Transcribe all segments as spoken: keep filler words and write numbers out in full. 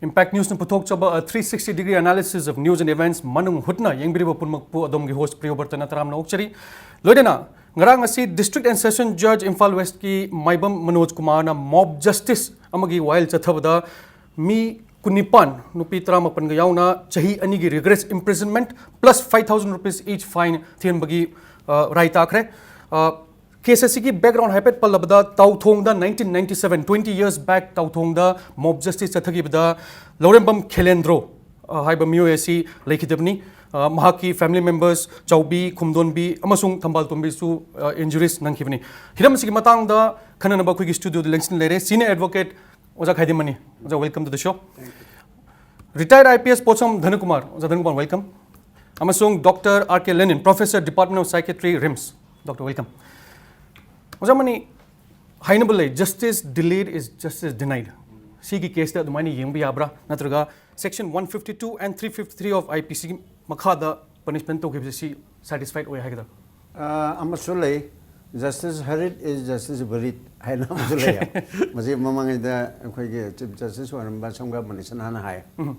Impact Newsꯅ ꯄꯨꯊꯣꯛꯆꯕ a three sixty degree analysis of news and events ꯃꯅꯨꯡ ꯍꯨꯠꯅ ꯌꯦꯡꯕꯤꯔꯤꯕ ꯄꯨꯝꯅꯃꯛꯄꯨ ꯑꯗꯣꯝꯒꯤ host ꯄ꯭ꯔꯤꯌꯣꯕꯔꯇꯅ ꯇꯔꯥꯝꯅ ꯑꯣꯛꯆꯔꯤ꯫ ꯂꯣꯏꯅꯅ ꯉꯔꯥꯡ ꯑꯁꯤ District and Session Judge Imphal ꯋꯦꯁꯀꯤ ꯃꯥꯏꯕꯝ ꯃꯅꯣꯖ ꯀꯨꯃꯥꯔꯅ mob justice ꯑꯃꯒꯤ ꯋꯥꯌꯦꯜ ꯆꯠꯊꯕꯗ ꯃꯤ ꯀꯨꯟꯅꯤꯄꯥꯟ, ꯅꯨꯄꯤ ꯇꯔꯥꯃꯥꯄꯟꯒ ꯌꯥꯎꯅ ꯆꯍꯤ ꯑꯅꯤꯒꯤ rigorous imprisonment plus five thousand rupees each fine ꯊꯤꯍꯟꯕꯒꯤ, ꯑ, ꯔꯥꯏ ꯇꯥꯈ꯭ꯔꯦ꯫ ꯑ, ꯀꯦꯁ ꯑꯁꯤꯒꯤ background ꯍꯥꯏꯐꯦꯠ ꯄꯜꯂꯕꯗ, ꯇꯥꯎꯊꯣꯡꯗ nineteen ninety seven, twenty years back, ꯇꯥꯎꯊꯣꯡꯗ mob justice ꯆꯠꯊꯈꯤꯕꯗ ꯂꯧꯔꯦꯝꯕꯝ ꯈꯦꯂꯦꯟꯗ꯭ꯔꯣ, ꯑ, ꯍꯥꯏꯕ ꯃꯤꯑꯣꯏ ꯑꯁꯤ ꯂꯩꯈꯤꯗꯕꯅꯤ꯫ ꯑ, ꯃꯍꯥꯛꯀꯤ family members ꯆꯥꯎꯕꯤ, ꯈꯨꯝꯗꯣꯟꯕꯤ ꯑꯃꯁꯨꯡ ꯊꯝꯕꯥꯜ ꯇꯣꯝꯕꯤꯁꯨ, ꯑ, injuries ꯅꯪꯈꯤꯕꯅꯤ꯫ ꯍꯤꯔꯝ ꯑꯁꯤꯒꯤ ꯃꯇꯥꯡꯗ ꯈꯟꯅꯅꯕ ꯑꯩꯈꯣꯏꯒꯤ studioꯗ ꯂꯦꯡꯁꯤꯟ ꯂꯩꯔꯦ senior advocate ꯑꯣꯖꯥ ꯈꯥꯏꯗꯤꯃꯅꯤ꯫ ꯑꯣꯖꯥ, welcome to the show꯫ Retired I P S ꯄꯣꯠꯁꯝ ꯙꯅꯀꯨꯃꯥꯔ꯫ ꯑꯣꯖꯥ ꯙꯅꯀꯨꯃꯥꯔ, welcome꯫ ꯑꯃꯁꯨꯡ Doctor R K Lenin, Professor, Department of Psychiatry, RIMS꯫ Doctor, welcome꯫ ꯑꯣꯖꯥ ꯃꯅꯤ, ꯍꯥꯏꯅꯕ ꯂꯩ, "Justice delayed is justice denied"꯫ ꯁꯤꯒꯤ ꯀꯦꯁꯇ ꯑꯗꯨꯃꯥꯏꯅ ꯌꯦꯡꯕ ꯌꯥꯕ꯭ꯔꯥ? ꯅꯠꯇ꯭ꯔꯒ section one fifty two and three fifty three of I P C ꯒꯤ ꯃꯈꯥꯗ punishment ꯇꯧꯈꯤꯕꯁꯦ ꯁꯤ satisfied ꯑꯣꯏ ꯍꯥꯏꯒꯗ꯭ꯔꯥ? ꯑ, ꯑꯃꯁꯨ ꯂꯩ, "Justice hurried is justice buried" ꯍꯥꯏꯅ ꯑꯃꯁꯨ ꯂꯩ꯫ ꯃꯁꯤ ꯃꯃꯥꯡꯉꯩꯗ ꯑꯩꯈꯣꯏꯒꯤ Chief Justice ꯑꯣꯏꯔꯝꯕ ꯁꯝꯒꯥ ꯃꯅꯤꯁꯟ ꯍꯥꯟꯅ ꯍꯥꯏ꯫ ꯎꯝ꯫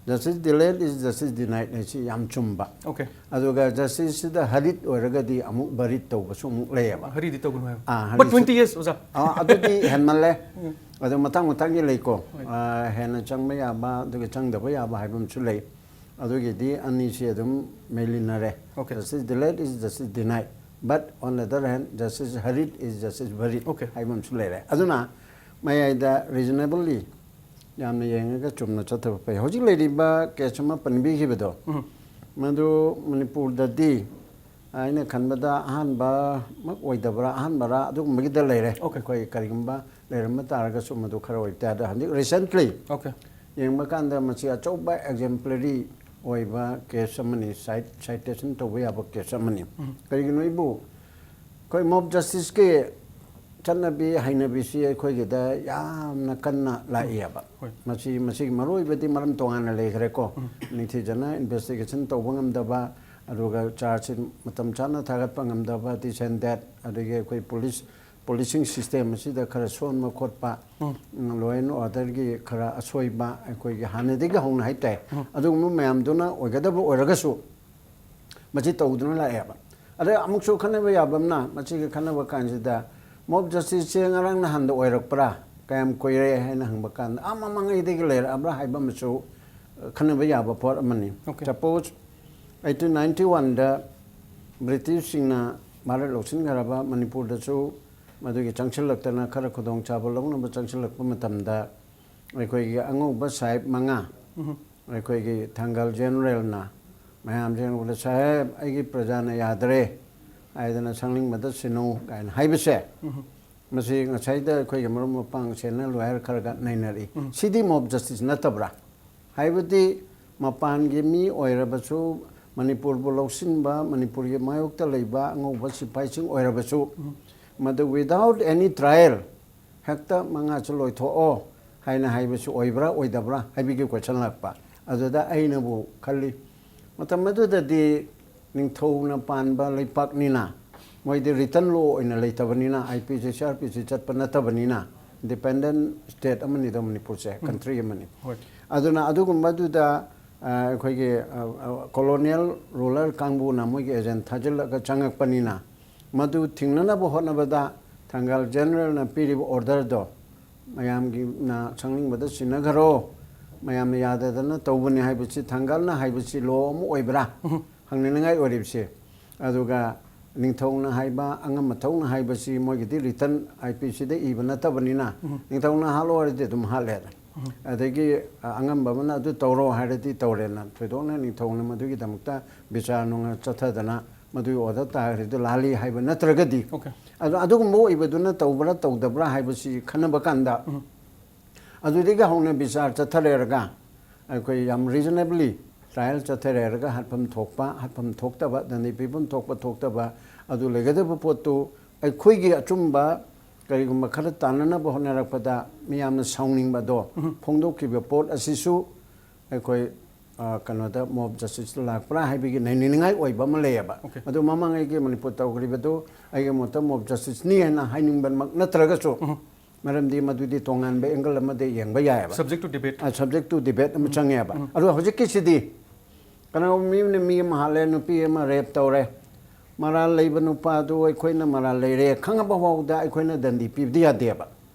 "Justice delayed is justice denied" ꯍꯥꯏꯁꯤ ꯌꯥꯝ ꯆꯨꯝꯕ꯫ Okay꯫ ꯑꯗꯨꯒ justiceꯁꯤꯗ hurried ꯑꯣꯏꯔꯒꯗꯤ ꯑꯃꯨꯛ buried ꯇꯧꯕꯁꯨ ꯑꯃꯨꯛ ꯂꯩꯌꯦꯕ꯫ Hurriedꯗꯤ ꯇꯧꯒꯅꯨ ꯍꯥꯏꯕ꯫ ꯑꯥ, but hurriedꯁꯤ twenty years, ꯑꯣꯖꯥ꯫ ꯑꯥ, ꯑꯗꯨꯗꯤ ꯍꯦꯟꯃꯜꯂꯦ꯫ ꯎꯝ꯫ ꯑꯗꯨ ꯃꯇꯥꯡ ꯃꯇꯥꯡꯒꯤ ꯂꯩꯀꯣ꯫ ꯍꯣꯏ꯫ ꯑꯥ, ꯍꯦꯟꯅ ꯆꯪꯕ ꯌꯥꯕ, ꯑꯗꯨꯒ ꯆꯪꯗꯕ ꯌꯥꯕ ꯍꯥꯏꯕ ꯑꯃꯁꯨ ꯂꯩ꯫ ꯑꯗꯨꯒꯤꯗꯤ ꯑꯅꯤꯁꯤ ꯑꯗꯨꯝ ꯃꯦꯂꯤꯅꯔꯦ꯫ Okay꯫ "Justice delayed is justice denied, but on the other hand, justice hurried is justice buried" Okay꯫ ꯍꯥꯏꯕ ꯑꯃꯁꯨ ꯂꯩꯔꯦ꯫ ꯑꯗꯨꯅ ꯃꯌꯥꯏꯗ reasonably ꯌꯥꯝꯅ ꯌꯦꯡꯉꯒ ꯆꯨꯝꯅ ꯆꯠꯊꯕ ꯐꯩ꯫ ꯍꯧꯖꯤꯛ ꯂꯩꯔꯤꯕ ꯀꯦꯁ ꯑꯃ ꯄꯟꯕꯤꯈꯤꯕꯗꯣ, ꯎꯝ꯫ ꯃꯗꯨ ꯃꯅꯤꯄꯨꯔꯗꯗꯤ ꯑꯩꯅ ꯈꯟꯕꯗ ꯑꯍꯥꯟꯕꯃꯛ ꯑꯣꯏꯗꯕ꯭ꯔꯥ, ꯑꯍꯥꯟꯕꯔꯥ, ꯑꯗꯨꯒꯨꯝꯕꯒꯤꯗ ꯂꯩꯔꯦ꯫ Okay꯫ ꯑꯩꯈꯣꯏ ꯀꯔꯤꯒꯨꯝꯕ ꯂꯩꯔꯝꯕ ꯇꯥꯔꯒꯁꯨ ꯃꯗꯨ ꯈꯔ ꯑꯣꯏꯕ ꯇꯥꯏ꯫ ꯑꯗꯣ ꯍꯧꯖꯤꯛ recently Okay꯫ ꯌꯦꯡꯕ ꯀꯥꯟꯗ ꯃꯁꯤ ꯑꯆꯧꯕ exemplary ꯑꯣꯏꯕ ꯀꯦꯁ ꯑꯃꯅꯤ, cite-, citation ꯇꯧꯕ ꯌꯥꯕ ꯀꯦꯁ ꯑꯃꯅꯤ꯫ ꯎꯝ꯫ ꯀꯔꯤꯒꯤꯅꯣ ꯑꯩꯕꯨ ꯑꯩꯈꯣꯏ mob justiceꯀꯤ ꯆꯠꯅꯕꯤ ꯍꯩꯅꯕꯤꯁꯤ ꯑꯩꯈꯣꯏꯒꯤꯗ ꯌꯥꯝꯅ ꯀꯟꯅ ꯂꯥꯛꯏꯑꯕ꯫ ꯍꯣꯏ꯫ ꯃꯁꯤ, ꯃꯁꯤꯒꯤ ꯃꯔꯨꯑꯣꯏꯕꯗꯤ ꯃꯔꯝ ꯇꯣꯉꯥꯟꯅ ꯂꯩꯈ꯭ꯔꯦꯀꯣ꯫ ꯎꯝ꯫ ꯅꯤꯡꯊꯤꯖꯅ investigation ꯇꯧꯕ ꯉꯝꯗꯕ, ꯑꯗꯨꯒ charge sheet ꯃꯇꯝ ꯆꯥꯅ ꯊꯥꯒꯠꯄ ꯉꯝꯗꯕ, this and that, ꯑꯗꯒꯤ ꯑꯩꯈꯣꯏ police ꯄꯣꯂꯤꯁꯤꯡ ꯁꯤꯁꯇꯦꯝ ꯑꯁꯤꯗ ꯈꯔ ꯁꯣꯟꯕ ꯈꯣꯠꯄ, ꯎꯝ, law and orderꯒꯤ ꯈꯔ ꯑꯁꯣꯏꯕ, ꯑꯩꯈꯣꯏꯒꯤ ꯍꯥꯟꯅꯗꯒꯤ ꯍꯧꯅ ꯍꯥꯏꯇꯥꯔꯦ, ꯎꯝ, ꯑꯗꯨꯒꯨꯝꯕ ꯃꯌꯥꯝꯗꯨꯅ ꯑꯣꯏꯒꯗꯕ ꯑꯣꯏꯔꯒꯁꯨ, ꯃꯁꯤ ꯇꯧꯗꯨꯅ ꯂꯥꯛꯑꯦꯕ꯫ ꯑꯗ ꯑꯃꯨꯛꯁꯨ ꯈꯟꯅꯕ ꯌꯥꯕ ꯑꯃꯅ, ꯃꯁꯤꯒꯤ ꯈꯟꯅꯕ ꯀꯥꯟꯁꯤꯗ, ꯃꯣꯞ ꯖꯁꯇꯤꯁꯁꯦ ꯉꯔꯥꯡ ꯅꯍꯥꯟꯗ ꯑꯣꯏꯔꯛꯄ꯭ꯔꯥ, ꯀꯌꯥꯝ ꯀꯨꯏꯔꯦ ꯍꯥꯏꯅ ꯍꯪꯕ ꯀꯥꯟꯗ, ꯑꯥ, ꯃꯃꯥꯡꯉꯩꯗꯒꯤ ꯂꯩꯔꯛꯑꯕ꯭ꯔꯥ ꯍꯥꯏꯕ ꯑꯃꯁꯨ, ꯑ, ꯈꯟꯅꯕ ꯌꯥꯕ ꯄꯣꯠ ꯑꯃꯅꯤ꯫ Okay. Suppose eighteen ninety oneꯗ ꯕ꯭ꯔꯤꯇꯤꯁꯁꯤꯡꯅ Bharat ꯂꯧꯁꯤꯟꯈ꯭ꯔꯕ ꯃꯅꯤꯄꯨꯔꯗꯁꯨ ꯃꯗꯨꯒꯤ ꯆꯪꯁꯤꯜꯂꯛꯇꯅ ꯈꯔ ꯈꯨꯗꯣꯡꯆꯥꯕ ꯂꯧꯅꯕ ꯆꯪꯁꯤꯜꯂꯛꯄ ꯃꯇꯝꯗ, ꯑꯩꯈꯣꯏꯒꯤ ꯑꯉꯧꯕ ꯁꯥꯍꯦꯕ ꯃꯉꯥ, ꯎꯝ, ꯑꯩꯈꯣꯏꯒꯤ ꯊꯪꯒꯥꯜ ꯖꯦꯅꯔꯦꯜꯅ ꯃꯌꯥꯝꯁꯦ ꯎꯕꯗ, "ꯁꯥꯍꯦꯕ, ꯑꯩꯒꯤ ꯄ꯭ꯔꯖꯥꯅ ꯌꯥꯗ꯭ꯔꯦ" ꯍꯥꯏꯗꯅ, "ꯁꯪꯂꯤꯡꯕꯗ ꯁꯤꯅꯧ" ꯀꯥꯏꯅ ꯍꯥꯏꯕꯁꯦ, ꯎꯝ, ꯃꯁꯤ ꯉꯁꯥꯏꯗ ꯑꯩꯈꯣꯏꯒꯤ ꯃꯔꯨꯞ ꯃꯄꯥꯡ ꯁꯦꯅꯤꯌꯔ ꯂꯣꯌꯔ ꯈꯔꯒ ꯅꯩꯅꯔꯛꯏ꯫ ꯎꯝ꯫ ꯁꯤꯗꯤ ꯃꯣꯞ ꯖꯁꯇꯤꯁ ꯅꯠꯇꯕ꯭ꯔꯥ? ꯍꯥꯏꯕꯗꯤ ꯃꯄꯥꯟꯒꯤ ꯃꯤ ꯑꯣꯏꯔꯕꯁꯨ, ꯃꯅꯤꯄꯨꯔꯕꯨ ꯂꯧꯁꯤꯟꯕ, ꯃꯅꯤꯄꯨꯔꯒꯤ ꯃꯥꯌꯣꯛꯇ ꯂꯩꯕ ꯑꯉꯧꯕ ꯁꯤꯐꯥꯏꯁꯤꯡ ꯑꯣꯏꯔꯕꯁꯨ, ꯎꯝ, ꯃꯗꯨ without any trial ꯍꯦꯛꯇ ꯃꯉꯥꯁꯨ ꯂꯣꯏꯊꯣꯛꯑꯣ ꯍꯥꯏꯅ ꯍꯥꯏꯕꯁꯨ ꯑꯣꯏꯕ꯭ꯔꯥ ꯑꯣꯏꯗꯕ꯭ꯔꯥ ꯍꯥꯏꯕꯒꯤ ꯀꯣꯏꯁꯟ ꯂꯥꯛꯄ꯫ ꯑꯗꯨꯗ ꯑꯩꯅꯕꯨ ꯈꯜꯂꯤ, ꯃꯇꯝ ꯑꯗꯨꯗꯗꯤ ꯅꯤꯡꯊꯧꯅ ꯄꯥꯟꯕ ꯂꯩꯄꯥꯛꯅꯤꯅ, ꯃꯣꯏꯗꯤ ꯔꯤꯇꯟ ꯂꯣ ꯑꯣꯏꯅ ꯂꯩꯇꯕꯅꯤꯅ, IPC, CRPC ꯆꯠꯄ ꯅꯠꯇꯕꯅꯤꯅ, ꯏꯟꯗꯤꯄꯦꯟꯗꯦꯟ ꯁ꯭ꯇꯦꯠ ꯑꯃꯅꯤꯗꯣ ꯃꯅꯤꯄꯨꯔꯁꯦ, ꯎꯝ, ꯀꯟꯇ꯭ꯔꯤ ꯑꯃꯅꯤ꯫ ꯍꯣꯏ꯫ ꯑꯗꯨꯅ ꯑꯗꯨꯒꯨꯝꯕꯗꯨꯗ, ꯑ, ꯑꯩꯈꯣꯏꯒꯤ, ꯑ, ꯑ, ꯀꯣꯂꯣꯅꯤꯌꯦꯜ ꯔꯨꯂꯔ ꯀꯥꯡꯕꯨꯅ ꯃꯣꯏꯒꯤ ꯑꯦꯖꯦꯟ ꯊꯥꯖꯤꯜꯂꯒ ꯆꯪꯉꯛꯄꯅꯤꯅ, ꯃꯗꯨ ꯊꯤꯡꯅꯅꯕ ꯍꯣꯠꯅꯕꯗ ꯊꯪꯒꯥꯜ ꯖꯦꯅꯔꯦꯜꯅ ꯄꯤꯔꯤꯕ ꯑꯣꯔꯗꯔꯗꯣ, "ꯃꯌꯥꯝꯒꯤꯅ ꯁꯪꯅꯤꯡꯕꯗ ꯁꯤꯟꯅꯈꯔꯣ, ꯃꯌꯥꯝꯅ ꯌꯥꯗꯗꯅ ꯇꯧꯕꯅꯤ" ꯍꯥꯏꯕꯁꯤ ꯊꯪꯒꯥꯜꯅ ꯍꯥꯏꯕꯁꯤ ꯂꯣ ꯑꯃ ꯑꯣꯏꯕ꯭ꯔꯥ? ꯎꯝ꯫ ꯍꯪꯅꯅꯤꯡꯉꯥꯏ ꯑꯣꯏꯔꯤꯕꯁꯦ꯫ ꯑꯗꯨꯒ ꯅꯤꯡꯊꯧꯅ ꯍꯥꯏꯕ, ꯑꯉꯝ ꯑꯊꯧꯅ ꯍꯥꯏꯕꯁꯤ ꯃꯣꯏꯒꯤꯗꯤ ꯔꯤꯇꯟ IPCꯗ ꯏꯕ ꯅꯠꯇꯕꯅꯤꯅ, ꯎꯝ, ꯅꯤꯡꯊꯧꯅ ꯍꯥꯠꯂꯣ ꯍꯥꯏꯔꯗꯤ ꯑꯗꯨꯝ ꯍꯥꯠꯂꯦ꯫ ꯎꯝ꯫ ꯑꯗꯒꯤ, ꯑ, ꯑꯉꯝꯕ ꯑꯃꯅ "ꯑꯗꯨ ꯇꯧꯔꯣ" ꯍꯥꯏꯔꯗꯤ ꯇꯧꯔꯦꯅ, ꯊꯣꯏꯗꯣꯛꯅ ꯅꯤꯡꯊꯧꯅ ꯃꯗꯨꯒꯤꯗꯃꯛꯇ ꯕꯤꯆꯥꯔ ꯅꯨꯡꯆꯥꯔ ꯆꯠꯊꯗꯅ ꯃꯗꯨꯒꯤ ꯑꯣꯔꯗꯔ ꯇꯥꯈ꯭ꯔꯤꯗꯨ ꯂꯥꯜꯂꯤ ꯍꯥꯏꯕ ꯅꯠꯇ꯭ꯔꯒꯗꯤ, OK꯫ ꯑꯗꯨ, ꯑꯗꯨꯒꯨꯝꯕ ꯑꯣꯏꯕꯗꯨꯅ ꯇꯧꯕ꯭ꯔꯥ ꯇꯧꯗꯕ꯭ꯔꯥ ꯍꯥꯏꯕꯁꯤ ꯈꯟꯅꯕ ꯀꯥꯟꯗ, ꯎꯝ꯫ ꯑꯗꯨꯗꯒꯤ ꯍꯧꯅ ꯕꯤꯆꯥꯔ ꯆꯠꯊꯔꯦꯔꯒ, ꯑꯩꯈꯣꯏ ꯌꯥꯝ ꯔꯤꯖꯅꯦꯕꯂꯤ ꯇ꯭ꯔꯥꯌꯦꯜ ꯆꯠꯊꯔꯦꯔꯒ, ꯍꯥꯠꯐꯝ ꯊꯣꯛꯄ, ꯍꯥꯠꯐꯝ ꯊꯣꯛꯇꯕ, ꯗꯟꯗꯤ ꯄꯤꯐꯝ ꯊꯣꯛꯄ ꯊꯣꯛꯇꯕ, ꯑꯗꯨ ꯂꯩꯒꯗꯕ ꯄꯣꯠꯇꯨ ꯑꯩꯈꯣꯏꯒꯤ ꯑꯆꯨꯝꯕ ꯀꯔꯤꯒꯨꯝꯕ ꯈꯔ ꯇꯥꯟꯅꯅꯕ ꯍꯣꯠꯅꯔꯛꯄꯗ ꯃꯤꯌꯥꯝꯅ ꯁꯥꯎꯅꯤꯡꯕꯗꯣ, ꯎꯝ꯫ ꯐꯣꯡꯗꯣꯛꯈꯤꯕ ꯄꯣꯠ ꯑꯁꯤꯁꯨ ꯑꯩꯈꯣꯏ ꯑ, ꯀꯩꯅꯣꯗ ꯃꯣꯕ ꯖꯁꯇꯤꯁꯇ ꯂꯥꯛꯄ꯭ꯔꯥ ꯍꯥꯏꯕꯒꯤ ꯅꯩꯅꯅꯤꯡꯉꯥꯏ ꯑꯣꯏꯕ ꯑꯃ ꯂꯩꯌꯦꯕ꯫ ꯑꯗꯨ ꯃꯃꯥꯡꯉꯩꯒꯤ ꯃꯅꯤꯄꯨꯔ ꯇꯧꯈ꯭ꯔꯤꯕꯗꯨ ꯑꯩꯒꯤ ꯃꯣꯠꯇ ꯃꯣꯕ ꯖꯁꯇꯤꯁꯅꯤ ꯍꯥꯏꯅ ꯍꯥꯏꯅꯤꯡꯕꯃꯛ ꯅꯠꯇ꯭ꯔꯒꯁꯨ, ꯃꯔꯝꯗꯤ ꯃꯗꯨꯗꯤ ꯇꯣꯉꯥꯟꯕ ꯑꯦꯡꯒꯜ ꯑꯃꯗ ꯌꯦꯡꯕ ꯌꯥꯏꯑꯕ꯫ Subject to debate. ꯑ, subject to debate ꯑꯃ ꯆꯪꯉꯦꯕ꯫ ꯑꯗꯨ ꯍꯧꯖꯤꯛꯀꯤꯁꯤꯗꯤ ꯀꯅꯥꯒꯨꯝꯕ ꯃꯤ ꯑꯃꯅ ꯃꯤ ꯑꯃ ꯍꯥꯠꯂꯦ, ꯅꯨꯄꯤ ꯑꯃ ꯔꯦꯞ ꯇꯧꯔꯦ, ꯃꯔꯥꯜ ꯂꯩꯕ ꯅꯨꯄꯥꯗꯨ ꯑꯩꯈꯣꯏꯅ ꯃꯔꯥꯜ ꯂꯩꯔꯦ ꯈꯪꯉꯕ ꯐꯥꯎꯗ ꯑꯩꯈꯣꯏꯅ ꯗꯟꯗꯤ ꯄꯤꯕꯗꯤ ꯌꯥꯗꯦꯕ꯫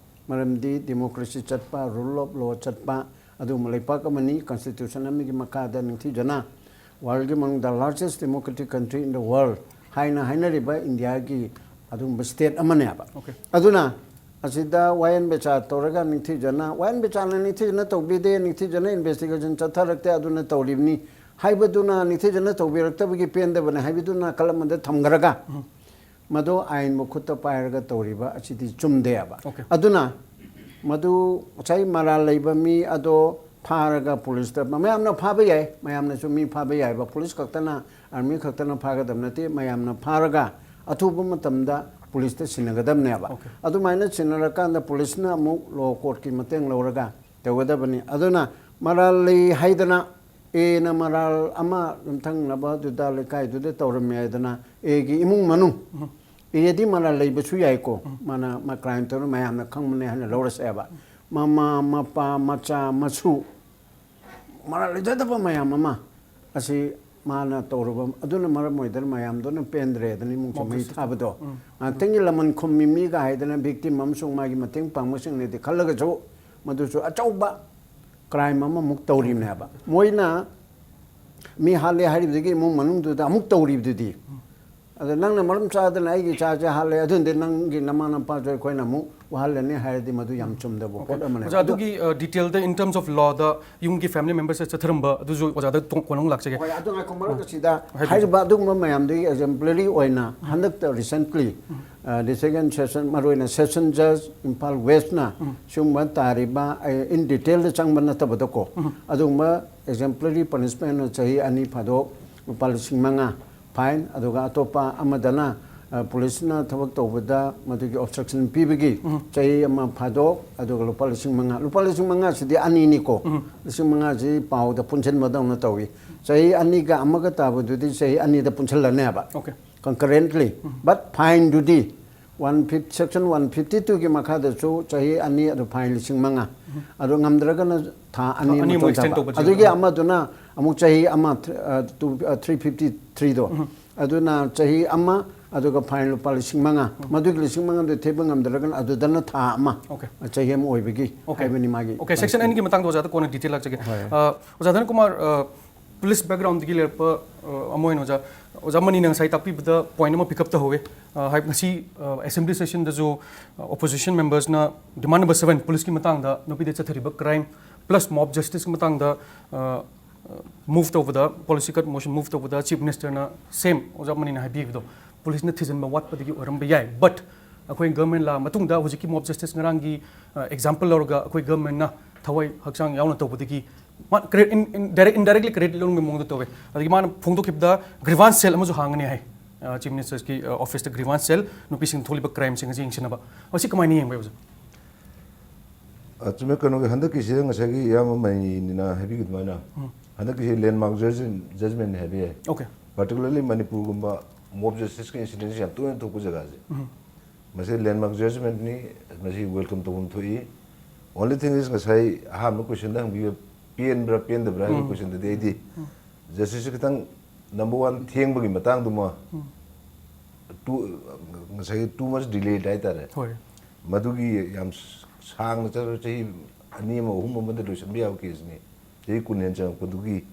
ꯃꯔꯝꯗꯤ democracy ꯆꯠꯄ, rule of law ꯆꯠꯄ, ꯑꯗꯨꯒꯨꯝꯕ ꯂꯩꯄꯥꯛ ꯑꯃꯅꯤ, constitution ꯑꯃꯒꯤ ꯃꯈꯥꯗ ꯅꯤꯡꯊꯤꯖꯅ worldꯒꯤ ꯃꯅꯨꯡꯗ largest democratic country in the world ꯍꯥꯏꯅ ꯍꯥꯏꯅꯔꯤꯕ ꯏꯟꯗꯤꯌꯥꯒꯤ ꯑꯗꯨꯒꯨꯝꯕ state ꯑꯃꯅꯦꯕ꯫ ꯑꯗꯨꯅ ꯑꯁꯤꯗ ꯋꯥꯌꯦꯟ ꯕꯤꯆꯥꯔ ꯇꯧꯔꯒ ꯅꯤꯡꯊꯤꯖꯅ, ꯋꯥꯌꯦꯟ ꯕꯤꯆꯥꯔꯅ ꯅꯤꯡꯊꯤꯖꯅ ꯇꯧꯕꯤꯗꯦ, ꯅꯤꯡꯊꯤꯖꯅ investigation ꯆꯠꯊꯔꯛꯇꯦ, ꯑꯗꯨꯅ ꯇꯧꯔꯤꯕꯅꯤ ꯍꯥꯏꯕꯗꯨꯅ, ꯅꯤꯡꯊꯤꯖꯅ ꯇꯧꯕꯤꯔꯛꯇꯕꯒꯤ ꯄꯦꯟꯗꯕꯅꯤ ꯍꯥꯏꯕꯗꯨꯅ ꯅꯥꯀꯜ ꯑꯃꯗ ꯊꯝꯈ꯭ꯔꯒ, ꯃꯗꯨ ꯑꯥꯏꯟꯕꯨ ꯈꯨꯠꯇ ꯄꯥꯏꯔꯒ ꯇꯧꯔꯤꯕ ꯑꯁꯤꯗꯤ ꯆꯨꯝꯗꯦꯕ꯫ ꯑꯗꯨꯅ ꯃꯗꯨ ꯉꯁꯥꯏ ꯃꯔꯥꯜ ꯂꯩꯕ ꯃꯤ ꯑꯗꯣ ꯐꯥꯔꯒ ꯄꯨꯂꯤꯁꯇ, ꯃꯌꯥꯝꯅ ꯐꯥꯕ ꯌꯥꯏ, ꯃꯌꯥꯝꯅꯁꯨ ꯃꯤ ꯐꯥꯕ ꯌꯥꯏꯕ, ꯄꯨꯂꯤꯁ ꯈꯛꯇꯅ, ꯑꯥꯔꯃꯤ ꯈꯛꯇꯅ ꯐꯥꯒꯗꯕ ꯅꯠꯇꯦ, ꯃꯌꯥꯝꯅ ꯐꯥꯔꯒ ꯑꯊꯨꯕ ꯃꯇꯝꯗ ꯄꯨꯂꯤꯁꯇ ꯁꯤꯟꯅꯒꯗꯕꯅꯦꯕ꯫ ꯑꯗꯨꯃꯥꯏꯅ ꯁꯤꯟꯅꯔꯀꯥꯟꯗ ꯄꯨꯂꯤꯁꯅ ꯑꯃꯨꯛ ꯂꯣ ꯀꯣꯔꯠꯀꯤ ꯃꯇꯦꯡ ꯂꯧꯔꯒ ꯇꯧꯒꯗꯕꯅꯤ꯫ ꯑꯗꯨꯅ ꯃꯔꯥꯜ ꯂꯩ ꯍꯥꯏꯗꯅ, ꯑꯦꯅ ꯃꯔꯥꯜ ꯑꯃ ꯌꯨꯝꯊꯪꯅꯕꯗꯨꯗ, ꯂꯩꯀꯥꯏꯗꯨꯗ ꯇꯧꯔꯝꯃꯦ ꯍꯥꯏꯗꯅ, ꯑꯦꯒꯤ ꯏꯃꯨꯡ ꯃꯅꯨꯡ, ꯑꯦꯗꯤ ꯃꯔꯥꯜ ꯂꯩꯕꯁꯨ ꯌꯥꯏꯀꯣ, ꯃꯥꯅ ꯃꯥ ꯀ꯭ꯔꯥꯏꯝ ꯇꯧꯔ ꯃꯌꯥꯝꯅ ꯈꯪꯕꯅꯦ ꯍꯥꯏꯅ ꯂꯧꯔꯁꯦꯕ꯫ ꯃꯃꯥ, ꯃꯄꯥ, ꯃꯆꯥ, ꯃꯁꯨ, ꯃꯔꯥꯜ ꯂꯩꯖꯗꯕ ꯃꯌꯥꯝ ꯑꯃ ꯑꯁꯤ ꯃꯥꯅ ꯇꯧꯔꯨꯕ ꯑꯗꯨꯅ ꯃꯔꯝ ꯑꯣꯏꯗꯅ ꯃꯌꯥꯝꯗꯨꯅ ꯄꯦꯟꯗ꯭ꯔꯦꯗꯅ ꯏꯃꯨꯡꯁꯦ ꯃꯩ ꯊꯥꯕꯗꯣ꯫ ꯉꯥꯏꯍꯥꯛꯇꯪꯒꯤ ꯂꯃꯟ ꯈꯨꯝꯃꯤ ꯃꯤꯒ ꯍꯥꯏꯗꯅ victim ꯑꯃꯁꯨꯡ ꯃꯥꯒꯤ ꯃꯇꯦꯡ ꯄꯥꯡꯕꯁꯤꯡꯅꯗꯤ ꯈꯜꯂꯒꯁꯨ, ꯃꯗꯨꯁꯨ ꯑꯆꯧꯕ ꯀ꯭ꯔꯥꯏꯝ ꯑꯃꯃꯨꯛ ꯇꯧꯔꯤꯕꯅꯦꯕ꯫ ꯃꯣꯏꯅ ꯃꯤ ꯍꯥꯠꯂꯦ ꯍꯥꯏꯔꯤꯕꯗꯒꯤ ꯏꯃꯨꯡ ꯃꯅꯨꯡꯗꯨꯗ ꯑꯃꯨꯛ ꯇꯧꯔꯤꯕꯗꯨꯗꯤ꯫ ꯑꯗ ꯅꯪꯅ ꯃꯔꯝ ꯆꯥꯗꯅ ꯑꯩꯒꯤ ꯏꯆꯥꯁꯦ ꯍꯥꯠꯂꯦ, ꯑꯗꯨꯗꯤ ꯅꯪꯒꯤ ꯅꯃꯥ ꯅꯄꯥꯁꯨ ꯑꯩꯈꯣꯏꯅ ꯑꯃꯨꯛ ꯋꯥꯍꯜꯂꯅꯤ ꯍꯥꯏꯔꯗꯤ ꯃꯗꯨ ꯌꯥꯝ ꯆꯨꯝꯗꯕ ꯄꯣꯠ ꯑꯃꯅꯦ꯫ ꯑꯣꯖꯥ, ꯑꯗꯨꯒꯤ, ꯑ, detailꯗ in terms of lawꯗ ꯌꯨꯝꯒꯤ family membersꯁꯦ ꯆꯠꯊꯔꯝꯕ ꯑꯗꯨꯁꯨ ꯑꯣꯖꯥꯗ ꯇꯣ-, ꯀꯣꯟꯅ ꯑꯃꯨꯛ ꯂꯥꯛꯆꯒꯦ꯫ ꯍꯣꯏ, ꯑꯗꯨ ꯉꯥꯏꯈꯣ, ꯃꯔꯛ ꯑꯁꯤꯗ ꯍꯥꯏꯕꯤꯌꯨ꯫ ꯍꯥꯏꯔꯤꯕ ꯑꯗꯨꯒꯨꯝꯕ ꯃꯌꯥꯝꯗꯨꯒꯤ exemplary ꯑꯣꯏꯅ ꯍꯟꯗꯛꯇ recently, ꯑ, the second session, ꯃꯔꯨꯑꯣꯏꯅ session judge ꯏꯝꯐꯥꯜ Westꯅ ꯁꯤꯒꯨꯝꯕ ꯇꯥꯔꯤꯕ, ꯑ, in detailꯗ ꯆꯪꯕ ꯅꯠꯇꯕꯗꯀꯣ, ꯑꯗꯨꯒꯨꯝꯕ exemplary punishment ꯑꯣꯏꯅ ꯆꯍꯤ ꯑꯅꯤ ꯐꯥꯗꯣꯛ, ꯂꯨꯄꯥ ꯂꯤꯁꯤꯡ ꯃꯉꯥ fine, ꯑꯗꯨꯒ ꯑꯇꯣꯞꯄ ꯑꯃꯗꯅ ꯄꯨꯂꯤꯁꯅ ꯊꯕꯛ ꯇꯧꯕꯗ ꯃꯗꯨꯒꯤ ꯑꯣꯕꯁꯇ꯭ꯔꯛꯁꯟ ꯄꯤꯕꯒꯤ ꯆꯍꯤ ꯑꯃ ꯐꯥꯗꯣꯛ, ꯑꯗꯨꯒ ꯂꯨꯄꯥ ꯂꯤꯁꯤꯡ ꯃꯉꯥ, ꯂꯨꯄꯥ ꯂꯤꯁꯤꯡ ꯃꯉꯥꯁꯤꯗꯤ ꯑꯅꯤꯅꯤꯀꯣ, ꯂꯤꯁꯤꯡ ꯃꯉꯥꯁꯤ ꯄꯥꯎꯗ ꯄꯨꯟꯁꯤꯟꯕꯗꯧꯅ ꯇꯧꯏ꯫ ꯆꯍꯤ ꯑꯅꯤꯒ ꯑꯃꯒ ꯇꯥꯕꯗꯨꯗꯤ ꯆꯍꯤ ꯑꯅꯤꯗ ꯄꯨꯟꯁꯤꯜꯂꯅꯦꯕ, Okay. Concurrently. But fineꯗꯨꯗꯤ one fifty, section one fifty twoꯒꯤ ꯃꯈꯥꯗꯁꯨ ꯆꯍꯤ ꯑꯅꯤ, ꯑꯗꯨ fine ꯂꯤꯁꯤꯡ ꯃꯉꯥ, ꯑꯗꯨ ꯉꯝꯗ꯭ꯔꯒꯅ ꯊꯥ ꯑꯅꯤ ꯑꯅꯤ ꯑꯃ ꯑꯃꯨꯛ extend ꯆꯣꯟꯊꯕ꯫ ꯇꯧꯕ ꯑꯗꯨꯒꯤ ꯆꯦꯟꯕ꯫ ꯑꯃꯗꯨꯅ ꯑꯃꯨꯛ ꯆꯍꯤ ꯑꯃ, ꯊ꯭ꯔꯤ ꯐꯤꯐꯇꯤ ꯊ꯭ꯔꯤꯗꯣ, ꯑꯗꯨꯅ ꯆꯍꯤ ꯑꯃ, ꯑꯗꯨꯒ fine ꯂꯨꯄꯥ ꯂꯤꯁꯤꯡ ꯃꯉꯥ꯫ ꯃꯗꯨꯒꯤ ꯂꯤꯁꯤꯡ ꯃꯉꯥꯗꯨ ꯊꯤꯕ ꯉꯝꯗ꯭ꯔꯒꯅ ꯑꯗꯨꯗꯅ ꯊꯥ ꯑꯃ, Okay. ꯆꯍꯤ ꯑꯃ ꯑꯣꯏꯕꯒꯤ Okay. ꯍꯥꯏꯕꯅꯤ ꯃꯥꯒꯤ Okay, section ꯑꯅꯤꯒꯤ ꯃꯇꯥꯡꯗ ꯑꯣꯖꯥꯗ ꯀꯣꯟꯅ detail ꯂꯥꯛꯆꯒꯦ꯫ ꯍꯣꯏ꯫ ꯑ, ꯑꯣꯖꯥ ꯙꯅꯀꯨꯃꯥꯔ, ꯑ, police backgroundꯗꯒꯤ ꯂꯩꯔꯛꯄ, ꯑ, ꯑꯃ ꯑꯣꯏꯅ ꯑꯣꯖꯥ, ꯑꯣꯖꯥ ꯃꯅꯤꯅ ꯉꯁꯥꯏ ꯇꯥꯛꯄꯤꯕꯗ point ꯑꯃ pick up ꯇꯧꯍꯧꯋꯦ꯫ ꯑ, ꯍꯥꯏ-, ꯉꯁꯤ, ꯑ, assembly sessionꯗꯁꯨ, ꯑ, opposition membersꯅ demand number seven policeꯀꯤ ꯃꯇꯥꯡꯗ, ꯅꯨꯄꯤꯗ ꯆꯠꯊꯔꯤꯕ crime plus mob justiceꯀꯤ ꯃꯇꯥꯡꯗ, ꯑ, move ꯇꯧꯕꯗ, policy cut motion move ꯇꯧꯕꯗ Chief Ministerꯅ same ꯑꯣꯖꯥ ꯃꯅꯤꯅ ꯍꯥꯏꯕꯤꯕꯗꯣ, policeꯅ ꯊꯤꯖꯤꯟꯕ ꯋꯥꯠꯄꯗꯒꯤ ꯑꯣꯏꯔꯝꯕ ꯌꯥꯏ꯫ But ꯑꯩꯈꯣꯏ government ꯂꯥꯛꯑ ꯃꯇꯨꯡꯗ ꯍꯧꯖꯤꯛꯀꯤ mob justice ꯉꯔꯥꯡꯒꯤ, ꯑ, example ꯂꯧꯔꯒ ꯑꯩꯈꯣꯏ governmentꯅ ꯊꯋꯥꯏ ꯍꯛꯆꯥꯡ ꯌꯥꯎꯅ ꯇꯧꯕꯗꯒꯤ ꯃꯥ credit, in, in, direct, indirectly credit ꯂꯧꯅꯕꯒꯤ ꯃꯑꯣꯡꯗ ꯇꯧꯋꯦ꯫ ꯑꯗꯒꯤ ꯃꯥꯅ ꯐꯣꯡꯗꯣꯛꯈꯤꯕꯗ grievance cell ꯑꯃꯁꯨ ꯍꯥꯡꯒꯅꯤ ꯍꯥꯏ, ꯑ, Chief Ministerꯒꯤ, ꯑ, officeꯇ grievance cell, ꯅꯨꯄꯤꯁꯤꯡ ꯊꯣꯛꯂꯤꯕ crimeꯁꯤꯡ ꯑꯁꯤ ꯌꯦꯡꯁꯤꯟꯅꯕ꯫ ꯃꯁꯤ ꯀꯃꯥꯏꯅ ꯌꯦꯡꯕ ꯌꯥꯏ, ꯑꯣꯖꯥ? ꯑ, ꯆꯨꯝꯃꯦ, ꯀꯩꯅꯣꯒꯤ ꯍꯟꯗꯛꯀꯤꯁꯤꯗ ꯉꯁꯥꯏꯒꯤ ꯏꯌꯥꯝꯕ ꯃꯅꯤꯅ ꯍꯥꯏꯕꯤꯈꯤꯕ ꯑꯗꯨꯃꯥꯏꯅ, ꯎꯝ꯫ ꯍꯟꯗꯛꯀꯤꯁꯤ landmark judgment, judgmentꯅꯤ ꯍꯥꯏꯕ ꯌꯥꯏ꯫ Okay. Particularly ꯃꯅꯤꯄꯨꯔꯒꯨꯝꯕ mob justiceꯀꯤ incidentꯁꯤ ꯌꯥꯝ ꯇꯣꯏꯅ ꯊꯣꯛꯄ ꯖꯒꯥꯁꯦ꯫ ꯎꯝ꯫ ꯃꯁꯤ landmark judgmentꯅꯤ, ꯃꯁꯤ welcome ꯇꯧꯐꯝ ꯊꯣꯛꯏ꯫ Only thing is, ꯉꯁꯥꯏ ꯑꯍꯥꯟꯕ questionꯗ ꯍꯪꯕꯤꯕ ꯄꯦꯟꯕ꯭ꯔꯥ ꯄꯦꯟꯗꯕ꯭ꯔꯥ ꯍꯥꯏꯕ ꯎꯝ꯫ Questionꯗꯗꯤ ꯑꯩꯗꯤ ꯎꯝ꯫ Justiceꯁꯦ ꯈꯤꯇꯪ number one ꯊꯦꯡꯕꯒꯤ ꯃꯇꯥꯡꯗꯨꯃ, ꯎꯝ꯫ too, ꯉꯁꯥꯏꯒꯤ too much delayed ꯍꯥꯏꯇꯥꯔꯦ꯫ ꯍꯣꯏ꯫ ꯃꯗꯨꯒꯤ ꯌꯥꯝ ꯁꯥꯡꯅ ꯆꯠꯂꯕ ꯆꯍꯤ ꯑꯅꯤ ꯑꯃ ꯑꯍꯨꯝ ꯑꯃꯗ ꯂꯣꯏꯁꯤꯟꯕ ꯌꯥꯕ caseꯅꯤ꯫ ꯆꯍꯤ ꯀꯨꯟ ꯍꯦꯟꯅ ꯆꯪꯉꯛꯄꯗꯨꯒꯤ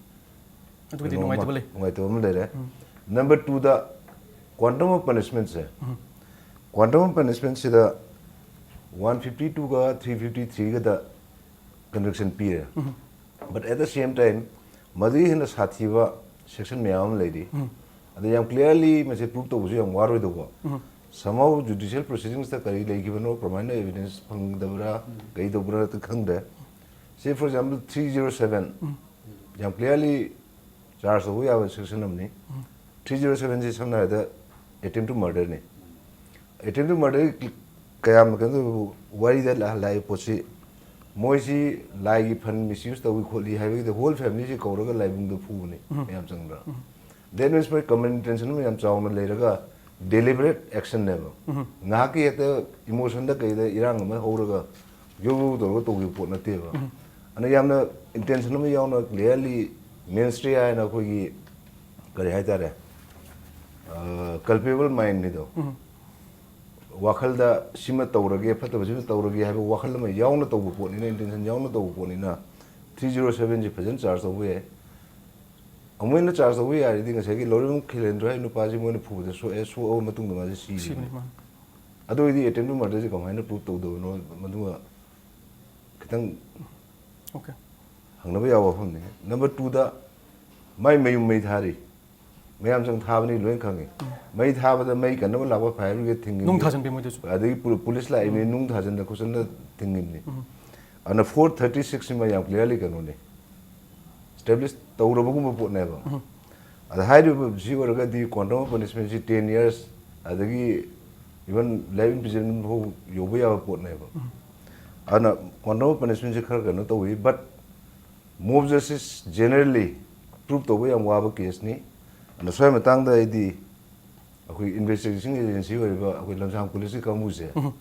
ꯑꯗꯨꯒꯤꯗꯤ ꯀꯩꯅꯣ ꯑꯃ, ꯅꯨꯡꯉꯥꯏꯇꯕ ꯂꯩ꯫ ꯅꯨꯡꯉꯥꯏꯇꯕ ꯑꯃ ꯂꯩꯔꯦ꯫ ꯎꯝ꯫ Number twoꯗ quantum of punishmentꯁꯦ, um. Quantum of punishmentꯁꯤꯗ one fifty twoꯒ three fifty threeꯒꯗ conviction ꯄꯤꯔꯦ꯫ ꯎꯝ꯫ But at the same time, ꯃꯗꯨꯒꯤ ꯍꯦꯟꯅ ꯁꯥꯊꯤꯕ section ꯃꯌꯥꯝ ꯑꯃ ꯂꯩꯔꯤ꯫ ꯎꯝ꯫ ꯑꯗ ꯌꯥꯝ clearly ꯃꯁꯤ prove ꯇꯧꯕꯁꯨ ꯌꯥꯝ ꯋꯥꯔꯣꯏꯗꯧꯕ꯫ ꯎꯝ꯫ Somehow judicial proceedingsꯇ ꯀꯔꯤ ꯂꯩꯈꯤꯕꯅꯣ, ꯀꯃꯥꯏꯅ evidence ꯐꯪꯗꯕ꯭ꯔꯥ, ꯀꯩ ꯇꯧꯕ꯭ꯔꯥ ꯈꯪꯗ꯭ꯔꯦ꯫ Say for example three zero seven, ꯎꯝ꯫ ꯌꯥꯝ clearly charge ꯇꯧꯕ ꯌꯥꯕ section ꯑꯃꯅꯤ꯫ ꯎꯝ꯫ Three zero sevenꯁꯤ ꯁꯝꯅ ꯍꯥꯏꯔꯕꯗ ꯑꯦꯇꯦꯝ ꯇꯨ ꯃꯔꯗꯔꯅꯤ꯫ ꯑꯦꯇꯦꯝ ꯇꯨ ꯃꯔꯗꯔ ꯀꯌꯥꯝ ꯀꯩꯅꯣ ꯇꯧꯕ ꯋꯥꯔꯤꯗ ꯂꯥꯛ- ꯂꯥꯛꯏ ꯄꯣꯠꯁꯤ, ꯃꯣꯏꯁꯤ ꯂꯥꯏꯒꯤ ꯐꯟ ꯃꯤꯁꯌꯨꯁ ꯇꯧꯏ ꯈꯣꯠꯂꯤ ꯍꯥꯏꯕꯒꯤꯗ ꯍꯣꯜ ꯐꯦꯃꯤꯂꯤꯁꯤ ꯀꯧꯔꯒ ꯂꯥꯏꯕꯨꯡꯗ ꯐꯨꯕꯅꯤ꯫ ꯎꯝ꯫ ꯃꯌꯥꯝ ꯆꯪꯗ꯭ꯔꯥ? ꯎꯝ꯫ That means ꯃꯣꯏ ꯀꯃꯟ ꯏꯟꯇꯦꯟꯁꯟ ꯑꯃ ꯌꯥꯝ ꯆꯥꯎꯅ ꯂꯩꯔꯒ ꯗꯦꯂꯤꯕꯔꯦꯠ ꯑꯦꯛꯁꯟꯅꯦꯕ꯫ ꯎꯝ꯫ ꯉꯥꯏꯍꯥꯛꯀꯤ ꯍꯦꯛꯇ ꯏꯃꯣꯁꯟꯗ ꯀꯩꯗ ꯏꯔꯥꯡ ꯑꯃ ꯍꯧꯔꯒ ꯌꯧ ꯌꯧ ꯇꯧꯔꯒ ꯇꯧꯈꯤꯕ ꯄꯣꯠ ꯅꯠꯇꯦꯕ꯫ ꯎꯝ꯫ ꯑꯗꯨꯅ ꯌꯥꯝꯅ ꯏꯟꯇꯦꯟꯁꯟ ꯑꯃ ꯌꯥꯎꯅ ꯀ꯭ꯂꯤꯌꯥꯔꯂꯤ ꯃꯦꯟꯁꯇ꯭ꯔꯤ ꯍꯥꯏꯅ ꯑꯩꯈꯣꯏꯒꯤ ꯀꯔꯤ ꯍꯥꯏꯇꯥꯔꯦ, ꯀꯜꯄꯦꯕꯜ ꯃꯥꯏꯟꯅꯤꯗꯣ꯫ ꯎꯝ꯫ ꯋꯥꯈꯜꯗ ꯁꯤꯃ ꯇꯧꯔꯒꯦ, ꯐꯠꯇꯕꯁꯤꯃ ꯇꯧꯔꯒꯦ ꯍꯥꯏꯕ ꯋꯥꯈꯜ ꯑꯃ ꯌꯥꯎꯅ ꯇꯧꯕ ꯄꯣꯠꯅꯤꯅ, ꯏꯟꯇꯦꯟꯁꯟ ꯌꯥꯎꯅ ꯇꯧꯕ ꯄꯣꯠꯅꯤꯅ, ꯊ꯭ꯔꯤ ꯖꯤꯔꯣ ꯁꯕꯦꯟꯁꯤ ꯐꯖꯅ ꯆꯥꯔꯖ ꯇꯧꯕ ꯌꯥꯏ꯫ ꯑꯃꯨꯛ ꯍꯦꯟꯅ ꯆꯥꯔꯖ ꯇꯧꯕ ꯌꯥꯔꯗꯤ ꯉꯁꯥꯏꯒꯤ ꯂꯧꯔꯤꯕꯝ ꯈꯤꯂꯦꯟꯗ꯭ꯔ ꯍꯥꯏꯕ ꯅꯨꯄꯥꯁꯤ ꯃꯣꯏꯅ ꯐꯨꯕꯗ ꯁꯣꯛꯑꯦ, ꯁꯣꯛꯑꯕ ꯃꯇꯨꯡꯗ ꯃꯥꯁꯦ ꯁꯤꯔꯤꯕꯅꯤ꯫ ꯁꯤꯕꯅꯤ, ꯃꯥꯅꯤ꯫ ꯑꯗꯨ ꯑꯣꯏꯗꯤ ꯑꯦꯇꯦꯝ ꯇꯨ ꯃꯔꯗꯔꯁꯦ ꯀꯃꯥꯏꯅ ꯄ꯭ꯔꯨꯞ ꯇꯧꯗꯕꯅꯣ, ꯃꯗꯨꯃ ꯈꯤꯇꯪ ꯑꯣꯀꯦ꯫ ꯍꯪꯅꯕ ꯌꯥꯕ ꯋꯥꯐꯝꯅꯤ꯫ ꯅꯝꯕꯔ ꯇꯨꯗ, ꯃꯥꯏ ꯃꯌꯨꯝ ꯃꯩ ꯊꯥꯔꯤ꯫ ꯃꯌꯥꯝ ꯆꯪ ꯊꯥꯕꯅꯤ, ꯂꯣꯏ ꯈꯪꯉꯤ꯫ ꯎꯝ꯫ ꯃꯩ ꯊꯥꯕꯗ ꯃꯩ ꯀꯟꯅꯕ ꯂꯥꯛꯄ ꯐꯥꯌꯔ ꯕ꯭ꯔꯤꯒꯦꯗ ꯊꯤꯡꯉꯤ꯫ ꯅꯨꯡ ꯊꯥꯖꯤꯟꯕꯤ ꯃꯣꯏꯗꯁꯨ꯫ ꯑꯗꯒꯤ ꯄꯨ-, ꯄꯨꯂꯤꯁ ꯂꯥꯛꯏꯅꯤ, ꯎꯝ꯫ ꯅꯨꯡ ꯊꯥꯖꯤꯟꯗ ꯈꯣꯠꯆꯤꯟꯗ ꯊꯤꯡꯉꯤꯕꯅꯤ꯫ ꯎꯝ꯫ ꯑꯗꯨꯅ ꯐꯣꯔ ꯊꯥꯔꯇꯤ ꯁꯤꯛꯁ ꯁꯤꯃ ꯌꯥꯝ ꯀ꯭ꯂꯤꯌꯥꯔꯂꯤ ꯀꯩꯅꯣꯅꯤ, ꯏꯁꯇꯦꯕ꯭ꯂꯤꯁ ꯇꯧꯔꯕꯒꯨꯝꯕ ꯄꯣꯠꯅꯦꯕ꯫ ꯎꯝ꯫ ꯑꯗ ꯍꯥꯏꯔꯤꯕꯁꯤ ꯑꯣꯏꯔꯒꯗꯤ quantum of punishment ꯁꯤ ꯇꯦꯟ ꯌꯔꯁ, ꯑꯗꯒꯤ ꯏꯚꯟ ꯂꯥꯏꯐ ꯏꯝꯄ꯭ꯔꯤꯖꯟ ꯐꯥꯎ ꯌꯧꯕ ꯌꯥꯕ ꯄꯣꯠꯅꯦꯕ꯫ ꯎꯝ꯫ ꯑꯗꯨꯅ quantum of punishment ꯁꯤ ꯈꯔ ꯀꯩꯅꯣ ꯇꯧꯏ, but mob justice generally prove ꯇꯧꯕ ꯌꯥꯝ ꯋꯥꯕ ꯀꯦꯁꯅꯤ꯫ ꯑꯗꯨꯅ ꯁ꯭ꯋꯥꯏ ꯃꯇꯥꯡꯗ ꯑꯩꯗꯤ ꯑꯩꯈꯣꯏ ꯏꯟꯚꯦꯁꯇꯤꯒꯦꯁꯟ ꯑꯦꯖꯦꯟꯁꯤ ꯑꯣꯏꯔꯤꯕ ꯑꯩꯈꯣꯏ ꯂꯝꯁꯥꯡ ꯄꯨꯂꯤꯁꯀꯤ ꯀꯥꯡꯕꯨꯁꯦ, ꯎꯝ꯫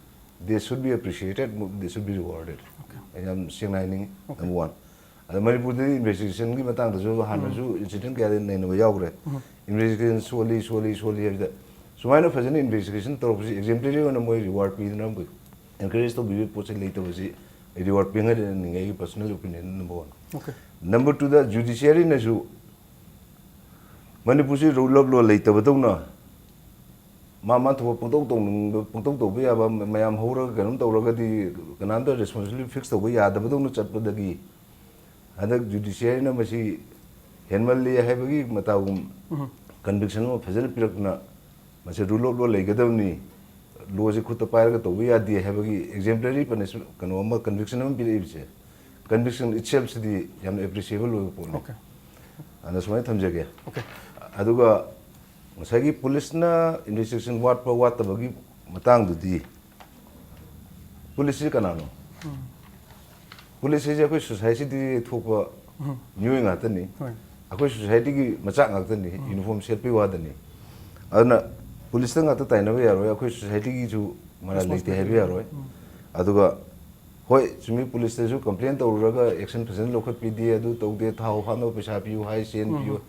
They should be appreciated, they should be rewarded꯫ Okay. ꯑꯩ ꯌꯥꯝ ꯁꯦꯡꯅ ꯍꯥꯏꯅꯤꯡꯉꯤ, ꯑꯣꯀꯦ꯫ Number one꯫ ꯑꯗ ꯃꯅꯤꯄꯨꯔꯗꯗꯤ ꯏꯟꯚꯦꯁꯇꯤꯒꯦꯁꯟꯒꯤ ꯃꯇꯥꯡꯗꯁꯨ ꯍꯥꯟꯅꯁꯨ ꯎꯝ꯫ ꯏꯟꯁꯤꯗꯦꯟ ꯀꯌꯥꯗꯤ ꯅꯩꯅꯕ ꯌꯥꯎꯈ꯭ꯔꯦ꯫ ꯎꯝ꯫ ꯏꯟꯚꯦꯁꯇꯤꯒꯦꯁꯟ ꯁꯣꯜꯂꯤ, ꯁꯣꯜꯂꯤ, ꯁꯣꯜꯂꯤ ꯍꯥꯏꯕꯗ, ꯁꯨꯃꯥꯏꯅ ꯐꯖꯅ ꯏꯟꯚꯦꯁꯇꯤꯒꯦꯁꯟ ꯇꯧꯔꯛꯄꯁꯤ ꯑꯦꯛꯖꯦꯝꯄ꯭ꯂꯔꯤ ꯑꯣꯏꯅ ꯃꯣꯏ ꯔꯤꯋꯥꯔꯗ ꯄꯤꯗꯅ ꯑꯦꯟꯀꯔꯦꯖ ꯇꯧꯕꯤꯕꯒꯤ ꯄꯣꯠꯁꯤ ꯂꯩꯇꯕꯁꯤ ꯑꯩ ꯔꯤꯋꯥꯔꯗ ꯄꯤꯍꯟꯅꯤꯡꯉꯦ, ꯑꯩꯒꯤ personal opinion number one. Okay. Number ꯇꯨꯗ, ꯖꯨꯗꯤꯁꯤꯌꯥꯔꯤꯅꯁꯨ ꯃꯅꯤꯄꯨꯔꯁꯤ rule of law ꯂꯩꯇꯕꯗꯧꯅ, ꯃꯥ ꯃꯥ ꯊꯣꯛꯄ ꯄꯪꯇꯧ ꯇꯧꯅꯤꯡꯕ, ꯄꯪꯇꯧ ꯇꯧꯕ ꯌꯥꯕ, ꯃꯌꯥꯝ ꯍꯧꯔꯒ ꯀꯩꯅꯣꯝ ꯇꯧꯔꯒꯗꯤ ꯀꯅꯥꯝꯇ ꯔꯦꯁꯄꯣꯟꯁꯤꯕꯤꯂꯤꯇꯤ ꯐꯤꯛꯁ ꯇꯧꯕ ꯌꯥꯗꯕꯗꯧꯅ ꯆꯠꯄꯗꯒꯤ, ꯍꯟꯗꯛ ꯖꯨꯗꯤꯁꯤꯌꯥꯔꯤꯅ ꯃꯁꯤ ꯍꯦꯟꯃꯜꯂꯤ ꯍꯥꯏꯕꯒꯤ ꯃꯇꯥꯒꯨꯝ ꯎꯝ꯫ ꯀꯟꯚꯤꯛꯁꯟ ꯑꯃ ꯐꯖꯅ ꯄꯤꯔꯛꯇꯨꯅ, ꯃꯁꯤ rule of law ꯂꯩꯒꯗꯕꯅꯤ, ꯂꯣꯁꯤ ꯈꯨꯠꯇ ꯄꯥꯏꯔꯒ ꯇꯧꯕ ꯌꯥꯗꯦ ꯍꯥꯏꯕꯒꯤ ꯑꯦꯛꯖꯦꯝꯄ꯭ꯂꯔꯤ ꯄꯅꯤꯁ-, ꯀꯩꯅꯣ ꯑꯃ, ꯀꯟꯚꯤꯛꯁꯟ ꯑꯃ ꯄꯤꯔꯛꯏꯕꯁꯦ, ꯀꯟꯚꯤꯛꯁꯟ ꯏꯠꯁꯦꯜꯐꯁꯤꯗꯤ ꯌꯥꯝꯅ ꯑꯦꯄ꯭ꯔꯤꯁꯤꯌꯦꯕꯜ ꯑꯣꯏꯕ ꯄꯣꯠꯅꯤ꯫ ꯑꯣꯀꯦ꯫ ꯑꯗꯨꯅ ꯁꯨꯃꯥꯏꯅ ꯊꯝꯖꯒꯦ꯫ ꯑꯣꯀꯦ꯫ ꯑꯗꯨꯒ ꯉꯁꯥꯏꯒꯤ ꯄꯨꯂꯤꯁꯅ ꯏꯟꯚꯦꯁꯇꯤꯒꯦꯁꯟ ꯋꯥꯠꯄ ꯋꯥꯠꯇꯕꯒꯤ ꯃꯇꯥꯡꯗꯨꯗꯤ, ꯄꯨꯂꯤꯁꯁꯤ ꯀꯅꯥꯅꯣ? ꯄꯨꯂꯤꯁ ꯍꯥꯏꯁꯦ ꯑꯩꯈꯣꯏ ꯁꯣꯁꯥꯏꯇꯤꯗꯒꯤ ꯊꯣꯛꯄ ꯃꯤꯑꯣꯏ ꯉꯥꯛꯇꯅꯤ꯫ ꯍꯣꯏ꯫ ꯑꯩꯈꯣꯏ ꯁꯣꯁꯥꯏꯇꯤꯒꯤ ꯃꯆꯥꯛ ꯉꯥꯛꯇꯅꯤ, ꯌꯨꯅꯤꯐꯣꯔꯝ ꯁꯦꯠꯄꯒꯤ ꯋꯥꯗꯅꯤ꯫ ꯑꯗꯨꯅ ꯄꯨꯂꯤꯁꯇ ꯉꯥꯛꯇ ꯇꯥꯏꯅꯕ ꯌꯥꯔꯣꯏ, ꯑꯩꯈꯣꯏ ꯁꯣꯁꯥꯏꯇꯤꯒꯤꯁꯨ ꯃꯔꯥꯜ ꯂꯩꯇꯦ ꯍꯥꯏꯕ ꯌꯥꯔꯣꯏ꯫ ꯑꯗꯨꯒ ꯍꯣꯏ, ꯆꯨꯝꯃꯤ, ꯄꯨꯂꯤꯁꯇꯁꯨ ꯀꯝꯄ꯭ꯂꯦꯟ ꯇꯧꯔꯨꯔꯒ ꯑꯦꯛꯁꯟ ꯐꯖꯅ ꯂꯧꯈꯠꯄꯤꯗꯦ, ꯑꯗꯨ ꯇꯧꯗꯦ, ꯊꯥꯎ ꯍꯥꯞꯅꯕ ꯄꯩꯁꯥ ꯄꯤꯌꯨ ꯍꯥꯏ, ꯁꯦꯟ ꯄꯤꯌꯨ,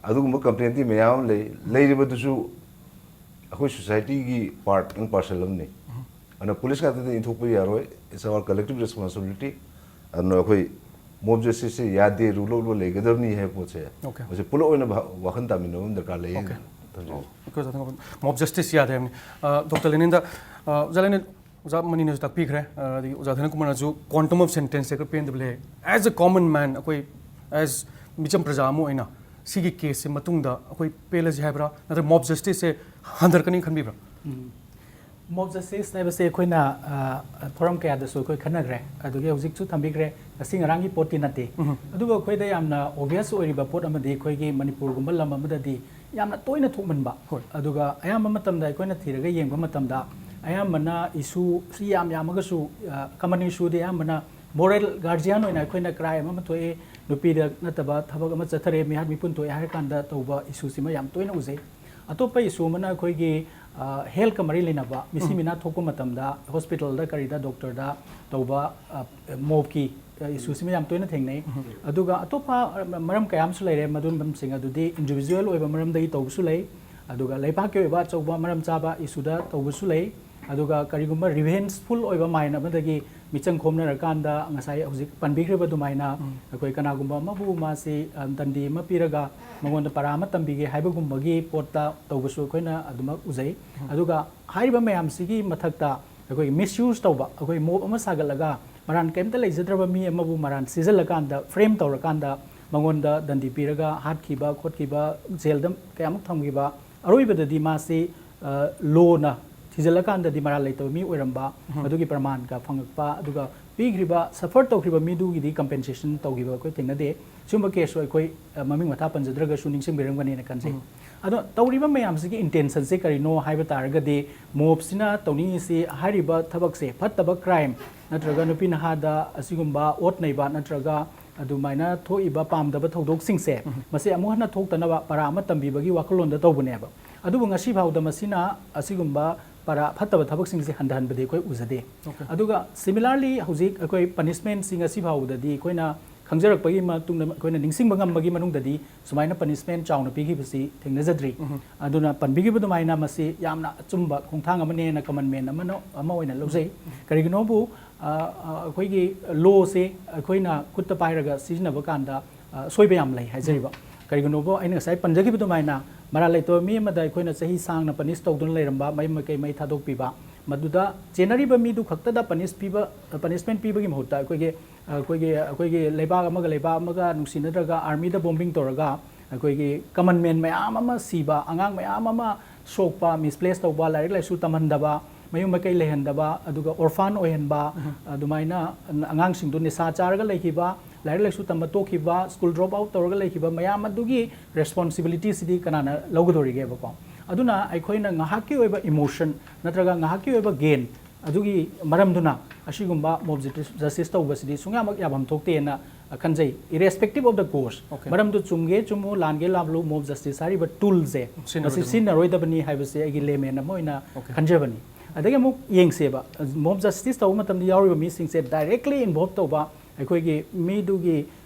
ꯑꯗꯨꯒꯨꯝꯕ ꯀꯝꯄ꯭ꯂꯦꯟꯗꯤ ꯃꯌꯥꯝ ꯑꯃ ꯂꯩ꯫ ꯂꯩꯔꯤꯕꯗꯨꯁꯨ ꯑꯩꯈꯣꯏ ꯁꯣꯁꯥꯏꯇꯤꯒꯤ ꯄꯥꯔꯠ ꯑꯦꯟ ꯄꯥꯔꯁꯦꯜ ꯑꯃꯅꯤ꯫ ꯑꯗꯨꯅ ꯄꯨꯂꯤꯁ ꯉꯥꯛꯇꯗ ꯏꯟꯊꯣꯛꯄ ꯌꯥꯔꯣꯏ, it's our collective responsibility꯫ ꯑꯗꯨꯅ ꯑꯩꯈꯣꯏ ꯃꯣꯕ ꯖꯁꯇꯤꯁꯁꯦ ꯌꯥꯗꯦ, ꯔꯨꯜ ꯑꯣꯐ ꯂꯣ ꯂꯩꯒꯗꯕꯅꯤ ꯍꯥꯏꯕ ꯄꯣꯠꯁꯦ Okay. ꯃꯁꯤ ꯄꯨꯂꯞ ꯑꯣꯏꯅ ꯚꯥ-, ꯋꯥꯈꯜ ꯇꯥꯃꯤꯟꯅꯕ ꯑꯃ ꯗꯔꯀꯥꯔ ꯂꯩ꯫ Okay. ꯊꯝꯖꯒꯦ꯫ ꯃꯣꯕ ꯖꯁꯇꯤꯁ ꯌꯥꯗꯦ ꯍꯥꯏꯕꯅꯤ꯫ ꯑ, ꯗꯣꯛꯇꯔ ꯂꯦꯅꯤꯟꯗ, ꯑ, ꯑꯣꯖꯥ ꯂꯦꯅꯤꯟ, ꯑꯣꯖꯥ ꯃꯅꯤꯅꯁꯨ ꯇꯥꯛꯄꯤꯈ꯭ꯔꯦ, ꯑ, ꯑꯗꯒꯤ ꯑꯣꯖꯥ ꯙꯅꯀꯨꯃꯥꯔꯅꯁꯨ quantum of sentence ꯁꯦ ꯈꯔ ꯄꯦꯟꯗꯕ ꯂꯩ꯫ As a common man, ꯑꯩꯈꯣꯏ as ꯃꯤꯆꯝ ꯄ꯭ꯔꯖꯥ ꯑꯃ ꯑꯣꯏꯅ ꯁꯤꯒꯤ ꯀꯦꯁꯁꯦ ꯃꯇꯨꯡꯗ ꯑꯩꯈꯣꯏ ꯄꯦꯜꯂꯁꯤ ꯍꯥꯏꯕ꯭ꯔꯥ, ꯅꯠꯇ꯭ꯔꯒ ꯃꯣꯕ ꯖꯁꯇꯤꯁꯁꯦ ꯍꯟꯊꯔꯛꯀꯅꯤ ꯈꯟꯕꯤꯕ꯭ꯔꯥ? ꯃꯣꯕ ꯖꯁꯇꯤꯁ ꯍꯥꯏꯕꯁꯦ ꯑꯩꯈꯣꯏꯅ, ꯑ, ꯊꯧꯔꯝ ꯀꯌꯥꯗꯁꯨ ꯑꯩꯈꯣꯏ ꯈꯟꯅꯈ꯭ꯔꯦ, ꯑꯗꯨꯒꯤ ꯍꯧꯖꯤꯛꯁꯨ ꯊꯝꯕꯤꯈ꯭ꯔꯦ, ꯉꯁꯤ ꯉꯔꯥꯡꯒꯤ ꯄꯣꯠꯇꯤ ꯅꯠꯇꯦ꯫ ꯑꯗꯨꯕꯨ ꯑꯩꯈꯣꯏꯗ ꯌꯥꯝꯅ ꯑꯣꯕꯤꯌꯁ ꯑꯣꯏꯔꯤꯕ ꯄꯣꯠ ꯑꯃꯗꯤ ꯑꯩꯈꯣꯏꯒꯤ ꯃꯅꯤꯄꯨꯔꯒꯨꯝꯕ ꯂꯝ ꯑꯃꯗꯗꯤ ꯌꯥꯝꯅ ꯇꯣꯏꯅ ꯊꯣꯛꯃꯟꯕ꯫ ꯍꯣꯏ꯫ ꯑꯗꯨꯒ ꯑꯌꯥꯝꯕ ꯃꯇꯝꯗ ꯑꯩꯈꯣꯏꯅ ꯊꯤꯔꯒ ꯌꯦꯡꯕ ꯃꯇꯝꯗ ꯑꯌꯥꯝꯕꯅ ꯏꯁꯨꯁꯤ ꯌꯥꯝ ꯌꯥꯝꯃꯒꯁꯨ, ꯑ, ꯀꯃꯟ ꯏꯁꯨꯗꯤ ꯑꯌꯥꯝꯕꯅ ꯃꯣꯔꯦꯜ ꯒꯥꯔꯖꯤꯌꯥꯟ ꯑꯣꯏꯅ ꯑꯩꯈꯣꯏꯅ ꯀ꯭ꯔꯥꯏꯝ ꯑꯃ ꯊꯣꯛꯑꯦ, ꯅꯨꯄꯤꯗ ꯅꯠꯇꯕ ꯊꯕꯛ ꯑꯃ ꯆꯠꯊꯔꯦ, ꯃꯤꯍꯥꯠ ꯃꯤꯄꯨꯟ ꯊꯣꯛꯑꯦ ꯍꯥꯏꯔ ꯀꯥꯟꯗ ꯇꯧꯕ ꯏꯁꯨꯁꯤꯃ ꯌꯥꯝ ꯇꯣꯏꯅ ꯎꯖꯩ꯫ ꯑꯇꯣꯞꯄ ꯏꯁꯨ ꯑꯃꯅ ꯑꯩꯈꯣꯏꯒꯤ, ꯑ, ꯍꯦꯜꯊꯀ ꯃꯔꯤ ꯂꯩꯅꯕ ꯃꯤꯁꯤ ꯃꯤꯅꯥ ꯊꯣꯛꯄ ꯃꯇꯝꯗ ꯍꯣꯁꯄꯤꯇꯥꯜꯗ ꯀꯔꯤꯗ ꯗꯣꯛꯇꯔꯗ ꯇꯧꯕ, ꯑ, ꯃꯣꯕꯀꯤ, ꯑ, ꯏꯁꯨꯁꯤꯃ ꯌꯥꯝ ꯇꯣꯏꯅ ꯊꯦꯡꯅꯩ꯫ ꯑꯗꯨꯒ ꯑꯇꯣꯞꯄ, ꯑ, ꯃꯔꯝ ꯀꯌꯥ ꯑꯃꯁꯨ ꯂꯩꯔꯦ, ꯃꯗꯨꯝꯕꯝꯁꯤꯡ ꯑꯗꯨꯗꯤ ꯏꯟꯗꯤꯕꯤꯖꯨꯋꯦꯜ ꯑꯣꯏꯕ ꯃꯔꯝꯗꯒꯤ ꯇꯧꯕꯁꯨ ꯂꯩ, ꯑꯗꯨꯒ ꯂꯩꯕꯥꯛꯀꯤ ꯑꯣꯏꯕ ꯑꯆꯧꯕ ꯃꯔꯝ ꯆꯥꯕ ꯏꯁꯨꯗ ꯇꯧꯕꯁꯨ ꯂꯩ, ꯑꯗꯨꯒ ꯀꯔꯤꯒꯨꯝꯕ ꯔꯤꯚꯦꯟꯖꯐꯨꯜ ꯑꯣꯏꯕ ꯃꯥꯏꯟ ꯑꯃꯗꯒꯤ ꯃꯤꯆꯪ ꯈꯣꯝꯅꯔꯀꯥꯟꯗ ꯉꯁꯥꯏ ꯍꯧꯖꯤꯛ ꯄꯟꯕꯤꯈ꯭ꯔꯤꯕ ꯑꯗꯨꯃꯥꯏꯅ ꯑꯩꯈꯣꯏ ꯀꯅꯥꯒꯨꯝꯕ ꯑꯃꯕꯨ ꯃꯥꯁꯤ, ꯑ, ꯗꯟꯗꯤ ꯑꯃ ꯄꯤꯔꯒ ꯃꯉꯣꯟꯗ ꯄꯔꯥ ꯑꯃ ꯇꯝꯕꯤꯒꯦ ꯍꯥꯏꯕꯒꯨꯝꯕꯒꯤ ꯄꯣꯠꯇ ꯇꯧꯕꯁꯨ ꯑꯩꯈꯣꯏꯅ ꯑꯗꯨꯃꯛ ꯎꯖꯩ꯫ ꯑꯗꯨꯒ ꯍꯥꯏꯔꯤꯕ ꯃꯌꯥꯝꯁꯤꯒꯤ ꯃꯊꯛꯇ ꯑꯩꯈꯣꯏꯒꯤ ꯃꯤꯁꯌꯨꯁ ꯇꯧꯕ, ꯑꯩꯈꯣꯏ ꯃꯣꯕ ꯑꯃ ꯁꯥꯒꯠꯂꯒ ꯃꯔꯥꯟ ꯀꯔꯤꯝꯇ ꯂꯩꯖꯗ꯭ꯔꯕ ꯃꯤ ꯑꯃꯕꯨ ꯃꯔꯥꯟ ꯁꯤꯖꯜꯂꯀꯥꯟꯗ, ꯐ꯭ꯔꯦꯝ ꯇꯧꯔꯀꯥꯟꯗ ꯃꯉꯣꯟꯗ ꯗꯟꯗꯤ ꯄꯤꯔꯒ ꯍꯥꯠꯈꯤꯕ ꯈꯣꯠꯈꯤꯕ, ꯖꯦꯜꯗ ꯀꯌꯥꯃꯨꯛ ꯊꯝꯈꯤꯕ, ꯑꯔꯣꯏꯕꯗꯗꯤ ꯃꯥꯁꯤ, ꯑ, ꯂꯣꯅ ꯊꯤꯖꯤꯜꯂꯀꯥꯟꯗꯗꯤ ꯃꯔꯥꯜ ꯂꯩꯇꯕ ꯃꯤ ꯑꯣꯏꯔꯝꯕ, ꯃꯗꯨꯒꯤ ꯄ꯭ꯔꯃꯥꯟꯒ ꯐꯪꯉꯛꯄ, ꯑꯗꯨꯒ ꯄꯤꯈ꯭ꯔꯤꯕ, ꯁꯐꯔ ꯇꯧꯈ꯭ꯔꯤꯕ ꯃꯤꯗꯨꯒꯤꯗꯤ ꯀꯝꯄꯦꯟꯁꯦꯁꯟ ꯇꯧꯈꯤꯕ ꯑꯩꯈꯣꯏ ꯊꯦꯡꯅꯗꯦ꯫ ꯁꯤꯒꯨꯝꯕ ꯀꯦꯁꯁꯨ ꯑꯩꯈꯣꯏ, ꯑ, ꯃꯃꯤꯡ ꯃꯊꯥ ꯄꯟꯖꯗ꯭ꯔꯒꯁꯨ ꯅꯤꯡꯁꯤꯡꯕꯤꯔꯝꯒꯅꯤꯅ ꯈꯟꯖꯩ꯫ ꯑꯗꯣ ꯇꯧꯔꯤꯕ ꯃꯌꯥꯝꯁꯤꯒꯤ intentionꯁꯦ ꯀꯔꯤꯅꯣ ꯍꯥꯏꯕ ꯇꯥꯔꯒꯗꯤ, ꯃꯣꯞꯁꯤꯅ ꯇꯧꯅꯤꯡꯉꯤꯁꯤ ꯍꯥꯏꯔꯤꯕ ꯊꯕꯛꯁꯦ, ꯐꯠꯇꯕ crime ꯅꯠꯇ꯭ꯔꯒ ꯅꯨꯄꯤ ꯅꯍꯥꯗ ꯑꯁꯤꯒꯨꯝꯕ ꯑꯣꯠ ꯅꯩꯕ ꯅꯠꯇ꯭ꯔꯒ ꯑꯗꯨꯃꯥꯏꯅ ꯊꯣꯛꯏꯕ ꯄꯥꯝꯗꯕ ꯊꯧꯗꯣꯛꯁꯤꯡꯁꯦ, ꯃꯁꯤ ꯑꯃꯨꯛ ꯍꯟꯅ ꯊꯣꯛꯇꯅꯕ ꯄꯔꯥ ꯑꯃ ꯇꯝꯕꯤꯕꯒꯤ ꯋꯥꯈꯜꯂꯣꯟꯗ ꯇꯧꯕꯅꯦꯕ꯫ ꯑꯗꯨꯕꯨ ꯉꯁꯤ ꯐꯥꯎꯗ ꯃꯁꯤꯅ ꯑꯁꯤꯒꯨꯝꯕ ꯄꯔꯥ, ꯐꯠꯇꯕ ꯊꯕꯛꯁꯤꯡꯁꯦ ꯍꯟꯊꯍꯟꯕꯗꯤ ꯑꯩꯈꯣꯏ ꯎꯖꯗꯦ꯫ ꯑꯗꯨꯒ similarly ꯍꯧꯖꯤꯛ ꯑꯩꯈꯣꯏ punishmentꯁꯤ ꯉꯁꯤ ꯐꯥꯎꯕꯗꯗꯤ ꯑꯩꯈꯣꯏꯅ ꯈꯪꯖꯔꯛꯄꯒꯤ ꯃꯇꯨꯡꯗ, ꯑꯩꯈꯣꯏꯅ ꯅꯤꯡꯁꯤꯡꯕ ꯉꯝꯕꯒꯤ ꯃꯅꯨꯡꯗꯗꯤ ꯁꯨꯃꯥꯏꯅ punishment ꯆꯥꯎꯅ ꯄꯤꯈꯤꯕꯁꯤ ꯊꯦꯡꯅꯖꯗ꯭ꯔꯤ꯫ ꯑꯗꯨꯅ ꯄꯟꯕꯤꯈꯤꯕ ꯑꯗꯨꯃꯥꯏꯅ ꯃꯁꯤ ꯌꯥꯝꯅ ꯑꯆꯨꯝꯕ ꯈꯣꯡꯊꯥꯡ ꯑꯃꯅꯦꯅ common man ꯑꯃꯅ, ꯑꯃ ꯑꯣꯏꯅ ꯂꯧꯖꯩ꯫ ꯀꯔꯤꯒꯤꯅꯣꯕꯨ, ꯑ, ꯑ, ꯑꯩꯈꯣꯏꯒꯤ lawꯁꯦ ꯑꯩꯈꯣꯏꯅ ꯈꯨꯠꯇ ꯄꯥꯏꯔꯒ ꯁꯤꯖꯤꯟꯅꯕ ꯀꯥꯟꯗ, ꯑ, ꯑꯁꯣꯏꯕ ꯌꯥꯝ ꯂꯩ ꯍꯥꯏꯖꯔꯤꯕ꯫ ꯀꯔꯤꯒꯤꯅꯣꯕꯨ ꯑꯩꯅ ꯉꯁꯥꯏ ꯄꯟꯖꯈꯤꯕ ꯑꯗꯨꯃꯥꯏꯅ ꯃꯔꯥꯜ ꯂꯩꯇꯕ ꯃꯤ ꯑꯃꯗ ꯑꯩꯈꯣꯏꯅ ꯆꯍꯤ ꯁꯥꯡꯅ punish ꯇꯧꯗꯨꯅ ꯂꯩꯔꯝꯕ, ꯃꯌꯨꯝ ꯃꯀꯩ ꯃꯩ ꯊꯥꯗꯣꯛꯄꯤꯕ, ꯃꯗꯨꯗ ꯆꯦꯟꯅꯔꯤꯕ ꯃꯤꯗꯨ ꯈꯛꯇꯗ punish ꯄꯤꯕ, punishment ꯄꯤꯕꯒꯤ ꯃꯍꯨꯠꯇ ꯑꯩꯈꯣꯏꯒꯤ, ꯑꯩꯈꯣꯏꯒꯤ, ꯑꯩꯈꯣꯏꯒꯤ ꯂꯩꯕꯥꯛ ꯑꯃꯒ ꯂꯩꯕꯥꯛ ꯑꯃꯒ ꯅꯨꯡꯁꯤꯅꯗ꯭ꯔꯒ armyꯗ bombing ꯇꯧꯔꯒ ꯑꯩꯈꯣꯏꯒꯤ common man ꯃꯌꯥꯝ ꯑꯃ ꯁꯤꯕ, ꯑꯉꯥꯡ ꯃꯌꯥꯝ ꯑꯃ ꯁꯣꯛꯄ, misplace ꯇꯧꯕ, ꯂꯥꯏꯔꯤꯛ ꯂꯥꯏꯁꯨ ꯇꯝꯍꯟꯗꯕ, ꯃꯌꯨꯝ ꯃꯀꯩ ꯂꯩꯍꯟꯗꯕ, ꯑꯗꯨꯒ orphan ꯑꯣꯏꯍꯟꯕ, ꯑꯗꯨꯃꯥꯏꯅ ꯑꯉꯥꯡꯁꯤꯡꯗꯨ ꯅꯤꯁꯥ ꯆꯥꯔꯒ ꯂꯩꯈꯤꯕ, ꯂꯥꯏꯔꯤꯛ ꯂꯥꯏꯁꯨ ꯇꯝꯕ ꯇꯣꯛꯈꯤꯕ, school drop out ꯇꯧꯔꯒ ꯂꯩꯈꯤꯕ ꯃꯌꯥꯝ ꯑꯗꯨꯒꯤ responsibilityꯁꯤꯗꯤ ꯀꯅꯥꯅ ꯂꯧꯒꯗꯧꯔꯤꯒꯦꯕꯀꯣ? ꯑꯗꯨꯅ ꯑꯩꯈꯣꯏꯅ ꯉꯥꯏꯍꯥꯛꯀꯤ ꯑꯣꯏꯕ emotion ꯅꯠꯇ꯭ꯔꯒ ꯉꯥꯏꯍꯥꯛꯀꯤ ꯑꯣꯏꯕ gain ꯑꯗꯨꯒꯤ ꯃꯔꯝꯗꯨꯅ ꯑꯁꯤꯒꯨꯝꯕ mob justice, justice ꯇꯧꯕꯁꯤꯗꯤ ꯁꯨꯡꯌꯥꯃꯛ ꯌꯥꯐꯝ ꯊꯣꯛꯇꯦꯅ ꯈꯟꯖꯩ, irrespective of the cause꯫ ꯃꯔꯝꯗꯨ ꯆꯨꯝꯒꯦ ꯆꯨꯝꯃꯨ, ꯂꯥꯟꯒꯦ ꯂꯥꯜꯂꯨ, mob justice ꯍꯥꯏꯔꯤꯕ toolꯁꯦ ꯃꯁꯤ ꯁꯤꯖꯤꯟꯅꯔꯣꯏꯗꯕꯅꯤ ꯍꯥꯏꯕꯁꯦ ꯑꯩꯒꯤ layman ꯑꯃ ꯑꯣꯏꯅ ꯈꯟꯖꯕꯅꯤ꯫ ꯑꯗꯒꯤ ꯑꯃꯨꯛ ꯌꯦꯡꯁꯦꯕ, mob justice ꯇꯧꯕ ꯃꯇꯝꯗ ꯌꯥꯎꯔꯤꯕ ꯃꯤꯁꯤꯡꯁꯦ directly involve ꯇꯧꯕ, ꯑꯩꯈꯣꯏꯒꯤ ꯃꯤꯗꯨꯒꯤ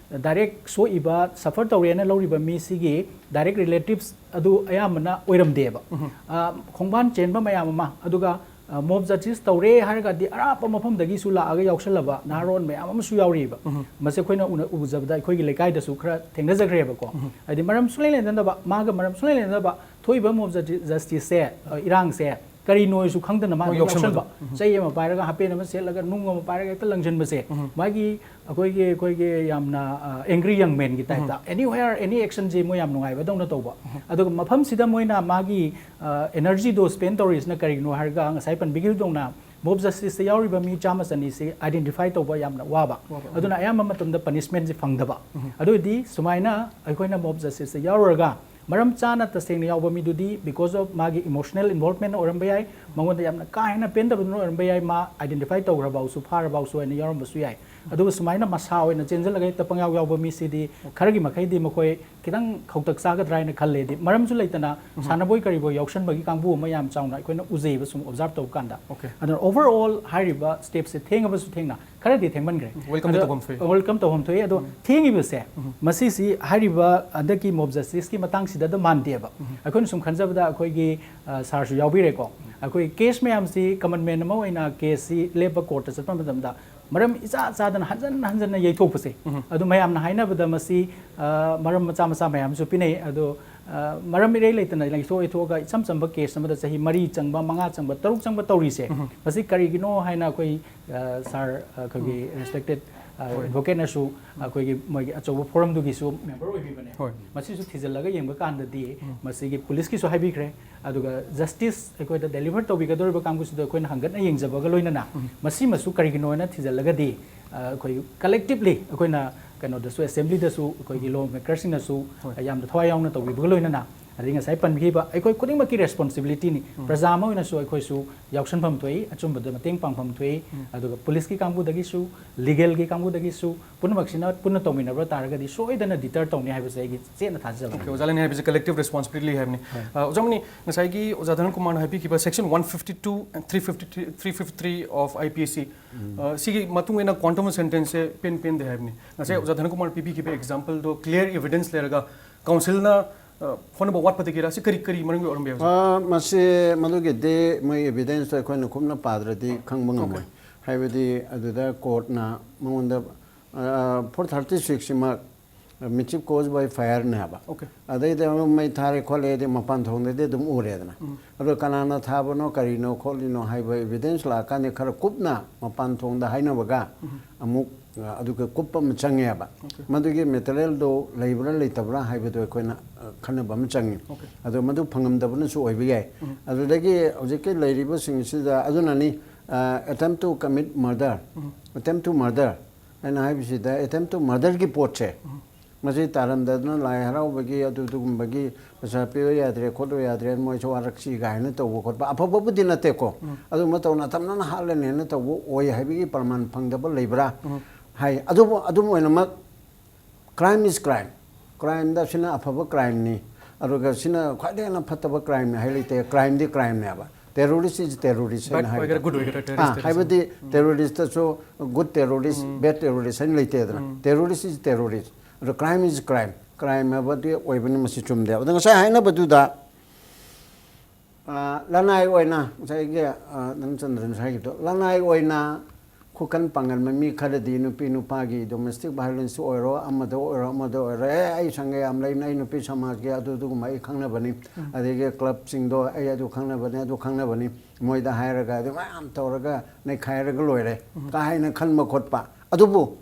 direct ꯁꯣꯛꯏꯕ, suffer ꯇꯧꯔꯦꯅ ꯂꯧꯔꯤꯕ ꯃꯤꯁꯤꯒꯤ direct relatives ꯑꯗꯨ ꯑꯌꯥꯝꯕꯅ ꯑꯣꯏꯔꯝꯗꯦꯕ꯫ ꯑ, ꯈꯣꯡꯕꯥꯟ ꯆꯦꯟꯕ ꯃꯌꯥꯝ ꯑꯃ, ꯑꯗꯨꯒ, ꯑ, mob justice ꯇꯧꯔꯦ ꯍꯥꯏꯔꯒꯗꯤ ꯑꯔꯥꯞꯄ ꯃꯐꯝꯗꯒꯤꯁꯨ ꯂꯥꯛꯑꯒ ꯌꯥꯎꯁꯜꯂꯕ ꯅꯍꯥꯔꯣꯟ ꯃꯌꯥꯝ ꯑꯃꯁꯨ ꯌꯥꯎꯔꯤꯕ꯫ ꯃꯁꯤ ꯑꯩꯈꯣꯏꯅ ꯎꯅ-, ꯎꯖꯕꯗ ꯑꯩꯈꯣꯏꯒꯤ ꯂꯩꯀꯥꯏꯗꯁꯨ ꯈꯔ ꯊꯦꯡꯅꯖꯈ꯭ꯔꯦꯕꯀꯣ꯫ ꯍꯥꯏꯗꯤ ꯃꯔꯝ ꯁꯨꯡꯂꯩ ꯂꯩꯅꯗꯕ, ꯃꯥꯒ ꯃꯔꯝ ꯁꯨꯡꯂꯩ ꯂꯩꯅꯗꯕ ꯊꯣꯛꯏꯕ mob justi-, justiceꯁꯦ, ꯑ, ꯏꯔꯥꯡꯁꯦ ꯀꯔꯤꯅꯣꯁꯨ ꯈꯪꯗꯅ ꯃꯥꯅ ꯌꯥꯎꯁꯟꯕ꯫ ꯆꯩ ꯑꯃ ꯄꯥꯏꯔꯒ, ꯍꯥꯄꯦꯟ ꯑꯃ ꯁꯦꯠꯂꯒ, ꯅꯨꯡ ꯑꯃ ꯄꯥꯏꯔꯒ ꯍꯦꯛꯇ ꯂꯪꯁꯤꯟꯕꯁꯦ꯫ ꯃꯥꯒꯤ ꯑꯩꯈꯣꯏꯒꯤ, ꯑꯩꯈꯣꯏꯒꯤ ꯌꯥꯝꯅ, ꯑ, angry young manꯒꯤ typeꯇ anywhere, any actionꯁꯦ ꯃꯣꯏ ꯌꯥꯝ ꯅꯨꯡꯉꯥꯏꯕꯗꯧꯅ ꯇꯧꯕ꯫ ꯑꯗꯨꯒ ꯃꯐꯝꯁꯤꯗ ꯃꯣꯏꯅ ꯃꯥꯒꯤ, ꯑ, energyꯗꯣ spend ꯇꯧꯔꯤꯁꯤꯅ ꯀꯔꯤꯒꯤꯅꯣ ꯍꯥꯏꯔꯒ, ꯉꯁꯥꯏ ꯄꯟꯕꯤꯈꯤꯕꯗꯧꯅ mob justiceꯇ ꯌꯥꯎꯔꯤꯕ ꯃꯤ ꯆꯥꯝꯃ ꯆꯅꯤꯁꯤ identify ꯇꯧꯕ ꯌꯥꯝꯅ ꯋꯥꯕ꯫ ꯑꯗꯨꯅ ꯑꯌꯥꯝꯕ ꯃꯇꯝꯗ punishmentꯁꯤ ꯐꯪꯗꯕ꯫ ꯑꯗꯨ ꯑꯣꯏꯗꯤ ꯁꯨꯃꯥꯏꯅ ꯑꯩꯈꯣꯏꯅ mob justiceꯇ ꯌꯥꯎꯔꯨꯔꯒ ꯃꯔꯝ ꯆꯥꯅ ꯇꯁꯦꯡꯅ ꯌꯥꯎꯕ ꯃꯤꯗꯨꯗꯤ because of ꯃꯥꯒꯤ emotional involvement ꯑꯣꯏꯔꯝꯕ ꯌꯥꯏ, ꯃꯉꯣꯟꯗ ꯌꯥꯝꯅ ꯀꯥ ꯍꯦꯟꯅ ꯄꯦꯟꯗꯕꯗꯨꯅ ꯑꯣꯏꯔꯝꯕ ꯌꯥꯏ, ꯃꯥ identify ꯇꯧꯈ꯭ꯔꯕꯁꯨ ꯐꯥꯔꯕꯁꯨ ꯍꯥꯏꯅ ꯌꯥꯎꯔꯝꯕꯁꯨ ꯌꯥꯏ꯫ ꯑꯗꯨꯒ ꯁꯨꯃꯥꯏꯅ ꯃꯁꯥ ꯑꯣꯏꯅ ꯆꯦꯟꯁꯤꯜꯂꯒ ꯍꯦꯛꯇ ꯄꯪꯌꯥꯎ ꯌꯥꯎꯕ ꯃꯤꯁꯤꯗꯤ ꯈꯔꯒꯤ ꯃꯈꯩꯗꯤ ꯃꯈꯣꯏ ꯈꯤꯇꯪ ꯈꯧꯇꯛ ꯆꯥꯒꯗ꯭ꯔꯥ ꯍꯥꯏꯅ ꯈꯜꯂꯦ꯫ ꯍꯥꯏꯗꯤ ꯃꯔꯝꯁꯨ ꯂꯩꯇꯅ ꯁꯥꯟꯅꯕꯣꯏ ꯀꯔꯤꯕꯣꯏ ꯌꯥꯎꯁꯟꯕꯒꯤ ꯀꯥꯡꯕꯨ ꯑꯃ ꯌꯥꯝ ꯆꯥꯎꯅ ꯑꯩꯈꯣꯏꯅ ꯎꯖꯩꯕ, ꯁꯨꯝ observe ꯇꯧꯕ ꯀꯥꯟꯗ꯫ Okay. ꯑꯗꯨꯅ overall ꯍꯥꯏꯔꯤꯕ stepꯁꯦ ꯊꯦꯡꯉꯕꯁꯨ ꯊꯦꯡꯅ, ꯈꯔꯗꯤ ꯊꯦꯡꯃꯟꯈ꯭ꯔꯦ꯫ Welcome ꯇꯧꯐꯝ ꯊꯣꯛꯏ꯫ Welcome ꯇꯧꯐꯝ ꯊꯣꯛꯏ꯫ ꯑꯗꯣ ꯊꯦꯡꯉꯤꯕꯁꯦ ꯃꯁꯤꯁꯤ ꯍꯥꯏꯔꯤꯕ ꯍꯟꯗꯛꯀꯤ mob justiceꯀꯤ ꯃꯇꯥꯡꯁꯤꯗ ꯃꯥꯟꯗꯦꯕ꯫ ꯑꯩꯈꯣꯏꯅ ꯁꯨꯝ ꯈꯟꯖꯕꯗ, ꯑꯩꯈꯣꯏꯒꯤ, ꯑ, sirꯁꯨ ꯌꯥꯎꯕꯤꯔꯦꯀꯣ, ꯑꯩꯈꯣꯏ case ꯃꯌꯥꯝꯁꯤ common man ꯑꯃ ꯑꯣꯏꯅ caseꯁꯤ ꯂꯦꯞꯄ courtꯇ ꯆꯠꯄ ꯃꯇꯝꯗ ꯃꯔꯝ ꯏꯆꯥ ꯆꯥꯗꯅ ꯍꯟꯖꯟ ꯍꯟꯖꯟꯅ ꯌꯩꯊꯣꯛꯄꯁꯦ, ꯑꯗꯨ ꯃꯌꯥꯝꯅ ꯍꯥꯏꯅꯕꯗ ꯃꯁꯤ, ꯑ, ꯃꯔꯝ ꯃꯆꯥ ꯃꯆꯥ ꯃꯌꯥꯝꯁꯨ ꯄꯤꯅꯩ꯫ ꯑꯗꯣ, ꯑ, ꯃꯔꯝ ꯏꯔꯩ ꯂꯩꯇꯅ ꯌꯩꯊꯣꯛ ꯌꯩꯊꯣꯛꯑꯒ ꯏꯆꯝ ꯆꯝꯕ case ꯑꯃꯗ ꯆꯍꯤ ꯃꯔꯤ ꯆꯪꯕ, ꯃꯉꯥ ꯆꯪꯕ, ꯇꯔꯨꯛ ꯆꯪꯕ ꯇꯧꯔꯤꯁꯦ, ꯃꯁꯤ ꯀꯔꯤꯒꯤꯅꯣ ꯍꯥꯏꯅ ꯑꯩꯈꯣꯏ, ꯑ, sir, ꯑ, ꯑꯩꯈꯣꯏꯒꯤ respected, ꯑ, ꯍꯣꯏ꯫ Advocateꯅꯁꯨ ꯑꯩꯈꯣꯏꯒꯤ ꯃꯣꯏꯒꯤ ꯑꯆꯧꯕ forumꯗꯨꯒꯤꯁꯨ member ꯑꯣꯏꯕꯤꯕꯅꯦ꯫ ꯍꯣꯏ꯫ ꯃꯁꯤꯁꯨ ꯊꯤꯖꯤꯜꯂꯒ ꯌꯦꯡꯕ ꯀꯥꯟꯗꯗꯤ ꯃꯁꯤꯒꯤ policeꯀꯤꯁꯨ ꯍꯥꯏꯕꯤꯈ꯭ꯔꯦ, ꯑꯗꯨꯒ justice ꯑꯩꯈꯣꯏꯗ deliver ꯇꯧꯕꯤꯒꯗꯧꯔꯤꯕ ꯀꯥꯡꯕꯨꯁꯤꯗ ꯑꯩꯈꯣꯏꯅ ꯍꯪꯒꯠꯅ ꯌꯦꯡꯖꯕꯒ ꯂꯣꯏꯅꯅ ꯃꯁꯤꯃꯁꯨ ꯀꯔꯤꯒꯤꯅꯣꯅ ꯊꯤꯖꯤꯜꯂꯒꯗꯤ, ꯑ, ꯑꯩꯈꯣꯏ collectively ꯑꯩꯈꯣꯏꯅ ꯀꯩꯅꯣꯗꯁꯨ, assemblyꯗꯁꯨ ꯑꯩꯈꯣꯏꯒꯤ law makerꯁꯤꯡꯅꯁꯨ ꯍꯣꯏ꯫ ꯌꯥꯝꯅ ꯊꯋꯥꯏ ꯌꯥꯎꯅ ꯇꯧꯕꯤꯕꯒ ꯂꯣꯏꯅꯅ, ꯑꯗꯒꯤ ꯉꯁꯥꯏ ꯄꯟꯈꯤꯕ ꯑꯩꯈꯣꯏ ꯈꯨꯗꯤꯡꯃꯛꯀꯤ responsibilityꯅꯤ꯫ ꯄ꯭ꯔꯖꯥ ꯑꯃ ꯑꯣꯏꯅꯁꯨ ꯑꯩꯈꯣꯏꯁꯨ ꯌꯥꯎꯁꯟꯐꯝ ꯊꯣꯛꯏ, ꯑꯆꯨꯝꯕꯗ ꯃꯇꯦꯡ ꯄꯥꯡꯐꯝ ꯊꯣꯛꯏ꯫ ꯑꯗꯨꯒ policeꯀꯤ ꯀꯥꯡꯕꯨꯗꯒꯤꯁꯨ, legalꯒꯤ ꯀꯥꯡꯕꯨꯗꯒꯤꯁꯨ, ꯄꯨꯝꯅꯃꯛꯁꯤꯅ ꯄꯨꯟꯅ ꯇꯧꯃꯤꯟꯅꯕ ꯇꯥꯔꯒꯗꯤ ꯁꯣꯏꯗꯅ deter ꯇꯧꯅꯤ ꯍꯥꯏꯕꯁꯦ ꯑꯩꯒꯤ ꯆꯦꯠꯅ ꯊꯥꯖꯕꯅꯤ꯫ Okay, ꯑꯣꯖꯥ ꯂꯦꯟ ꯍꯥꯏꯕꯁꯦ collective responsibility ꯍꯥꯏꯕꯅꯤ꯫ ꯑ, ꯑꯣꯖꯥ ꯃꯅꯤ, ꯉꯁꯥꯏꯒꯤ ꯑꯣꯖꯥ ꯙꯅꯟ ꯀꯨꯃꯥꯔꯅ ꯍꯥꯏꯕꯤꯈꯤꯕ section one fifty two and three fifty three, three fifty three of IPC, ꯑ, ꯁꯤꯒꯤ ꯃꯇꯨꯡ ꯏꯟꯅ quantum of sentenceꯁꯦ ꯄꯦꯟ ꯄꯦꯟꯗꯦ ꯍꯥꯏꯕꯅꯤ꯫ ꯉꯁꯥꯏ ꯑꯣꯖꯥ ꯙꯅꯟ ꯀꯨꯃꯥꯔ ꯄꯤꯕꯤꯈꯤꯕ exampleꯗꯣ clear evidence ꯂꯩꯔꯒ councilꯅ, ꯑ, ꯍꯣꯠꯅꯕ ꯋꯥꯠꯄꯗꯒꯤꯔ, ꯁꯤ ꯀꯔꯤ ꯀꯔꯤ ꯃꯔꯝꯒꯤ ꯑꯣꯏꯔꯝꯕ ꯌꯥꯏ, ꯑꯣꯖꯥ? ꯑ, ꯃꯁꯤ ꯃꯗꯨꯒꯤꯗꯤ ꯃꯣꯏ evidenceꯇꯣ ꯑꯩꯈꯣꯏꯅ ꯀꯨꯞꯅ ꯄꯥꯗ꯭ꯔꯗꯤ ꯈꯪꯕ ꯉꯝꯃꯣꯏ꯫ ꯍꯥꯏꯕꯗꯤ ꯑꯗꯨꯗ courtꯅ ꯃꯉꯣꯟꯗ, ꯑ, four thirty sixꯁꯤꯃꯛ mischief caused by fireꯅꯦ ꯍꯥꯏꯕ꯫ Okay. ꯑꯗꯩꯗ ꯑꯃꯨꯛ ꯃꯩ ꯊꯥꯔꯦ ꯈꯣꯠꯂꯦꯗꯤ ꯃꯄꯥꯟ ꯊꯣꯡꯗꯗꯤ ꯑꯗꯨꯝ ꯎꯔꯦꯗꯅ꯫ ꯑꯗꯣ ꯀꯅꯥꯅ ꯊꯥꯕꯅꯣ, ꯀꯔꯤꯅꯣ, ꯈꯣꯠꯂꯤꯅꯣ ꯍꯥꯏꯕ evidence ꯂꯥꯛꯑꯀꯥꯟꯗ ꯈꯔ ꯀꯨꯞꯅ ꯃꯄꯥꯟ ꯊꯣꯡꯗ ꯍꯥꯏꯅꯕꯒ ꯑꯃꯨꯛ, ꯑ, ꯑꯗꯨꯒ ꯀꯨꯞꯄ ꯑꯃ ꯆꯪꯉꯦꯕ꯫ ꯃꯗꯨꯒꯤ materialꯗꯣ ꯂꯩꯕ꯭ꯔꯥ ꯂꯩꯇꯕ꯭ꯔꯥ ꯍꯥꯏꯕꯗꯣ ꯑꯩꯈꯣꯏꯅ, ꯑ, ꯈꯟꯅꯕ ꯑꯃ ꯆꯪꯉꯤ꯫ ꯑꯗꯣ ꯃꯗꯨ ꯐꯪꯉꯝꯗꯕꯅꯁꯨ ꯑꯣꯏꯕ ꯌꯥꯏ꯫ ꯑꯗꯨꯗꯒꯤ ꯍꯧꯖꯤꯛꯀꯤ ꯂꯩꯔꯤꯕꯁꯤꯡꯁꯤꯗ ꯑꯗꯨꯅꯅꯤ, ꯑ, attempt to commit murder, attempt to murder ꯍꯥꯏꯅ ꯍꯥꯏꯕꯁꯤꯗ attempt to murderꯒꯤ ꯄꯣꯠꯁꯦ ꯃꯁꯤ ꯇꯥꯔꯝꯗꯗꯅ ꯂꯥꯏ ꯍꯔꯥꯎꯕꯒꯤ ꯑꯗꯨ ꯑꯗꯨꯒꯨꯝꯕꯒꯤ ꯄꯩꯁꯥ ꯄꯤꯕ ꯌꯥꯗ꯭ꯔꯦ ꯈꯣꯠꯄ ꯌꯥꯗ꯭ꯔꯦ ꯃꯣꯏꯁꯨ ꯋꯥꯔꯛꯁꯤ ꯀꯥꯏꯅ ꯇꯧꯕ ꯈꯣꯠꯄ ꯑꯐꯕꯕꯨꯗꯤ ꯅꯠꯇꯦꯀꯣ꯫ ꯑꯗꯨ ꯃꯇꯧꯅ ꯇꯝꯅꯅ ꯍꯥꯠꯂꯅꯦꯅ ꯇꯧꯕ ꯑꯣꯏ ꯍꯥꯏꯕꯒꯤ ꯄ꯭ꯔꯃꯥꯟ ꯐꯪꯗꯕ ꯂꯩꯕ꯭ꯔꯥ? ꯍꯥꯏ꯫ ꯑꯗꯨꯕꯨ ꯑꯗꯨꯝ ꯑꯣꯏꯅꯃꯛ, crime is crime꯫ Crimeꯗ ꯁꯤꯅ ꯑꯐꯕ crimeꯅꯤ, ꯑꯗꯨꯒ ꯁꯤꯅ ꯈ꯭ꯋꯥꯏꯗꯒꯤ ꯍꯦꯟꯅ ꯐꯠꯇꯕ crimeꯅꯤ ꯍꯥꯏ ꯂꯩꯇꯦ꯫ Crimeꯗꯤ crimeꯅꯦꯕ꯫ Terrorist is terrorist ꯍꯥꯏꯅ ꯍꯥꯏꯕꯗꯣ꯫ Good ꯑꯣꯏꯒꯦꯔꯥ, good ꯑꯣꯏꯒꯦꯔꯥ, terrorist ꯑꯥ, terrorist꯫ ꯍꯥꯏꯕꯗꯤ terroristꯇꯁꯨ good terrorist, bad terrorist ꯍꯥꯏꯅ ꯂꯩꯇꯦꯗꯅ꯫ Terrorist is terrorist꯫ ꯑꯗꯣ crime is crime꯫ Crime ꯍꯥꯏꯕꯗꯤ ꯑꯣꯏꯕꯅꯤ, ꯃꯁꯤ ꯆꯨꯝꯗꯦ꯫ ꯑꯗꯣ ꯉꯁꯥꯏ ꯍꯥꯏꯅꯕꯗꯨꯗ, ꯑ, ꯂꯅꯥꯏ ꯑꯣꯏꯅ ꯉꯁꯥꯏꯒꯤ, ꯑ, ꯅꯪ ꯆꯟꯗ꯭ꯔꯅ ꯍꯥꯏꯈꯤꯕꯗꯣ, ꯂꯅꯥꯏ ꯑꯣꯏꯅ ꯈꯨꯀꯟ ꯄꯥꯡꯒꯟꯕ ꯃꯤ ꯈꯔꯗꯤ ꯅꯨꯄꯤ ꯅꯨꯄꯥꯒꯤ domestic violence ꯑꯣꯏꯔꯣ, ꯑꯃꯗ ꯑꯣꯏꯔꯣ, ꯑꯃꯗ ꯑꯣꯏꯔꯣ, "ꯑꯦ, ꯑꯩ ꯁꯪꯒ ꯌꯥꯝ ꯂꯩꯕꯅꯤ, ꯑꯩ ꯅꯨꯄꯤ ꯁꯃꯥꯖꯀꯤ ꯑꯗꯨ ꯑꯗꯨꯒꯨꯝꯕ ꯑꯩ ꯈꯪꯅꯕꯅꯤ", ꯑꯗꯒꯤ clubꯁꯤꯡꯗꯣ "ꯑꯩ ꯑꯗꯨ ꯈꯪꯅꯕꯅꯤ, ꯑꯗꯨ ꯈꯪꯅꯕꯅꯤ", ꯃꯣꯏꯗ ꯍꯥꯏꯔꯒ ꯑꯗꯨ ꯃꯌꯥꯝ ꯇꯧꯔꯒ ꯅꯩꯈꯥꯏꯔꯒ ꯂꯣꯏꯔꯦ ꯀꯥ ꯍꯥꯏꯅ ꯈꯟꯕ ꯈꯣꯠꯄ꯫ ꯑꯗꯨꯕꯨ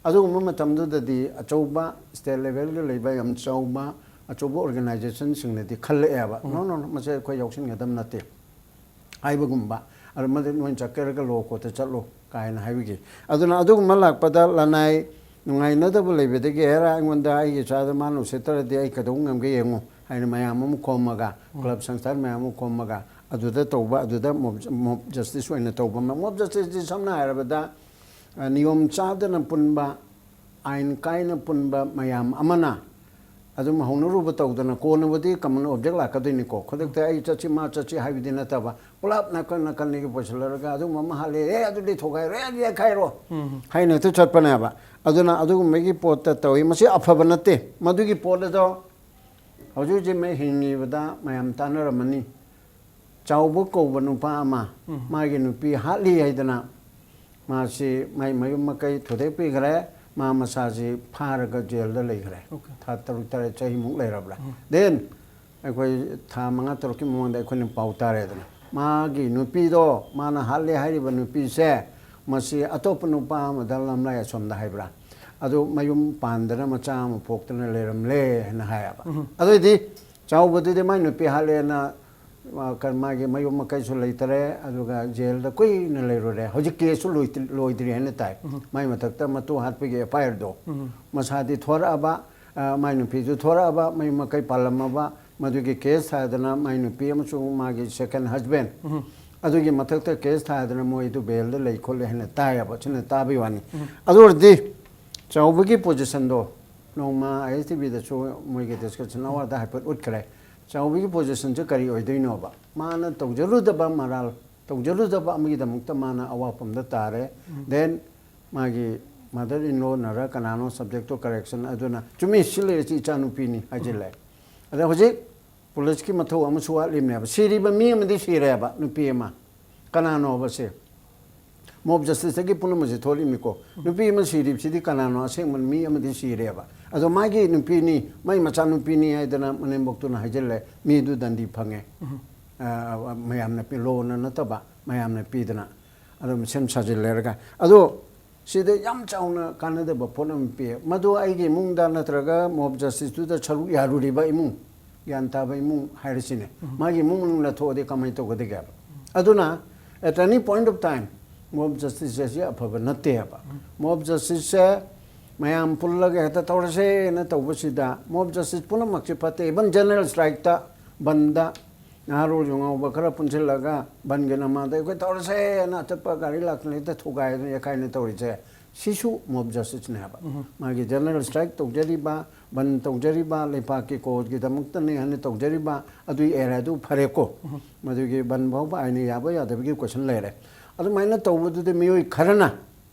ꯑꯗꯨꯒꯨꯝꯕ ꯃꯇꯝꯗꯨꯗꯗꯤ ꯑꯆꯧꯕ state levelꯗ ꯂꯩꯕ ꯌꯥꯝ ꯆꯥꯎꯕ ꯑꯆꯧꯕ organizationꯁꯤꯡꯅꯗꯤ ꯈꯜꯂꯛꯑꯦꯕ, "No, no, no, ꯃꯁꯦ ꯑꯩꯈꯣꯏ ꯌꯥꯎꯁꯤꯟꯒꯗꯕ ꯅꯠꯇꯦ" ꯍꯥꯏꯕꯒꯨꯝꯕ꯫ ꯑꯗꯨ ꯃꯗꯨ ꯅꯣꯏ ꯆꯠꯀꯦꯔꯒ law courtꯇ ꯆꯠꯂꯣ ꯀꯥꯏꯅ ꯍꯥꯏꯕꯒꯤ꯫ ꯑꯗꯨꯅ ꯑꯗꯨꯒꯨꯝꯕ ꯂꯥꯛꯄꯗ ꯂꯅꯥꯏ ꯅꯨꯡꯉꯥꯏꯅꯗꯕ ꯂꯩꯕꯗꯒꯤ, "ꯍꯦꯔꯥ, ꯑꯩꯉꯣꯟꯗ ꯑꯩꯒꯤ ꯏꯆꯥꯗ ꯃꯥꯅ ꯎꯁꯤꯠꯇ꯭ꯔꯗꯤ ꯑꯩ ꯀꯩꯗꯧ ꯉꯝꯒꯦ ꯌꯦꯡꯉꯨ" ꯍꯥꯏꯅ ꯃꯌꯥꯝ ꯑꯃ ꯈꯣꯝꯃꯒ, club ꯁꯪꯁꯊꯥꯟ ꯃꯌꯥꯝ ꯑꯃ ꯈꯣꯝꯃꯒ ꯑꯗꯨꯗ ꯇꯧꯕ, ꯑꯗꯨꯗ mob, mob justice ꯑꯣꯏꯅ ꯇꯧꯕ꯫ Mob justiceꯇꯤ ꯁꯝꯅ ꯍꯥꯏꯔꯕꯗ, ꯑ, ꯅꯤꯌꯣꯝ ꯆꯥꯗꯅ ꯄꯨꯟꯕ, ꯑꯥꯏꯟ ꯀꯥꯏꯅ ꯄꯨꯟꯕ ꯃꯌꯥꯝ ꯑꯃꯅ ꯑꯗꯨꯝ ꯍꯧꯅꯔꯨꯕ ꯇꯧꯗꯅ ꯀꯣꯟꯅꯕꯨꯗꯤ common object ꯂꯥꯛꯀꯗꯣꯏꯅꯤꯀꯣ꯫ ꯈꯨꯗꯛꯇ "ꯑꯩ ꯆꯠꯁꯤ, ꯃꯥ ꯆꯠꯁꯤ" ꯍꯥꯏꯕꯗꯤ ꯅꯠꯇꯕ, ꯄꯨꯂꯞ ꯅꯥꯀꯟ ꯅꯥꯀꯟꯗꯒꯤ ꯄꯨꯁꯤꯜꯂꯔꯒ ꯑꯗꯨꯒꯨꯝꯕ ꯑꯃ ꯍꯥꯠꯂꯦ, "ꯑꯦ, ꯑꯗꯨꯗꯤ ꯊꯨꯒꯥꯏꯔꯣ, ꯑꯦ, ꯑꯗꯨꯗꯤ ꯌꯥꯈꯥꯏꯔꯣ" ꯍꯥꯏꯅ ꯍꯦꯛꯇ ꯆꯠꯄꯅꯦꯕ꯫ ꯑꯗꯨꯅ ꯑꯗꯨꯒꯨꯝꯕꯒꯤ ꯄꯣꯠꯇ ꯇꯧꯏ꯫ ꯃꯁꯤ ꯑꯐꯕ ꯅꯠꯇꯦ꯫ ꯃꯗꯨꯒꯤ ꯄꯣꯠ ꯑꯗꯣ ꯍꯧꯖꯤꯛ ꯍꯧꯖꯤꯛ ꯃꯩ ꯍꯤꯡꯉꯤꯕꯗ ꯃꯌꯥꯝ ꯇꯥꯟꯅꯔꯝꯃꯅꯤ꯫ ꯆꯥꯎꯕ ꯀꯧꯕ ꯅꯨꯄꯥ ꯑꯃ, ꯃꯥꯒꯤ ꯅꯨꯄꯤ ꯍꯥꯠꯂꯤ ꯍꯥꯏꯗꯅ ꯃꯥꯁꯤ ꯃꯥꯏ ꯃꯌꯨꯝ ꯃꯀꯩ ꯊꯨꯗꯦꯛꯄꯤꯈ꯭ꯔꯦ꯫ ꯃꯥ ꯃꯁꯥꯁꯤ ꯐꯥꯔꯒ ꯖꯦꯜꯗ ꯂꯩꯈ꯭ꯔꯦ꯫ ꯊꯥ ꯇꯔꯨꯛ ꯇꯔꯦꯠ ꯆꯍꯤꯃꯨꯛ ꯂꯩꯔꯕ꯭ꯔꯥ? Then ꯑꯩꯈꯣꯏ ꯊꯥ ꯃꯉꯥ ꯇꯔꯨꯛꯀꯤ ꯃꯃꯥꯡꯗ ꯑꯩꯈꯣꯏꯅ ꯄꯥꯎ ꯇꯥꯔꯦꯗꯅ, ꯃꯥꯒꯤ ꯅꯨꯄꯤꯗꯣ, ꯃꯥꯅ ꯍꯥꯠꯂꯦ ꯍꯥꯏꯔꯤꯕ ꯅꯨꯄꯤꯁꯦ, ꯃꯁꯤ ꯑꯇꯣꯞꯄ ꯅꯨꯄꯥ ꯑꯃꯗ ꯂꯝꯂꯥꯏ ꯑꯁꯣꯝꯗ ꯍꯥꯏꯕ꯭ꯔꯥ, ꯑꯗꯨ ꯃꯌꯨꯝ ꯄꯥꯟꯗꯅ ꯃꯆꯥ ꯑꯃ ꯄꯣꯛꯇꯅ ꯂꯩꯔꯝꯂꯦ ꯍꯥꯏꯅ ꯍꯥꯏꯌꯦꯕ꯫ ꯑꯗꯨꯑꯣꯏꯗꯤ ꯆꯥꯎꯕꯗꯨꯗꯤ ꯃꯥꯏ ꯅꯨꯄꯤ ꯍꯥꯠꯂꯦꯅ ꯃꯥꯒꯤ ꯃꯌꯨꯝ ꯃꯀꯩꯁꯨ ꯂꯩꯇꯔꯦ, ꯑꯗꯨꯒ ꯖꯦꯜꯗ ꯀꯨꯏꯅ ꯂꯩꯔꯨꯔꯦ꯫ ꯍꯧꯖꯤꯛ ꯀꯦꯁꯁꯨ ꯂꯣꯏꯗ꯭ꯔꯤ ꯍꯥꯏꯅ ꯇꯥꯏ꯫ ꯃꯥꯏ ꯃꯊꯛꯇ ꯃꯇꯨ ꯍꯥꯠꯄꯒꯤ ꯑꯦꯐ ꯑꯥꯏ ꯑꯥꯔꯗꯣ ꯃꯁꯥꯗꯤ ꯊꯣꯔꯛꯑꯕ, ꯃꯥꯏ ꯅꯨꯄꯤꯁꯨ ꯊꯣꯔꯛꯑꯕ, ꯃꯌꯨꯝ ꯃꯀꯩ ꯄꯥꯜꯂꯝꯃꯕ, ꯃꯗꯨꯒꯤ ꯀꯦꯁ ꯊꯥꯗꯅ ꯃꯥꯏ ꯅꯨꯄꯤ ꯑꯃꯁꯨꯡ ꯃꯥꯒꯤ ꯁꯦꯀꯦꯟ ꯍꯁꯕꯦꯟ ꯑꯗꯨꯒꯤ ꯃꯊꯛꯇ ꯀꯦꯁ ꯊꯥꯗꯅ ꯃꯣꯏꯗꯨ ꯕꯦꯜꯗ ꯂꯩ ꯈꯣꯠꯂꯦ ꯍꯥꯏꯅ ꯇꯥꯏꯌꯦꯕ꯫ ꯁꯤꯅ ꯇꯥꯕꯒꯤ ꯋꯥꯅꯤ꯫ ꯑꯗꯨ ꯑꯣꯏꯔꯗꯤ ꯆꯥꯎꯕꯒꯤ ꯄꯣꯖꯤꯁꯟꯗꯣ ꯅꯣꯡꯃ ꯑꯥꯏ ꯑꯦꯁ ꯇꯤ ꯚꯤꯗꯁꯨ ꯃꯣꯏꯒꯤ ꯗꯤꯁꯀꯁꯟ ꯑꯋꯥꯔꯗ ꯍꯥꯏꯐꯦꯠ ꯎꯠꯈ꯭ꯔꯦ꯫ ꯆꯥꯎꯕꯒꯤ ꯄꯣꯖꯤꯁꯟꯁꯦ ꯀꯔꯤ ꯑꯣꯏꯗꯣꯏꯅꯣꯕ? ꯃꯥꯅ ꯇꯧꯖꯔꯨꯗꯕ ꯃꯔꯥꯜ, ꯇꯧꯖꯔꯨꯗꯕ ꯑꯃꯒꯤꯗꯃꯛꯇ ꯃꯥꯅ ꯑꯋꯥꯐꯝꯗ ꯇꯥꯔꯦ꯫ ꯗꯦꯟ ꯃꯥꯒꯤ ꯃꯥꯗꯔ ꯏꯟ ꯂꯣꯅꯔ ꯀꯅꯥꯅꯣ ꯁꯕꯖꯦꯛꯇꯣ ꯀꯔꯦꯛꯁꯟ ꯑꯗꯨꯅ, "ꯆꯨꯝꯃꯤ, ꯁꯤ ꯂꯩꯔꯤꯁꯤ ꯏꯆꯥꯅꯨꯄꯤꯅꯤ" ꯍꯥꯏꯖꯤꯜꯂꯦ꯫ ꯑꯗ ꯍꯧꯖꯤꯛ ꯄꯨꯂꯤꯁꯀꯤ ꯃꯊꯧ ꯑꯃꯁꯨ ꯋꯥꯠꯂꯤꯕꯅꯦꯕ꯫ ꯁꯤꯔꯤꯕ ꯃꯤ ꯑꯃꯗꯤ ꯁꯤꯔꯦꯕ, ꯅꯨꯄꯤ ꯑꯃ꯫ ꯀꯅꯥꯅꯣꯕ ꯁꯤ? ꯃꯣꯕ ꯖꯁꯇꯤꯁꯇꯒꯤ ꯄꯨꯝꯅꯃꯛꯁꯦ ꯊꯣꯛꯂꯤꯃꯤꯀꯣ꯫ ꯅꯨꯄꯤ ꯑꯃ ꯁꯤꯔꯤꯕꯁꯤꯗꯤ ꯀꯅꯥꯅꯣ? ꯑꯁꯦꯡꯕ ꯃꯤ ꯑꯃꯗꯤ ꯁꯤꯔꯦꯕ꯫ ꯑꯗꯣ ꯃꯥꯒꯤ ꯅꯨꯄꯤꯅꯤ, ꯃꯥꯏ ꯃꯆꯥꯅꯨꯄꯤꯅꯤ ꯍꯥꯏꯗꯅ ꯃꯅꯦꯝꯕꯣꯛꯇꯨꯅ ꯍꯥꯏꯖꯤꯜꯂꯦ꯫ ꯃꯤꯗꯨ ꯗꯟꯗꯤ ꯐꯪꯉꯦ꯫ ꯑ, ꯃꯌꯥꯝꯅ ꯄꯤ-, ꯂꯣꯅ ꯅꯠꯇꯕ, ꯃꯌꯥꯝꯅ ꯄꯤꯗꯅ ꯑꯗꯨꯝ ꯁꯦꯝ ꯁꯥꯖꯤꯜ ꯂꯩꯔꯒ꯫ ꯑꯗꯣ ꯁꯤꯗ ꯌꯥꯝ ꯆꯥꯎꯅ ꯀꯥꯟꯅꯗꯕ ꯄꯣꯠ ꯑꯃ ꯄꯤ꯫ ꯃꯗꯨ ꯑꯩꯒꯤ ꯏꯃꯨꯡꯗ ꯅꯠꯇ꯭ꯔꯒ ꯃꯣꯕ ꯖꯁꯇꯤꯁꯇꯨꯗ ꯁꯔꯨꯛ ꯌꯥꯔꯨꯔꯤꯕ ꯏꯃꯨꯡ, ꯒ꯭ꯌꯥꯟ ꯇꯥꯕ ꯏꯃꯨꯡ ꯍꯥꯏꯔꯁꯤꯅꯦ, ꯃꯥꯒꯤ ꯏꯃꯨꯡ ꯃꯅꯨꯡ ꯂꯧꯊꯣꯛꯑꯗꯤ ꯀꯃꯥꯏꯅ ꯇꯧꯒꯗꯒꯦꯕ? ꯑꯗꯨꯅ at any point of time ꯃꯣꯕ ꯖꯁꯇꯤꯁ ꯑꯁꯤ ꯑꯐꯕ ꯅꯠꯇꯦ ꯍꯥꯏꯕ꯫ ꯃꯣꯕ ꯖꯁꯇꯤꯁꯁꯦ ꯃꯌꯥꯝ ꯄꯨꯜꯂꯒ ꯍꯦꯛꯇ ꯇꯧꯔꯁꯦꯅ ꯇꯧꯕꯁꯤꯗ ꯃꯣꯕ ꯖꯁꯇꯤꯁ ꯄꯨꯝꯅꯃꯛꯁꯦ ꯐꯠꯇꯦ꯫ ꯏꯚꯟ ꯖꯦꯅꯔꯦꯜ ꯁ꯭ꯇ꯭ꯔꯥꯏꯛꯇ, ꯕꯟꯗ, ꯅꯍꯥꯔꯣꯜꯁꯨ ꯉꯥꯎꯕ ꯈꯔ ꯄꯨꯟꯁꯤꯜꯂꯒ ꯕꯟꯒꯤ ꯅꯃꯥꯗ ꯑꯩꯈꯣꯏ ꯇꯧꯔꯁꯦꯅ ꯑꯆꯠꯄ ꯒꯥꯔꯤ ꯂꯥꯛꯇꯅ ꯍꯦꯛꯇ ꯊꯨꯒꯥꯏꯗꯅ ꯌꯩꯈꯥꯏꯅ ꯇꯧꯔꯤꯁꯦ, ꯁꯤꯁꯨ ꯃꯣꯕ ꯖꯁꯇꯤꯁꯅꯦ ꯍꯥꯏꯕ꯫ ꯃꯥꯒꯤ ꯖꯦꯅꯔꯦꯜ ꯁ꯭ꯇ꯭ꯔꯥꯏꯛ ꯇꯧꯖꯔꯤꯕ, ꯕꯟ ꯇꯧꯖꯔꯤꯕ, ꯂꯩꯄꯥꯛꯀꯤ ꯀꯣꯖꯀꯤꯗꯃꯛꯇꯅꯤ ꯍꯥꯏꯅ ꯇꯧꯖꯔꯤꯕ ꯑꯗꯨꯒꯤ ꯑꯦꯔꯤꯌꯥꯗꯨ ꯐꯔꯦꯀꯣ꯫ ꯃꯗꯨꯒꯤ ꯕꯟ ꯐꯥꯎꯕ ꯑꯥꯏꯟꯅ ꯌꯥꯕ ꯌꯥꯗꯕꯒꯤ ꯀꯣꯏꯁꯟ ꯂꯩꯔꯦ꯫ ꯑꯗꯨꯃꯥꯏꯅ ꯇꯧꯕꯗꯨꯗꯤ ꯃꯤꯑꯣꯏ ꯈꯔꯅ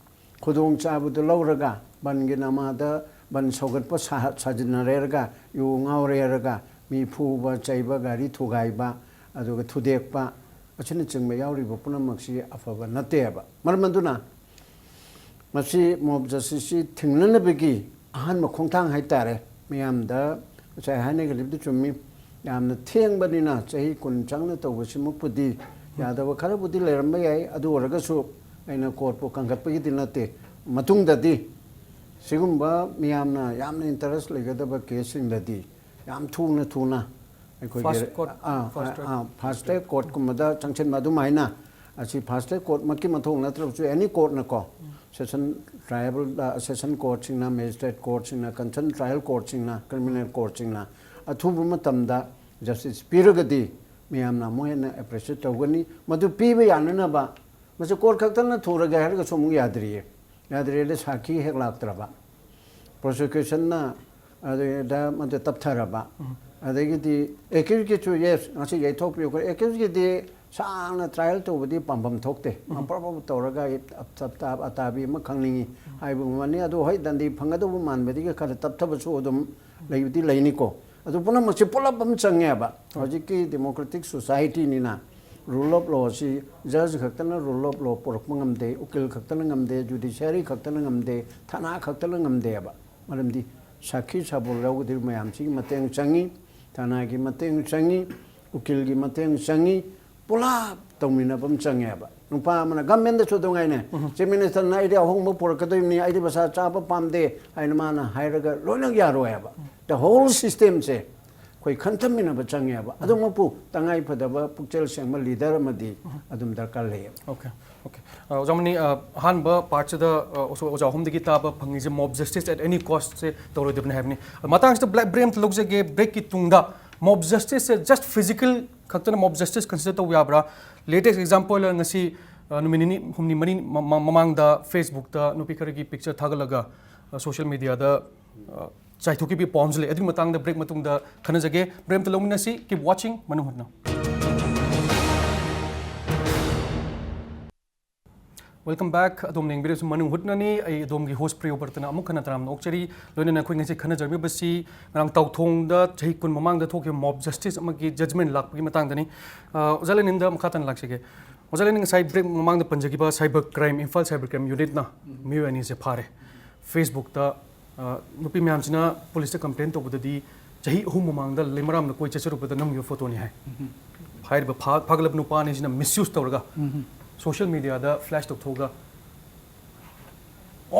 ꯈꯨꯗꯣꯡꯆꯥꯕꯗꯨ ꯂꯧꯔꯒ ꯕꯟꯒꯤ ꯅꯃꯥꯗ ꯕꯟ ꯁꯧꯒꯠꯄ ꯁꯥ-, ꯁꯥꯖꯤꯟꯅꯔꯦꯔꯒ, ꯌꯨ ꯉꯥꯎꯔꯦꯔꯒ, ꯃꯤ ꯐꯨꯕ, ꯆꯩꯕ, ꯒꯥꯔꯤ ꯊꯨꯒꯥꯏꯕ, ꯑꯗꯨꯒ ꯊꯨꯗꯦꯛꯄ ꯑꯁꯤꯅꯆꯤꯡꯕ ꯌꯥꯎꯔꯤꯕ ꯄꯨꯝꯅꯃꯛꯁꯤ ꯑꯐꯕ ꯅꯠꯇꯦꯕ꯫ ꯃꯔꯝ ꯑꯗꯨꯅ ꯃꯁꯤ ꯃꯣꯕ ꯖꯁꯇꯤꯁꯁꯤ ꯊꯤꯡꯅꯅꯕꯒꯤ ꯑꯍꯥꯟꯕ ꯈꯣꯡꯊꯥꯡ ꯍꯥꯏꯇꯥꯔꯦ꯫ ꯃꯤꯌꯥꯝꯗ ꯉꯁꯥꯏ ꯍꯥꯏꯅꯈꯤꯕꯗꯨ ꯆꯨꯝꯃꯤ꯫ ꯌꯥꯝꯅ ꯊꯦꯡꯕꯅꯤꯅ ꯆꯍꯤ ꯀꯨꯟ ꯆꯪꯅ ꯇꯧꯕꯁꯤꯃꯛꯄꯨꯗꯤ ꯌꯥꯗꯕ ꯈꯔꯕꯨꯗꯤ ꯂꯩꯔꯝꯕ ꯌꯥꯏ꯫ ꯑꯗꯨ ꯑꯣꯏꯔꯒꯁꯨ ꯑꯩꯅ ꯀꯣꯔꯠꯄꯨ ꯀꯟꯈꯠꯄꯒꯤꯗꯤ ꯅꯠꯇꯦ꯫ ꯃꯇꯨꯡꯗꯗꯤ ꯁꯤꯒꯨꯝꯕ ꯃꯤꯌꯥꯝꯅ ꯌꯥꯝꯅ ꯏꯟꯇꯔꯦꯁ ꯂꯩꯒꯗꯕ ꯀꯦꯁꯁꯤꯡꯗꯗꯤ ꯌꯥꯝ ꯊꯨꯅ ꯊꯨꯅ ꯑꯩꯈꯣꯏꯒꯤ ꯐꯥꯁ ꯀꯣꯔꯠ, ꯑꯥ, ꯐꯥꯁ ꯇ꯭ꯔꯦꯛ꯫ ꯑꯥ, ꯐꯥꯁ ꯇ꯭ꯔꯦꯛ ꯀꯣꯔꯠꯀꯨꯝꯕꯗ ꯆꯪꯁꯤꯟꯕ ꯑꯗꯨꯃꯥꯏꯅ, ꯑꯁꯤ ꯐꯥꯁ ꯇ꯭ꯔꯦꯛ ꯀꯣꯔꯠꯃꯛꯀꯤ ꯃꯊꯧ ꯅꯠꯇ꯭ꯔꯕꯁꯨ ꯑꯦꯅꯤ ꯀꯣꯔꯠꯅꯀꯣ, ꯁꯦꯁꯟ ꯇ꯭ꯔꯥꯏꯕꯦꯜ, ꯁꯦꯁꯟ ꯀꯣꯔꯠꯁꯤꯡꯅ, ꯃꯦꯖꯤꯁꯇ꯭ꯔꯦꯠ ꯀꯣꯔꯠꯁꯤꯡꯅ, ꯀꯟꯁꯔꯟ ꯇ꯭ꯔꯥꯏꯌꯦꯜ ꯀꯣꯔꯠꯁꯤꯡꯅ, ꯀ꯭ꯔꯤꯃꯤꯅꯦꯜ ꯀꯣꯔꯠꯁꯤꯡꯅ ꯑꯊꯨꯕ ꯃꯇꯝꯗ ꯖꯁꯇꯤꯁ ꯄꯤꯔꯒꯗꯤ ꯃꯌꯥꯝꯅ ꯑꯃꯨꯛ ꯍꯦꯟꯅ ꯑꯦꯄ꯭ꯔꯤꯁꯤꯌꯦꯠ ꯇꯧꯒꯅꯤ꯫ ꯃꯗꯨ ꯄꯤꯕ ꯌꯥꯅꯅꯕ, ꯃꯁꯤ ꯀꯣꯔꯠ ꯈꯛꯇꯅ ꯊꯨꯔꯒꯦ ꯍꯥꯏꯔꯒꯁꯨ ꯑꯃꯨꯛ ꯌꯥꯗ꯭ꯔꯤꯌꯦ꯫ ꯌꯥꯗ꯭ꯔꯤꯗ ꯁꯥꯈꯤ ꯍꯦꯛ ꯂꯥꯛꯇ꯭ꯔꯕ, ꯄ꯭ꯔꯣꯁꯤꯀ꯭ꯌꯨꯁꯟꯅ ꯑꯗꯨꯗ ꯃꯗꯨ ꯇꯞꯊꯔꯕ, ꯑꯗꯒꯤꯗꯤ ꯑꯦꯀ꯭ꯌꯨꯁꯀꯤꯁꯨ, ꯌꯦꯁ, ꯉꯁꯤ ꯌꯩꯊꯣꯛꯄꯤꯌꯨ꯫ ꯑꯦꯀ꯭ꯌꯨꯁꯀꯤꯗꯤ ꯁꯥꯡꯅ ꯇ꯭ꯔꯥꯏꯌꯦꯜ ꯇꯧꯕꯗꯤ ꯄꯥꯝꯐꯝ ꯊꯣꯛꯇꯦ꯫ ꯄ꯭ꯔꯞ ꯄ꯭ꯔꯞ ꯇꯧꯔꯒ ꯑꯩ ꯑꯞ-, ꯑꯞ-, ꯑꯇꯥꯕꯤ ꯑꯃ ꯈꯪꯅꯤꯡꯉꯤ ꯍꯥꯏꯕ ꯉꯝꯃꯅꯤ꯫ ꯑꯗꯨ ꯍꯣꯏ, ꯗꯟꯗꯤ ꯐꯪꯒꯗꯧꯕ ꯃꯥꯟꯕꯗꯒꯤ ꯈꯔ ꯇꯞꯊꯕꯁꯨ ꯑꯗꯨꯝ ꯂꯩꯕꯗꯤ ꯂꯩꯅꯤꯀꯣ꯫ ꯑꯗꯨ ꯄꯨꯝꯅꯃꯛꯁꯦ ꯄꯨꯂꯞ ꯑꯃ ꯆꯪꯉꯦꯕ꯫ ꯍꯧꯖꯤꯛꯀꯤ ꯗꯦꯃꯣꯀ꯭ꯔꯦꯇꯤꯛ ꯁꯣꯁꯥꯏꯇꯤꯅꯤꯅ ꯔꯨꯜ ꯑꯣꯐ ꯂꯣꯁꯤ ꯖꯖ ꯈꯛꯇꯅ ꯔꯨꯜ ꯑꯣꯐ ꯂꯣ ꯄꯨꯔꯛꯄ ꯉꯝꯗꯦ, ꯎꯀꯤꯜ ꯈꯛꯇꯅ ꯉꯝꯗꯦ, ꯖꯨꯗꯤꯁꯤꯌꯥꯔꯤ ꯈꯛꯇꯅ ꯉꯝꯗꯦ, ꯊꯥꯅꯥ ꯈꯛꯇꯅ ꯉꯝꯗꯦꯕ꯫ ꯃꯔꯝꯗꯤ ꯁꯥꯈꯤ ꯁꯥꯕꯣꯜ ꯌꯥꯎꯒꯗꯧꯔꯤꯕ ꯃꯌꯥꯝꯁꯤꯒꯤ ꯃꯇꯦꯡ ꯆꯪꯉꯤ, ꯊꯥꯅꯥꯒꯤ ꯃꯇꯦꯡ ꯆꯪꯉꯤ, ꯎꯀꯤꯜꯒꯤ ꯃꯇꯦꯡ ꯆꯪꯉꯤ, ꯄꯨꯂꯞ ꯇꯧꯃꯤꯟꯅꯕ ꯑꯃ ꯆꯪꯉꯦꯕ꯫ ꯅꯨꯄꯥ ꯑꯃꯅ ꯒꯃꯦꯟꯗꯁꯨ ꯑꯗꯨꯝ ꯉꯥꯏꯅꯦ, ꯆꯤꯐ ꯃꯤꯅꯤꯁꯇꯔꯅ "ꯑꯩꯗꯤ ꯑꯍꯣꯡꯕ ꯄꯨꯔꯛꯀꯗꯣꯏꯕꯅꯤ, ꯑꯩꯗꯤ ꯄꯩꯁꯥ ꯆꯥꯕ ꯄꯥꯝꯗꯦ" ꯍꯥꯏꯅ ꯃꯥꯅ ꯍꯥꯏꯔꯒ ꯂꯣꯏꯅ ꯌꯥꯔꯣꯏ ꯍꯥꯏꯕ꯫ ꯗ ꯍꯣꯜ ꯁꯤꯁꯇꯦꯝꯁꯦ ꯑꯩꯈꯣꯏ ꯈꯟꯊꯃꯤꯟꯅꯕ ꯆꯪꯉꯦꯕ꯫ ꯑꯗꯨꯃꯛꯄꯨ ꯇꯉꯥꯏ ꯐꯗꯕ ꯄꯨꯛꯆꯦꯜ ꯁꯦꯡꯕ ꯂꯤꯗꯔ ꯑꯃꯗꯤ ꯑꯗꯨꯝ ꯗꯔꯀꯥꯔ ꯂꯩꯌꯦꯕ꯫ Okay, okay. ꯑ, ꯑꯣꯖꯥ ꯃꯅꯤ, ꯑ, ꯑꯍꯥꯟꯕ ꯄꯥꯔꯠꯁꯤꯗ, ꯑ, ꯑꯣꯖꯥ, ꯑꯣꯖꯥ ꯑꯍꯨꯝꯗꯒꯤ ꯇꯥꯕ ꯐꯪꯉꯤꯁꯦ, mob justice at any cost ꯁꯦ ꯇꯧꯔꯣꯏꯗꯕꯅꯤ ꯍꯥꯏꯕꯅꯤ꯫ ꯃꯇꯥꯡꯁꯤꯗ ꯕ꯭ꯔꯦꯛ, ꯕ꯭ꯔꯦꯛ ꯑꯃꯇ ꯂꯧꯖꯒꯦ꯫ ꯕ꯭ꯔꯦꯛꯀꯤ ꯇꯨꯡꯗ mob justice ꯁꯦ just physical ꯈꯛꯇꯅ mob justice consider ꯇꯧꯕ ꯌꯥꯕ꯭ꯔꯥ? Latest example ꯉꯁꯤ, ꯑ, ꯅꯨꯃꯤꯠ ꯅꯤꯅꯤ, ꯍꯨꯝꯅꯤ, ꯃꯔꯤ ꯃ-, ꯃ-, ꯃꯃꯥꯡꯗ Facebook ꯇ ꯅꯨꯄꯤ ꯈꯔꯒꯤ picture ꯊꯥꯒꯠꯂꯒ, ꯑ, social media ꯗ, ꯑ, ꯆꯥꯏꯊꯣꯛꯈꯤꯕ ꯄꯥꯎ ꯑꯃꯁꯨ ꯂꯩ꯫ ꯑꯗꯨꯒꯤ ꯃꯇꯥꯡꯗ ꯕ꯭ꯔꯦꯛ ꯃꯇꯨꯡꯗ ꯈꯟꯅꯖꯒꯦ꯫ ꯕ꯭ꯔꯦꯛ ꯑꯃꯇ ꯂꯧꯃꯤꯟꯅꯁꯤ꯫ Keep watching ꯃꯅꯨꯡ ꯍꯨꯠꯅ꯫ Welcome back꯫ ꯑꯗꯣꯝꯅ ꯌꯦꯡꯕꯤꯔꯤꯕꯁꯤ ꯃꯅꯨꯡ ꯍꯨꯠꯅꯅꯤ꯫ ꯑꯩ ꯑꯗꯣꯝꯒꯤ host ꯄ꯭ꯔꯤꯌꯣꯕ꯭ꯔꯇꯅ ꯑꯃꯨꯛ ꯍꯟꯅ ꯇꯔꯥꯝꯅ ꯑꯣꯛꯆꯔꯤ꯫ ꯂꯣꯏꯅꯅ ꯑꯩꯈꯣꯏ ꯉꯁꯤ ꯈꯟꯅꯖꯔꯝꯂꯤꯕꯁꯤ ꯉꯔꯥꯡ ꯇꯥꯎꯊꯣꯡꯗ ꯆꯍꯤ ꯀꯨꯟ ꯃꯃꯥꯡꯗ ꯊꯣꯛꯈꯤꯕ mob justice ꯑꯃꯒꯤ judgment ꯂꯥꯛꯄꯒꯤ ꯃꯇꯥꯡꯗꯅꯤ꯫ ꯑ, ꯑꯣꯖꯥ ꯂꯦꯅꯤꯟꯗ ꯃꯈꯥ ꯇꯥꯅ ꯂꯥꯛꯆꯒꯦ꯫ ꯑꯣꯖꯥ ꯂꯦꯅꯤꯟ, ꯉꯁꯥꯏ ꯕ꯭ꯔꯦꯛ ꯃꯃꯥꯡꯗ ꯄꯟꯖꯈꯤꯕ cyber crime, Imphal cyber crime unit ꯅ ꯃꯤꯑꯣꯏ ꯑꯅꯤꯁꯦ ꯐꯥꯔꯦ꯫ Facebook ꯇ, ꯑ, ꯅꯨꯄꯤ ꯃꯌꯥꯝꯁꯤꯅ ꯄꯨꯂꯤꯁꯇ complain ꯇꯧꯕꯗꯗꯤ ꯆꯍꯤ ꯑꯍꯨꯝ ꯃꯃꯥꯡꯗ ꯂꯩꯃꯔꯥꯝꯗ ꯀꯣꯏ ꯆꯠꯆꯔꯨꯕꯗ ꯅꯝꯈꯤꯕ ꯐꯣꯇꯣꯅꯤ ꯍꯥꯏ꯫ ꯍꯥꯏꯔꯤꯕ ꯐꯥ-, ꯐꯥꯒꯠꯂꯕ ꯅꯨꯄꯥ ꯑꯅꯤꯁꯤꯅ misuse ꯇꯧꯔꯒ social media ꯗ flash ꯇꯧꯊꯣꯛꯑꯒ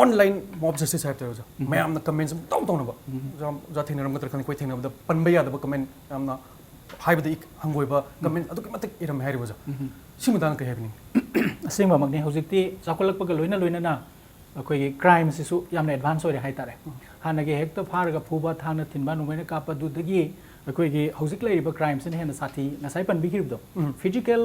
online mob justice ꯍꯥꯏꯕ ꯇꯥꯔꯦ ꯑꯣꯖꯥ꯫ ꯃꯌꯥꯝꯅ comments ꯑꯃ ꯇꯧ ꯇꯧꯅꯕ꯫ ꯑꯣꯖꯥ, ꯑꯣꯖꯥ ꯊꯦꯡꯅꯔꯝꯒꯗ꯭ꯔꯥ ꯈꯪꯗꯦ, ꯑꯩꯈꯣꯏ ꯊꯦꯡꯅꯕꯗ ꯄꯟꯕ ꯌꯥꯗꯕ comment ꯌꯥꯝꯅ ꯍꯥꯏꯕꯗ ꯏꯛ ꯍꯪꯒꯣꯏꯕ ꯀꯃꯦꯟ ꯑꯗꯨꯛꯀꯤ ꯃꯇꯤꯛ ꯏꯔꯝꯃꯦ ꯍꯥꯏꯔꯤꯕ ꯑꯣꯖꯥ꯫ ꯁꯤ ꯃꯇꯥꯡꯗ ꯀꯩ ꯍꯥꯏꯕꯤꯅꯤꯡꯉꯤ? ꯑꯁꯦꯡꯕꯃꯛꯅꯤ, ꯍꯧꯖꯤꯛꯇꯤ ꯆꯥꯎꯈꯠꯂꯛꯄꯒ ꯂꯣꯏꯅ ꯂꯣꯏꯅꯅ ꯑꯩꯈꯣꯏꯒꯤ ꯀ꯭ꯔꯥꯏꯝꯁꯤꯁꯨ ꯌꯥꯝꯅ ꯑꯦꯗꯚꯥꯟꯁ ꯑꯣꯏꯔꯦ ꯍꯥꯏꯇꯥꯔꯦ꯫ ꯍꯥꯟꯅꯒꯤ ꯍꯦꯛꯇ ꯐꯥꯔꯒ ꯐꯨꯕ, ꯊꯥꯡꯅ ꯊꯤꯟꯕ, ꯅꯣꯡꯃꯩꯅ ꯀꯥꯞꯄ, ꯑꯗꯨꯗꯒꯤ ꯑꯩꯈꯣꯏꯒꯤ ꯍꯧꯖꯤꯛ ꯂꯩꯔꯤꯕ ꯀ꯭ꯔꯥꯏꯝꯁꯤꯅ ꯍꯦꯟꯅ ꯁꯥꯊꯤ꯫ ꯉꯁꯥꯏ ꯄꯟꯕꯤꯈꯤꯕꯗꯣ, ꯐꯤꯖꯤꯀꯦꯜ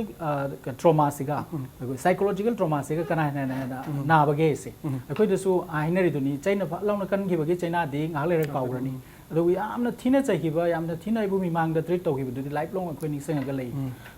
ꯇ꯭ꯔꯣꯃꯥꯁꯤꯒ ꯑꯩꯈꯣꯏ ꯁꯥꯏꯀꯣꯂꯣꯖꯤꯀꯦꯜ ꯇ꯭ꯔꯣꯃꯥꯁꯤꯒ ꯀꯅꯥ ꯍꯦꯟꯅ ꯍꯦꯟꯅ ꯅꯥꯕꯒꯦ ꯁꯦ꯫ ꯑꯩꯈꯣꯏꯗꯁꯨ ꯍꯥꯏꯅꯔꯤꯗꯨꯅꯤ, ꯆꯩꯅ ꯐꯠ ꯂꯥꯎꯅ ꯀꯟꯈꯤꯕꯒꯤ ꯆꯩꯅꯥꯗꯤ ꯉꯥꯏꯍꯥꯛ ꯂꯩꯔꯒ ꯀꯥꯎꯈ꯭ꯔꯅꯤ꯫ ꯑꯗꯨꯕꯨ ꯌꯥꯝꯅ ꯊꯤꯅ ꯆꯩꯈꯤꯕ, ꯌꯥꯝꯅ ꯊꯤꯅ ꯑꯩꯕꯨ ꯃꯤꯃꯥꯡꯗ ꯇ꯭ꯔꯤꯠ ꯇꯧꯈꯤꯕꯗꯨꯗꯤ ꯂꯥꯏꯐ ꯂꯣꯡ ꯑꯩꯈꯣꯏ ꯅꯤꯡꯁꯤꯡꯉꯒ ꯂꯩ꯫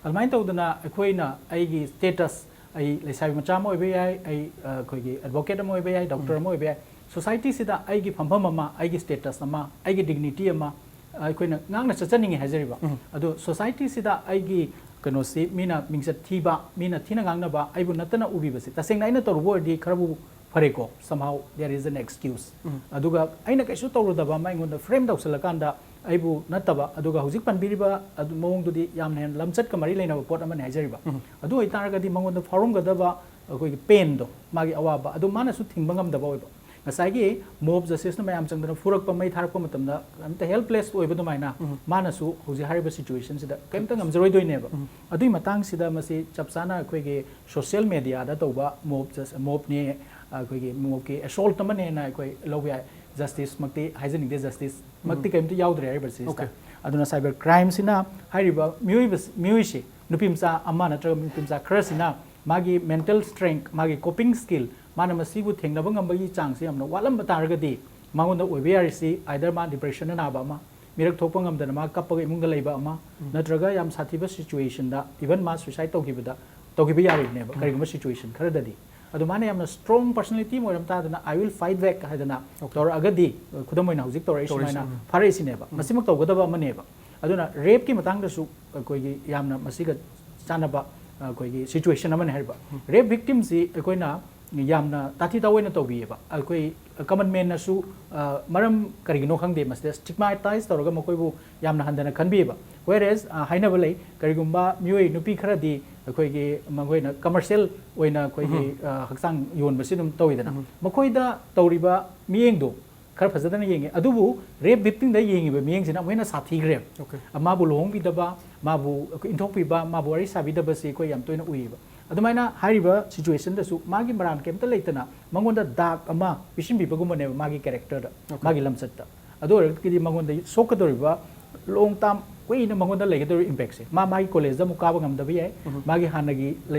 ꯑꯗꯨꯃꯥꯏꯅ ꯇꯧꯗꯅ ꯑꯩꯈꯣꯏꯅ ꯑꯩꯒꯤ ꯁ꯭ꯇꯦꯇꯁ, ꯑꯩ ꯂꯩꯁꯥꯕꯤ ꯃꯆꯥ ꯑꯃ ꯑꯣꯏꯕ ꯌꯥꯏ, ꯑꯩ ꯑ, ꯑꯩꯈꯣꯏꯒꯤ ꯑꯦꯗꯚꯣꯀꯦꯠ ꯑꯃ ꯑꯣꯏꯕ ꯌꯥꯏ, ꯗꯣꯛꯇꯔ ꯑꯃ ꯑꯣꯏꯕ ꯌꯥꯏ, ꯁꯣꯁꯥꯏꯇꯤꯁꯤꯗ ꯑꯩꯒꯤ ꯐꯝꯐꯝ ꯑꯃ, ꯑꯩꯒꯤ ꯁ꯭ꯇꯦꯇꯁ ꯑꯃ, ꯑꯩꯒꯤ ꯗꯤꯒꯅꯤꯇꯤ ꯑꯃ ꯑ, ꯑꯩꯈꯣꯏꯅ ꯉꯥꯛꯅ ꯆꯠꯆꯅꯤꯡꯉꯤ ꯍꯥꯏꯖꯔꯤꯕ꯫ ꯑꯗꯣ ꯁꯣꯁꯥꯏꯇꯤꯁꯤꯗ ꯑꯩꯒꯤ ꯀꯩꯅꯣꯁꯤ ꯃꯤꯅ ꯃꯤꯡꯆꯠ ꯊꯤꯕ, ꯃꯤꯅ ꯊꯤꯅ ꯉꯥꯡꯅꯕ, ꯑꯩꯕꯨ ꯅꯠꯇꯅ ꯎꯕꯤꯕꯁꯦ ꯇꯁꯦꯡꯅ ꯑꯩꯅ ꯇꯧꯔꯨꯕ ꯑꯣꯏꯔꯗꯤ ꯈꯔꯕꯨ ꯐꯔꯦꯀꯣ, somehow there is an excuse꯫ ꯑꯗꯨꯒ ꯑꯩꯅ ꯀꯩꯁꯨ ꯇꯧꯔꯨꯗꯕ ꯑꯃ ꯑꯩꯉꯣꯟꯗ ꯐ꯭ꯔꯦꯝ ꯇꯧꯁꯜꯂꯀꯥꯟꯗ ꯑꯩꯕꯨ ꯅꯠꯇꯕ, ꯑꯗꯨꯒ ꯍꯧꯖꯤꯛ ꯄꯟꯕꯤꯔꯤꯕ ꯑꯗꯨ ꯃꯑꯣꯡꯗꯨꯗꯤ ꯌꯥꯝꯅ ꯍꯦꯟꯅ ꯂꯝꯆꯠꯀ ꯃꯔꯤ ꯂꯩꯅꯕ ꯄꯣꯠ ꯑꯃꯅꯤ ꯍꯥꯏꯖꯔꯤꯕ꯫ ꯑꯗꯨ ꯑꯣꯏꯇꯥꯔꯒꯗꯤ ꯃꯉꯣꯟꯗ ꯐꯥꯎꯔꯝꯒꯗꯕ ꯑꯩꯈꯣꯏꯒꯤ ꯄꯦꯟꯗꯣ, ꯃꯥꯒꯤ ꯑꯋꯥꯕ ꯑꯗꯨ ꯃꯥꯅꯁꯨ ꯊꯤꯡꯕ ꯉꯝꯗꯕ ꯑꯣꯏꯕ꯫ ꯉꯁꯥꯏꯒꯤ ꯃꯣꯕ ꯖꯁꯇꯤꯁꯅ ꯃꯌꯥꯝ ꯆꯪꯗꯅ ꯐꯨꯔꯛꯄ, ꯃꯩ ꯊꯥꯔꯛꯄ ꯃꯇꯝꯗ ꯀꯩꯝꯇ ꯍꯦꯜꯞꯂꯦꯁ ꯑꯣꯏꯕ ꯑꯗꯨꯃꯥꯏꯅ ꯃꯥꯅꯁꯨ ꯍꯧꯖꯤꯛ ꯍꯥꯏꯔꯤꯕ ꯁꯤꯆꯨꯋꯦꯁꯟꯁꯤꯗ ꯀꯩꯝꯇ ꯉꯝꯖꯔꯣꯏꯗꯣꯏꯅꯦꯕ꯫ ꯑꯗꯨꯒꯤ ꯃꯇꯥꯡꯁꯤꯗ ꯃꯁꯤ ꯆꯞ ꯆꯥꯅ ꯑꯩꯈꯣꯏꯒꯤ ꯁꯣꯁꯤꯌꯦꯜ ꯃꯦꯗꯤꯌꯥꯗ ꯇꯧꯕ ꯃꯣꯕ ꯖꯁ-, ꯃꯣꯕꯅꯦ, ꯑꯩꯈꯣꯏꯒꯤ ꯃꯣꯕꯀꯤ ꯑꯦꯁꯣꯜꯠ ꯑꯃꯅꯦꯅ ꯑꯩꯈꯣꯏ ꯂꯧꯕ ꯌꯥꯏ꯫ ꯖꯁꯇꯤꯁꯃꯛꯇꯤ ꯍꯥꯏꯖꯅꯤꯡꯗꯦ, ꯖꯁꯇꯤꯁꯃꯛꯇꯤ ꯀꯩꯝꯇ ꯌꯥꯎꯗ꯭ꯔꯦ ꯍꯥꯏꯔꯤꯕ ꯁꯤꯁꯤꯗ꯫ Okay. ꯑꯗꯨꯅ ꯁꯥꯏꯕꯔ ꯀ꯭ꯔꯥꯏꯝꯁꯤꯅ ꯍꯥꯏꯔꯤꯕ ꯃꯤꯑꯣꯏꯕ, ꯃꯤꯑꯣꯏꯁꯤ, ꯅꯨꯄꯤ ꯃꯆꯥ ꯑꯃ ꯅꯠꯇ꯭ꯔꯒ ꯅꯨꯄꯤ ꯃꯆꯥ ꯈꯔꯁꯤꯅ ꯃꯥꯒꯤ ꯃꯦꯟꯇꯦꯜ ꯁ꯭ꯇꯔꯦꯡ, ꯃꯥꯒꯤ ꯀꯣꯄꯤꯡ ꯁ꯭ꯀꯤꯜ, ꯃꯥꯅ ꯃꯁꯤꯕꯨ ꯊꯦꯡꯅꯕ ꯉꯝꯕꯒꯤ ꯆꯥꯡꯁꯤ ꯌꯥꯝꯅ ꯋꯥꯠꯂꯝꯕ ꯇꯥꯔꯒꯗꯤ ꯃꯉꯣꯟꯗ ꯑꯣꯏꯕ ꯌꯥꯔꯤꯁꯤ either ꯃꯥ ꯗꯤꯄ꯭ꯔꯦꯁꯟꯅ ꯅꯥꯕ ꯑꯃ, ꯃꯤꯔꯛ ꯊꯣꯛꯄ ꯉꯝꯗꯅ ꯃꯥ ꯀꯞꯄꯒ ꯏꯃꯨꯡꯗ ꯂꯩꯕ ꯑꯃ, ꯅꯠꯇ꯭ꯔꯒ ꯌꯥꯝ ꯁꯥꯊꯤꯕ ꯁꯤꯆꯨꯋꯦꯁꯟꯗ even ꯃꯥ ꯁꯨꯏꯁꯥꯏꯗ ꯇꯧꯈꯤꯕꯗ, ꯇꯧꯈꯤꯕ ꯌꯥꯔꯤꯕꯅꯦꯕ ꯀꯔꯤꯒꯨꯝꯕ ꯁꯤꯆꯨꯋꯦꯁꯟ ꯈꯔꯗꯗꯤ꯫ ꯑꯗꯨ ꯃꯥꯅ ꯌꯥꯝꯅ ꯁ꯭ꯇꯔꯣꯡ ꯄꯔꯁꯣꯅꯦꯂꯤꯇꯤ ꯑꯃ ꯑꯣꯏꯔꯝ ꯇꯥꯗꯅ "I will fight back" ꯍꯥꯏꯗꯅ ꯇꯧꯔꯛꯑꯒꯗꯤ, ꯈꯨꯗꯝ ꯑꯣꯏꯅ ꯍꯧꯖꯤꯛ ꯇꯧꯔꯛꯏ ꯇꯧꯔꯛꯏꯁꯤ, ꯁꯨꯃꯥꯏꯅ ꯐꯥꯔꯛꯏꯁꯤꯅꯦꯕ꯫ ꯃꯁꯤꯃꯛ ꯇꯧꯒꯗꯕ ꯑꯃꯅꯦꯕ꯫ ꯑꯗꯨꯅ ꯔꯦꯞꯀꯤ ꯃꯇꯥꯡꯗꯁꯨ ꯑꯩꯈꯣꯏꯒꯤ ꯌꯥꯝꯅ ꯃꯁꯤꯒ ꯆꯥꯟꯅꯕ ꯑꯩꯈꯣꯏꯒꯤ ꯁꯤꯆꯨꯋꯦꯁꯟ ꯑꯃꯅꯤ ꯍꯥꯏꯔꯤꯕ꯫ ꯔꯦꯞ ꯚꯤꯛꯇꯤꯝꯁꯤ ꯑꯩꯈꯣꯏꯅ ꯌꯥꯝꯅ ꯇꯥꯊꯤ ꯇꯥꯑꯣꯏꯅ ꯇꯧꯕꯤꯌꯦꯕ꯫ ꯑꯩꯈꯣꯏ ꯀꯃꯟ ꯃꯦꯟꯅꯁꯨ ꯃꯔꯝ ꯀꯔꯤꯒꯤꯅꯣ ꯈꯪꯗꯦ ꯃꯁꯤꯗ ꯁ꯭ꯇꯤꯒꯃꯥꯇꯥꯏꯁ ꯇꯧꯔꯒ ꯃꯈꯣꯏꯕꯨ ꯌꯥꯝꯅ ꯍꯟꯊꯅ ꯈꯟꯕꯤꯌꯦꯕ꯫ Whereas ꯍꯥꯏꯅꯕ ꯂꯩ, ꯀꯔꯤꯒꯨꯝꯕ ꯃꯤꯑꯣꯏ ꯅꯨꯄꯤ ꯈꯔꯗꯤ ꯑꯩꯈꯣꯏꯒꯤ ꯃꯈꯣꯏꯅ ꯀꯃꯔꯁꯤꯌꯦꯜ ꯑꯣꯏꯅ ꯑꯩꯈꯣꯏꯒꯤ ꯍꯛꯆꯥꯡ ꯌꯣꯟꯕꯁꯤ ꯑꯗꯨꯝ ꯇꯧꯋꯤꯗꯅ, ꯃꯈꯣꯏꯗ ꯇꯧꯔꯤꯕ ꯃꯤꯠꯌꯦꯡꯗꯣ ꯈꯔ ꯐꯖꯗꯅ ꯌꯦꯡꯉꯦ꯫ ꯑꯗꯨꯕꯨ ꯔꯦꯞ ꯚꯤꯛꯇꯤꯝꯗ ꯌꯦꯡꯉꯤꯕ ꯃꯤꯠꯌꯦꯡꯁꯤꯅ ꯑꯃꯨꯛ ꯍꯦꯟꯅ ꯁꯥꯊꯤꯈ꯭ꯔꯦ꯫ Okay. ꯃꯥꯕꯨ ꯂꯨꯍꯣꯡꯕꯤꯗꯕ, ꯃꯥꯕꯨ ꯑꯩꯈꯣꯏ ꯏꯟꯊꯣꯛꯄꯤꯕ, ꯃꯥꯕꯨ ꯋꯥꯔꯤ ꯁꯥꯕꯤꯗꯕꯁꯤ ꯑꯩꯈꯣꯏ ꯌꯥꯝ ꯇꯣꯏꯅ ꯎꯏꯌꯦꯕ꯫ ꯑꯗꯨꯃꯥꯏꯅ ꯍꯥꯏꯔꯤꯕ ꯁꯤꯆꯨꯋꯦꯁꯟꯗꯁꯨ ꯃꯥꯒꯤ ꯃꯔꯥꯟ ꯀꯩꯝꯇ ꯂꯩꯇꯅ ꯃꯉꯣꯟꯗ ꯗꯥꯛ ꯑꯃ ꯄꯤꯁꯤꯟꯕꯤꯕꯒꯨꯝꯕꯅꯦꯕ ꯃꯥꯒꯤ ꯀꯦꯔꯦꯛꯇꯔꯗ, Okay. ꯃꯥꯒꯤ ꯂꯝꯆꯠꯇ꯫ ꯑꯗꯨ ꯑꯣꯏꯔꯒꯗꯤ ꯃꯉꯣꯟꯗ ꯁꯣꯛꯀꯗꯧꯔꯤꯕ ꯂꯣꯡ ꯇꯥꯝ ꯀꯨꯏꯅ ꯃꯉꯣꯟꯗ ꯂꯩꯒꯗꯧꯔꯤꯕ ꯏꯝꯄꯦꯛꯁꯦ, ꯃꯥ ꯃꯥꯒꯤ ꯀꯣꯂꯦꯖꯇ ꯑꯃꯨꯛ ꯀꯥꯕ ꯉꯝꯗꯕ ꯌꯥꯏ, ꯎꯝ. ꯃꯥꯒꯤ ꯍꯥꯟꯅꯒꯤ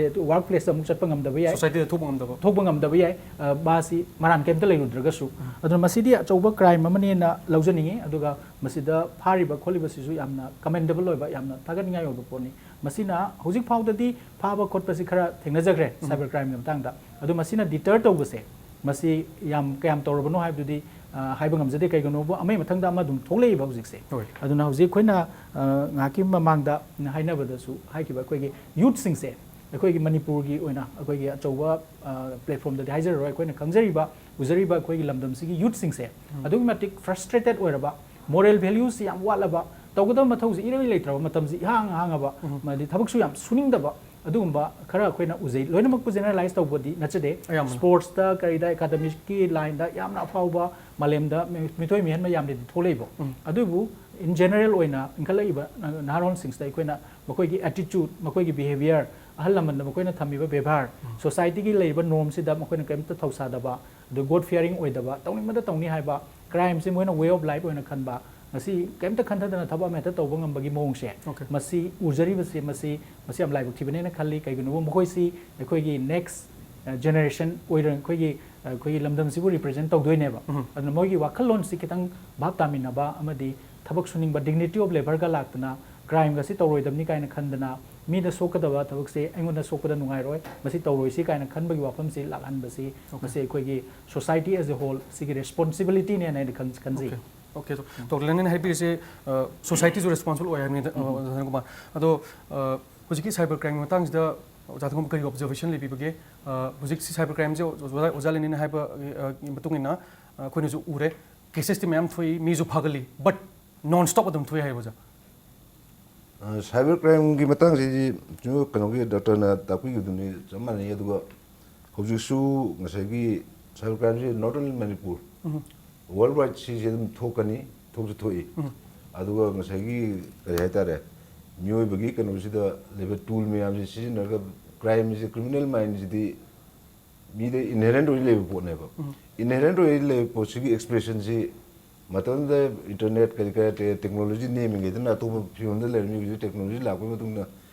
ꯋꯥꯔꯛ ꯄ꯭ꯂꯦꯁꯇ ꯑꯃꯨꯛ ꯆꯠꯄ ꯉꯝꯗꯕ ꯌꯥꯏ, ꯁꯣꯁꯥꯏꯇꯤꯗ ꯊꯣꯛꯄ ꯉꯝꯗꯕ꯫ ꯊꯣꯛꯄ ꯉꯝꯗꯕ ꯌꯥꯏ꯫ ꯑ, ꯃꯥꯁꯤ ꯃꯔꯥꯟ ꯀꯩꯝꯇ ꯂꯩꯔꯨꯗ꯭ꯔꯒꯁꯨ꯫ ꯎꯝ. ꯑꯗꯨꯅ ꯃꯁꯤꯗꯤ ꯑꯆꯧꯕ ꯀ꯭ꯔꯥꯏꯝ ꯑꯃꯅꯦꯅ ꯂꯧꯖꯅꯤꯡꯉꯤ꯫ ꯑꯗꯨꯒ ꯃꯁꯤꯗ ꯐꯥꯔꯤꯕ ꯈꯣꯠꯂꯤꯕꯁꯤꯁꯨ ꯌꯥꯝꯅ ꯀꯃꯦꯟꯗꯦꯕꯜ ꯑꯣꯏꯕ, ꯌꯥꯝꯅ ꯊꯥꯒꯠꯅꯤꯡꯉꯥꯏ ꯑꯣꯏꯕ ꯄꯣꯠꯅꯤ꯫ ꯃꯁꯤꯅ ꯍꯧꯖꯤꯛ ꯐꯥꯎꯗꯗꯤ ꯐꯥꯕ ꯈꯣꯠꯄꯁꯤ ꯈꯔ ꯊꯦꯡꯅꯖꯈ꯭ꯔꯦ, ꯎꯝ. ꯁꯥꯏꯕꯔ ꯀ꯭ꯔꯥꯏꯝꯒꯤ ꯃꯇꯥꯡꯗ꯫ ꯑꯗꯣ ꯃꯁꯤꯅ ꯗꯤꯇꯔ ꯇꯧꯕꯁꯦ, ꯃꯁꯤ ꯌꯥꯝ ꯀꯌꯥꯝ ꯇꯧꯔꯕꯅꯣ ꯍꯥꯏꯕꯗꯨꯗꯤ, ꯑ, ꯍꯥꯏꯕ ꯉꯝꯖꯗꯦ꯫ ꯀꯩꯒꯤꯅꯣꯕꯨ ꯑꯃꯒꯤ ꯃꯊꯪꯗ ꯑꯃ ꯑꯗꯨꯝ ꯊꯣꯛꯂꯛꯏꯕ ꯍꯧꯖꯤꯛꯁꯦ꯫ ꯍꯣꯏ. ꯑꯗꯨꯅ ꯍꯧꯖꯤꯛ ꯑꯩꯈꯣꯏꯅ, ꯑ, ꯉꯥꯏꯍꯥꯛꯀꯤ ꯃꯃꯥꯡꯗ ꯍꯥꯏꯅꯕꯗꯁꯨ ꯍꯥꯏꯈꯤꯕ, ꯑꯩꯈꯣꯏꯒꯤ ꯌꯨꯠꯁꯤꯡꯁꯦ, ꯑꯩꯈꯣꯏꯒꯤ ꯃꯅꯤꯄꯨꯔꯒꯤ ꯑꯣꯏꯅ ꯑꯩꯈꯣꯏꯒꯤ ꯑꯆꯧꯕ, ꯑ, ꯄ꯭ꯂꯦꯠꯐꯣꯝꯗꯗꯤ ꯍꯥꯏꯖꯔꯔꯣꯏ, ꯑꯩꯈꯣꯏꯅ ꯈꯪꯖꯔꯤꯕ, ꯎꯖꯔꯤꯕ ꯑꯩꯈꯣꯏꯒꯤ ꯂꯝꯗꯝꯁꯤꯒꯤ ꯌꯨꯠꯁꯤꯡꯁꯦ ꯎꯝ. ꯑꯗꯨꯛꯀꯤ ꯃꯇꯤꯛ ꯐ꯭ꯔꯁꯇ꯭ꯔꯦꯇꯦꯠ ꯑꯣꯏꯔꯕ, ꯃꯣꯔꯦꯜ ꯚꯦꯂ꯭ꯌꯨꯁꯤ ꯌꯥꯝ ꯋꯥꯠꯂꯕ, ꯇꯧꯒꯗꯕ ꯃꯊꯧꯁꯤ ꯏꯔꯩ ꯂꯩꯇ꯭ꯔꯕ, ꯃꯇꯝꯁꯤ ꯏꯍꯥꯡ ꯍꯥꯡꯉꯕ, ꯎꯝ. ꯑꯃꯗꯤ ꯊꯕꯛꯁꯨ ꯌꯥꯝ ꯁꯨꯅꯤꯡꯗꯕ, ꯑꯗꯨꯒꯨꯝꯕ ꯈꯔ ꯑꯩꯈꯣꯏꯅ ꯎꯖꯩ꯫ ꯂꯣꯏꯅꯃꯛꯄꯨ ꯖꯦꯅꯔꯦꯂꯥꯏꯁ ꯇꯧꯕꯗꯤ ꯅꯠꯆꯗꯦ꯫ ꯑꯌꯥꯝꯕꯅ. ꯁ꯭ꯄꯣꯔꯠꯁꯇ ꯀꯔꯤꯗ ꯑꯦꯀꯥꯗꯃꯤꯛꯀꯤ ꯂꯥꯏꯟꯗ ꯌꯥꯝꯅ ꯑꯐꯥꯎꯕ, ꯃꯥꯂꯦꯝꯗ ꯃꯤ-, ꯃꯤꯊꯣꯏ ꯃꯤꯍꯦꯟꯕ ꯌꯥꯝꯅꯗꯤ ꯊꯣꯛꯂꯛꯏꯕ꯫ ꯎꯝ. ꯑꯗꯨꯕꯨ ꯏꯟ ꯖꯦꯅꯔꯦꯜ ꯑꯣꯏꯅ ꯏꯟꯈꯠꯂꯛꯏꯕ ꯅ-, ꯅꯍꯥꯔꯣꯟꯁꯤꯡꯁꯤꯗ ꯑꯩꯈꯣꯏꯅ ꯃꯈꯣꯏꯒꯤ ꯑꯦꯇꯤꯆꯨꯠ, ꯃꯈꯣꯏꯒꯤ ꯕꯤꯍꯦꯕꯤꯌꯔ, ꯑꯍꯜ ꯂꯃꯟꯗ ꯃꯈꯣꯏꯅ ꯊꯝꯃꯤꯕ ꯕꯦꯕꯥꯔ, ꯎꯝ. ꯁꯣꯁꯥꯏꯇꯤꯒꯤ ꯂꯩꯔꯤꯕ ꯅꯣꯔꯝꯁꯤꯗ ꯃꯈꯣꯏꯅ ꯀꯔꯤꯝꯇ ꯊꯧꯁꯥꯗꯕ, ꯑꯗꯨ ꯒꯣꯗ ꯐꯤꯌꯔꯤꯡ ꯑꯣꯏꯗꯕ, ꯇꯧꯅꯤꯡꯕꯗ ꯇꯧꯅꯤ ꯍꯥꯏꯕ, ꯀ꯭ꯔꯥꯏꯝꯁꯤ ꯃꯣꯏꯅ ꯋꯦ ꯑꯣꯐ ꯂꯥꯏꯐ ꯑꯣꯏꯅ ꯈꯟꯕ, ꯉꯁꯤ ꯀꯔꯤꯝꯇ ꯈꯟꯊꯗꯅ ꯊꯕꯛ ꯑꯃ ꯍꯦꯛꯇ ꯇꯧꯕ ꯉꯝꯕꯒꯤ ꯃꯑꯣꯡꯁꯦ, Okay. ꯃꯁꯤ ꯎꯖꯔꯤꯕꯁꯤ, ꯃꯁꯤ, ꯃꯁꯤ ꯌꯥꯝ ꯂꯥꯏꯕꯛ ꯊꯤꯕꯅꯦꯅ ꯈꯜꯂꯤ꯫ ꯀꯩꯒꯤꯅꯣꯕꯨ ꯃꯈꯣꯏꯁꯤ ꯑꯩꯈꯣꯏꯒꯤ ꯅꯦꯛꯁ ꯖꯦꯅꯦꯔꯦꯁꯟ ꯑꯣꯏꯔ, ꯑꯩꯈꯣꯏꯒꯤ, ꯑꯩꯈꯣꯏꯒꯤ ꯂꯝꯗꯝꯁꯤꯕꯨ ꯔꯤꯄ꯭ꯔꯖꯦꯟ ꯇꯧꯗꯣꯏꯅꯦꯕ꯫ ꯎꯝ. ꯑꯗꯨꯅ ꯃꯣꯏꯒꯤ ꯋꯥꯈꯜꯂꯣꯟꯁꯤ ꯈꯤꯇꯪ ꯚꯥꯞ ꯇꯥꯃꯤꯟꯅꯕ ꯑꯃꯗꯤ ꯊꯕꯛ ꯁꯨꯅꯤꯡꯕ, ꯗꯤꯒꯅꯤꯇꯤ ꯑꯣꯐ ꯂꯦꯕꯔꯒ ꯂꯥꯛꯇꯅ, ꯀ꯭ꯔꯥꯏꯝꯒꯁꯤ ꯇꯧꯔꯣꯏꯗꯕꯅꯤ ꯀꯥꯏꯅ ꯈꯟꯗꯅ, ꯃꯤꯗ ꯁꯣꯛꯀꯗꯕ ꯊꯕꯛꯁꯦ ꯑꯩꯉꯣꯟꯗ ꯁꯣꯛꯄꯗ ꯅꯨꯡꯉꯥꯏꯔꯣꯏ, ꯃꯁꯤ ꯇꯧꯔꯣꯏꯁꯤ ꯀꯥꯏꯅ ꯈꯟꯕꯒꯤ ꯋꯥꯐꯝꯁꯤ ꯂꯥꯛꯍꯟꯕꯁꯤ, Okay. ꯃꯁꯤ ꯑꯩꯈꯣꯏꯒꯤ ꯁꯣꯁꯥꯏꯇꯤ ꯑꯦꯖ ꯑꯦ ꯍꯣꯜ ꯁꯤꯒꯤ ꯔꯦꯁꯄꯣꯟꯁꯤꯕꯤꯂꯤꯇꯤꯅꯦꯅ ꯑꯩꯅ ꯈꯟ-, ꯈꯟꯖꯩ꯫ Okay. Okay, ꯗꯣꯛꯇꯔ ꯂꯦꯅꯤꯟ ꯍꯥꯏꯕꯤꯔꯤꯁꯦ, ꯑ, ꯁꯣꯁꯥꯏꯇꯤꯁꯨ ꯔꯦꯁꯄꯣꯟꯁꯤꯕꯜ ꯑꯣꯏ ꯍꯥꯏꯕꯅꯤ, ꯑ, ꯎꯝ. ꯙꯅꯟ ꯀꯨꯃꯥꯔ꯫ ꯑꯗꯣ, ꯑ, ꯍꯧꯖꯤꯛꯀꯤ ꯁꯥꯏꯕꯔ ꯀ꯭ꯔꯥꯏꯝꯒꯤ ꯃꯇꯥꯡꯁꯤꯗ ꯑꯣꯖꯥ ꯊꯪꯒꯣꯝ ꯀꯔꯤ ꯑꯣꯕꯖꯔꯕꯦꯁꯟ ꯂꯩꯕꯤꯕꯒꯦ? ꯑ, ꯍꯧꯖꯤꯛꯁꯤ ꯁꯥꯏꯕꯔ ꯀ꯭ꯔꯥꯏꯝꯁꯦ ꯑꯣꯖꯥ, ꯑꯣꯖꯥ ꯂꯦꯅꯤꯟ ꯍꯥꯏꯕ, ꯑ, ꯃꯇꯨꯡ ꯏꯟꯅ, ꯑ, ꯑꯩꯈꯣꯏꯅꯁꯨ ꯎꯔꯦ, ꯀꯦꯁꯦꯁꯇꯤ ꯃꯌꯥꯝ ꯊꯣꯛꯏ, ꯃꯤꯁꯨ ꯐꯥꯒꯠꯂꯤ, but non stop ꯑꯗꯨꯝ ꯊꯣꯛꯏ ꯍꯥꯏꯕ ꯑꯣꯖꯥ꯫ ꯑ, ꯁꯥꯏꯕꯔ ꯀ꯭ꯔꯥꯏꯝꯒꯤ ꯃꯇꯥꯡꯁꯤꯗꯤ ꯆꯨꯝ ꯀꯩꯅꯣꯒꯤ ꯗꯥꯛꯇꯔꯅ ꯇꯥꯛꯄꯤꯈꯤꯕꯗꯨꯅꯤ, ꯆꯞ ꯃꯥꯟꯅꯩ꯫ ꯑꯗꯨꯒ ꯍꯧꯖꯤꯛꯁꯨ ꯉꯁꯥꯏꯒꯤ ꯁꯥꯏꯕꯔ ꯀ꯭ꯔꯥꯏꯝꯁꯤ not only Manipur, um. World wide ꯁꯤꯁꯦ ꯑꯗꯨꯝ ꯊꯣꯛꯀꯅꯤ, ꯊꯣꯛꯁꯨ ꯊꯣꯛꯏ꯫ ꯑꯗꯨꯒ ꯉꯁꯥꯏꯒꯤ ꯀꯔꯤ ꯍꯥꯏꯇꯥꯔꯦ, ꯃꯤꯑꯣꯏꯕꯒꯤ ꯀꯩꯅꯣꯁꯤꯗ ꯂꯩꯕ tool ꯃꯌꯥꯝꯁꯦ ꯁꯤꯖꯤꯟꯅꯔꯒ crime ꯁꯦ, criminal mind ꯁꯤꯗꯤ ꯃꯤꯗ inherent ꯑꯣꯏꯅ ꯂꯩꯕ ꯄꯣꯠꯅꯦꯕ꯫ Inherent ꯑꯣꯏꯅ ꯂꯩꯕ ꯄꯣꯠꯁꯤꯒꯤ expression ꯁꯤ ꯃꯇꯝꯗꯨꯗ internet ꯀꯔꯤ ꯀꯔꯤ technology ꯅꯦꯝꯃꯤꯉꯩꯗꯅ ꯑꯇꯣꯞꯄ ꯐꯤꯕꯝꯗ ꯂꯩꯔꯝꯃꯤ꯫ ꯍꯧꯖꯤꯛ technology ꯂꯥꯛꯄꯒꯤ ꯃꯇꯨꯡꯗ